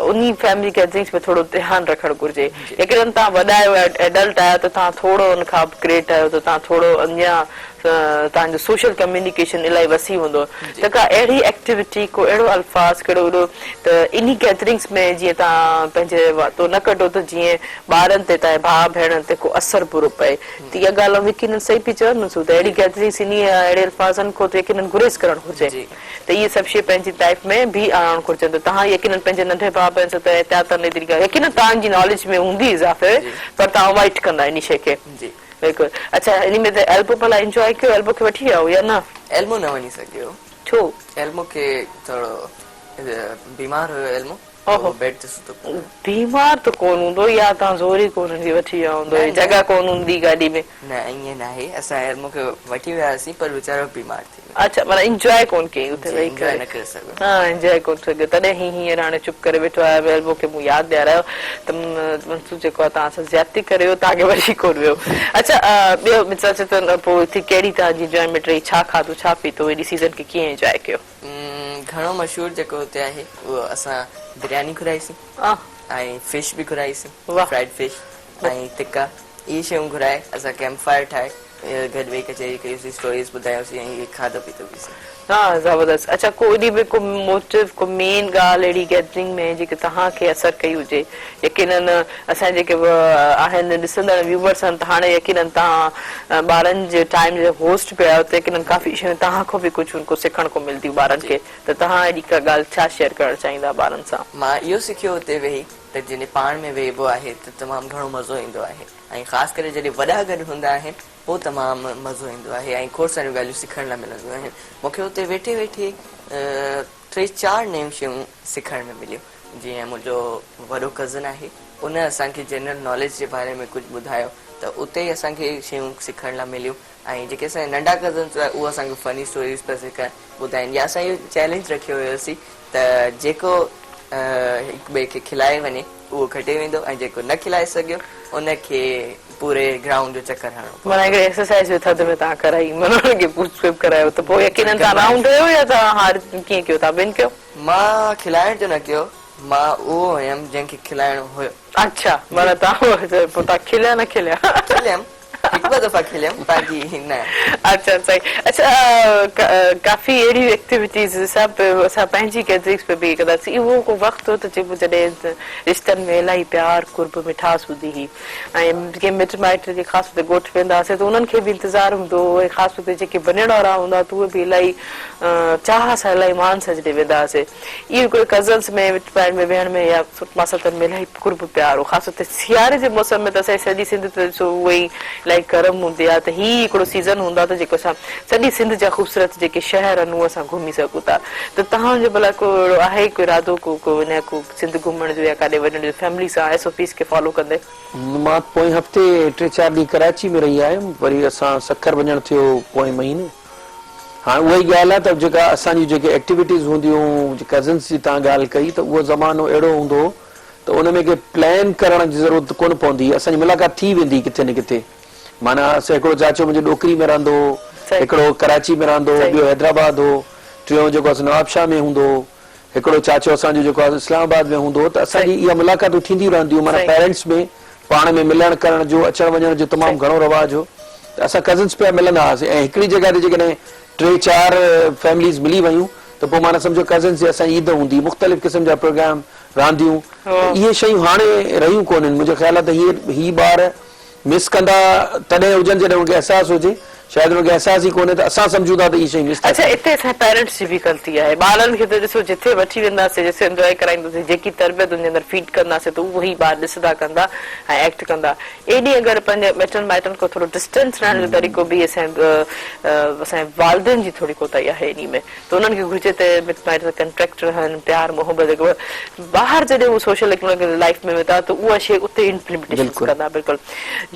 انهي فيملي گيدرنگس ۾ ٿورو ڌيان رکڻ گهرجي يقينن توهان وڏا آهيو ايڊلٽ آهيو ته توهان ٿورو ان کان اپ گريڊ آهيو ته توهان ٿورو اڃا توهان جو سوشل ڪميونيڪيشن الاهي وسيع هوندو ته ڪا اهڙي ايڪٽيوٽي ڪو اهڙو الفاظ ڪهڙو اهڙو ته انهي گيدرنگس ۾ جيئن توهان پنهنجي واتو نه ڪڍو ته جيئن ٻارن تي توهان جي ڀاء ڀيڻن تي ڪو اثر برو پئي ته اها ڳالهه آئون يقينن صحيح پئي چوان منصور ته اهڙي گيدرنگس انهي اهڙي الفاظن کان ته يقينن گريز ڪرڻ گهرجي ته اهي سڀ شيء پنهنجي لائيف ۾ به آڻڻ گهرجن ته توهان يقينن پنهنجي ننڍي ڀاء ڀيڻ سان ته احتياطن ايتري ڳالهه يقينن توهان جي ناليج ۾ هوندي اضافي پر توهان اوائڊ ڪندا انهي شيء کي. بلڪل اڇا انهي ۾ ته ايلبو ڀلا انجواء ڪيو ايلبو کي وٺي ويا هو يا نه؟ ايلمو نه وڃي سگهيو. ڇو؟ ايلمو کي ٿورو بيمار هيو ايلمو اهو بيڊ تي ستو پيو هيو. بيمار ته ڪونه هوندو يا توهان زوري ڪونه هن کي وٺي ويا هوندو جڳهه ڪونه هوندي گاڏي ۾. نه ائين ناهي اسان ايلمو کي وٺي ويا هئاسين پر ويچارو بيمار ٿي ويو. اڇا معنيٰ انجواء ڪونه ڪيائين اتي جي ويهي انجواء ڪري. نه ڪري سگهيو. ها انجواء ڪونه سگهيو تڏهن هي هينئر هاڻي چپ ڪري ويٺو آهي ايلمو کي مون ياد ڏيارايو ته منصور جيڪو آهي توهان سان زيادتي ڪري ويو توهان کي وٺي ڪونه ويو. اڇا ٻيو مرزا چتن پوء اتي ڪهڙي توهان جي انجوائمينٽ رهي ڇا کاڌو ڇا پيتو ايڏي سيزن کي ڪيئن انجواء ڪيو؟ گهڻو مشهور جيڪو اتي آهي اهو اسان برياني گهرائي سين ۽ فش به گهرائي سين فرائيڊ فش ۽ تڪا اهي شيون گهرائي اسان ڪيمپ فائر ٺاهي گڏ ويهي ڪچهري ڪئي سين اسٽوريز ٻڌايون سين ۽ کاڌو پيتو به سين. ها زبردست اڇا ڪو انهي ۾ ڪو موٽو ڪو مين ڳالهه اهڙي گيدرنگ ۾ جيڪي توهان کي اثر ڪئي هجي يقينن اسان جيڪي به آهن ڏسندڙ ويوورس آهن ته هاڻي يقينن توهان ٻارن جي ٽائيم جي هوسٽ به آهيو ته يقينن ڪافي شيون توهان کان به ڪجهه ان ڪو سکڻ ڪو ملديون ٻارن کي ته توهان اهڙي ڪا ڳالهه ڇا شيئر ڪرڻ چاهيندا ٻارن سان. مان اهو سکيو اتي ويهي ته جڏهن پاڻ ۾ ويهبو آهي ته تمام گهڻو مزو ايندو آهي ۽ خاص ڪري جڏهن وڏا گڏ هوندا آهن پوء تمام مزو ايندو آهي ۽ کوڙ ساريون ڳالهيون سکڻ لاء ملنديون آهن مون کي اتي ويٺي ويٺي ٽي چار نيون شيون سکڻ ۾ مليون جيئن منهنجو وڏو ڪزن آهي ان اسان کي جنرل ناليج جي باري ۾ ڪجهه ٻڌايو ته اتي ئي اسان کي شيون سکڻ لاء مليون ۽ جيڪي اسان جا ننڍا ڪزنس هيا اهي اسان کي فني اسٽوريز پيا سکائن ٻڌائين يا اسان اهو چئلينج رکيو هيوسين ته جيڪو هڪ ٻئي کي کلائي وڃي اهو کٽي ويندو ۽ جيڪو نه کلائي سگهيو ان کي پوري گرائونڊ جو چڪر هڻڻو پوندو. معنيٰ هڪڙي ايڪسرسائيز به ٿڌ ۾ توهان ڪرائي معنيٰ انهن کي بوٽ سوئپ ڪرايو ته پوء يقينن توهان رائونڊ هيو يا توهان هار ڪيئن ڪيو توهان ون ڪيو؟ مان کلائڻ جو نه ڪيو مان اهو هيم جنهن کي کلائڻو هيو. اڇا معنيٰ توهان پوء توهان کليا نه کليا؟ کليم. هڪ ٻه دفعا کيليم باقي نه. اڇا صحيح اڇا ڪافي اهڙيون ايڪٽيوٽيز سڀ اسان پنهنجي گيدرنگس ۾ به ڪنداسين اهو ڪو وقت هو ته جيڪو جڏهن رشتن ۾ الاهي پيار قرب مٺاس هوندي هئي ۽ ڪي مٽ مائٽ جي خاص طور تي ڳوٺ ويندا هئاسين ته انهن کي به انتظار هوندو هو ۽ خاص طور تي جيڪي وڃڻ وارا هوندا ته اهي به الاهي چاهه سان الاهي مان سان جڏهن ويندا هئاسين اهو هڪڙو ڪزنس ۾ مٽ مائٽ ۾ ويهڻ ۾ يا سؤٽ ماساتن ۾ الاهي قرب پيار هو خاص طور تي سياري جي موسم ۾ ته اسان جي سڄي سنڌ ته ڏسو اهو ئي الاهي گرم هوندي آهي ته هي هڪڙو سيزن هوندو آهي ته جيڪو اسان سڄي سنڌ جا خوبصورت جيڪي شهر آهن اهو اسان گهمي سگهون ٿا ته توهان جو ڀلا ڪو اهڙو آهي ڪو ارادو ڪو ڪو وڃان ڪو سنڌ گهمڻ جو يا ڪاڏي وڃڻ جو فيملي سان ايس او پيز کي فالو ڪندي. مان پوئين هفتي ٽي چار ڏينهن ڪراچي ۾ رهي آيم وري اسان سکر وڃڻ ٿيو پوئين مهيني. هاڻ اها ئي ڳالهه آهي ته جيڪا اسان جون جيڪي ايڪٽيوٽيز هونديون هيون ڪزنس جي توهان ڳالهه ڪئي ته اهو زمانو اهڙو هوندو هو ته ان ۾ ڪي پلان ڪرڻ جي ضرورت ڪونه پوندي هئي اسان جي ملاقات ٿي ويندي هئي ڪٿي نه ڪٿي معنيٰ اسان هڪڙو چاچو منهنجو ڏوڪري ۾ رهندو هو هڪڙو ڪراچي ۾ رهندو هو ٻيو حيدرآباد هو ٽيون جيڪو آهي سو نوابشاهه ۾ هوندو هو هڪڙو چاچو اسان جو جيڪو آهي اسلام آباد ۾ هوندو هو ته اسان جي اها ملاقاتون ٿينديون رهنديون هيون معنيٰ پيرنٽس ۾ پاڻ ۾ ملڻ ڪرڻ جو اچڻ وڃڻ جو تمام گهڻو رواج هو ته اسان ڪزنس پيا ملندا هئاسين ۽ هڪڙي جڳهه تي جيڪڏهن ٽي چار فيمليز ملي ويون ته پوء معنيٰ سمجهو ڪزنس جي اسان جي عيد هوندي مختلف قسم جا پروگرام رانديون ته اهي شيون هاڻي رهيون ڪونهن منهنجو خيال آهي ته هي هي ٻار مس ڪندا تڏهن هجن جڏهن انهن کي احساس هجي، شايد انهن کي احساس ئي ڪونهي ته اسان سمجهون ٿا ته اهي شيون مس ٿا اڇا ڪن. اتي اسان جي پيرنٽس جي به غلطي آهي ٻارن کي ته ڏسو جٿي وٺي وينداسين جٿي انجوائي ڪرائينداسين جيڪي تربيت انهن جي اندر فيڊ ڪنداسين ته اهو ئي ٻار ڏسندا ڪندا ۽ ايڪٽ ڪندا ايڏي اگر پنهنجي مٽن مائٽن کان ٿورو ڊسٽنس رهڻ جو طريقو به اسان اسان جي والدين جي ٿوري ڪوتاهي آهي انهي ۾ ته انهن کي گهرجي ته مٽ مائٽ سان ڪنٽريڪٽ رهن پيار محبت هڪ ٻاهر جڏهن هو سوشل لائيف ۾ ويندا ته اها شيء اتي امپليمينٽيشن ڪندا بلڪل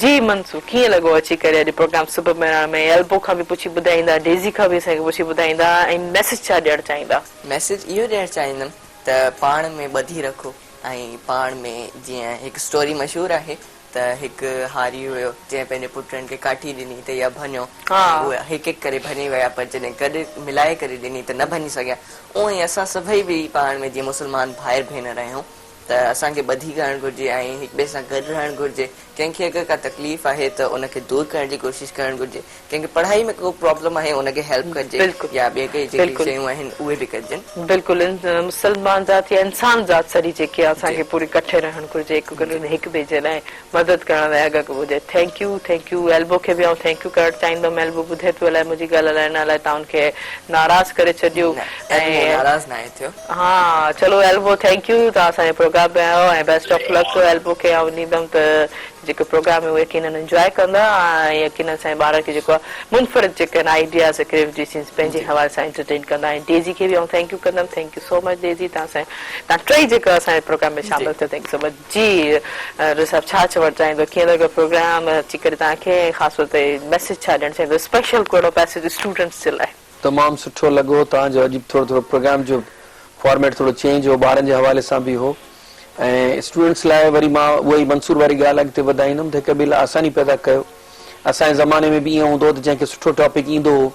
جي منصور ڪيئن لڳو اچي ڪري اڄ پروگرام صبح مهراڻ ۾ ايلبو کان به پڇي ٻڌائيندا ڊيزي کان به اسان کي پڇي ٻڌائيندا ۽ ميسيج ڇا ڏيڻ چاهيندا. ميسيج اهو ڏيڻ چاهيندم ته پاڻ ۾ ٻڌي رکو ۽ پاڻ ۾ جيئن هڪ اسٽوري مشهور آهي ته هڪ هاري هيو جنهن پنهنجي پٽن کي ڪاٺي ڏني ته اها ڀڃو ۽ اهي هڪ هڪ ڪري ڀڃي ويا پر جڏهن گڏ ملائي ڪري ڏني ته نه ڀڃي سگهيا اونئن ئي اسان سڀئي به پاڻ ۾ جيئن مسلمان ڀائر ڀينر آهيون ته اسان کي ٻڌي ڪرڻ گهرجي ۽ هڪ ٻئي سان گڏ رهڻ گهرجي ڪنهن کي اگر ڪا تڪليف آهي ته ان کي دور ڪرڻ جي ڪوشش ڪرڻ گهرجي ڪنهن کي پڙهائي ۾ ڪو پرابلم آهي ان کي هيلپ ڪجي يا ٻي ڪي جيڪي شيون آهن اهي به ڪجن. بلڪل مسلمان ذات يا انسان ذات سڄي جيڪي آهي اسان کي پوري ڪٺي رهڻ گهرجي هڪ هڪ ٻئي جي لاء مدد ڪرڻ لاء اڳ اڳ هجي thank you thank you elbow کي به آئون thank you ڪرڻ چاهيندم ايلبو ٻڌي پيو الائي منهنجي ڳالهه الائي نه الائي توهان ان کي ناراض ڪري ڇڏيو نه ايلبو ناراض ناهي ٿيو. ها چلو ايلبو thank you توهان اسان جي پروگرام ۾ آيو ۽ بيسٽ آف لڪ ايلبو کي آئون ڏيندم ته جيڪو پروگرام آهي اهو يقينن انجواء ڪندا ۽ يقينن اسان جي ٻارن کي جيڪو آهي منفرد جيڪي آهن آئيڊياز ۽ ڪريٽيوٽيز پنهنجي حوالي سان انٽرٽين ڪندا ۽ ڊيزي کي به آئون thank you ڪندم thank you so much Daisy توهان اسان توهان ٽئي جيڪا اسان جي پروگرام ۾ شامل ٿيو thank you سو مچ جي رضا صاحب ڇا چوڻ چاهيندو ڪيئن لڳو پروگرام اچي ڪري توهان کي ۽ خاص طور تي ميسيج ڇا ڏيڻ چاهيندو اسپيشل ڪو اهڙو ميسيج اسٽوڊنٽس جي لاء. تمام سٺو لڳو توهان جو اڄ ٿورو ٿورو پروگرام جو فارميٽ ٿورو چينج هو ٻارن جي حوالي سان به هو ۽ اسٽوڊنٽس لاء وري مان اها ئي منصور واري ڳالهه اڳتي وڌائيندم ته هڪ ٻئي لاء آساني پيدا ڪيو اسان جي زماني ۾ به ائين هوندو هو ته جنهن کي سٺو ٽاپڪ ايندو هو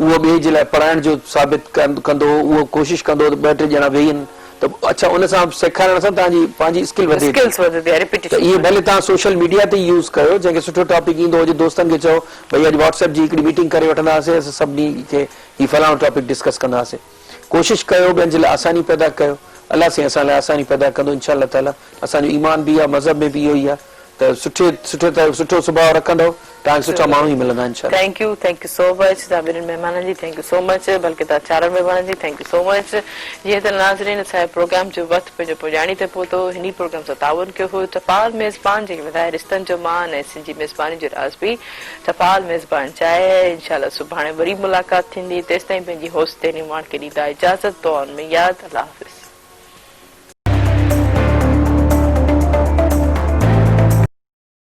اهو ٻئي جي لاء پڙهائڻ جو ثابت ڪندو هو اهو ڪوشش ڪندو هو ته ٻه ٽي ڄڻا ويهن ته اڇا ان سان سيکارڻ سان توهان جي پنهنجي اسڪل وڌي ٿي ته اهي ڀلي توهان سوشل ميڊيا تي ئي يوز ڪيو جنهن کي سٺو ٽاپڪ ايندو هجي دوستن کي چئو ڀئي اڄ واٽس ايپ جي هڪڙي ميٽنگ ڪري وٺنداسين اسان سڀني کي هي فلاڻو ٽاپڪ ڊسڪس ڪنداسين ڪوشش ڪيو ٻين جي لاء آساني پيدا ڪيو الله سائين اسان لاء آساني پيدا ڪندو انشاء الله تعالي اسان جو ايمان به آهي مذهب ۾ به اهو ئي آهي ته سٺي سٺي طرح سٺو سڀاء رکندؤ توهان کي سٺا ماڻهو ئي ملندا انشاء الله. Thank you thank you so much توهان ٻنهي مهمانن جي thank you سو مچ بلڪه توهان چارن مهمانن جي thank you سو مچ جيئن ته ناظرين اسان جي پروگرام جو وقت پنهنجو پڄاڻي تي پهتو هني پروگرام سان تعاون ڪيو هو ٽپال ميزبان جيڪي وڌائي رشتن جو مان ۽ سنڌ جي ميزباني جو راز به ٽپال ميزبان چاهي انشاء الله سڀاڻي وري ملاقات ٿيندي تيستائين پنهنجي هوسٽ تهنيم واڻ کي ڏيندا اجازت دعائن ۾ ياد الله حافظ.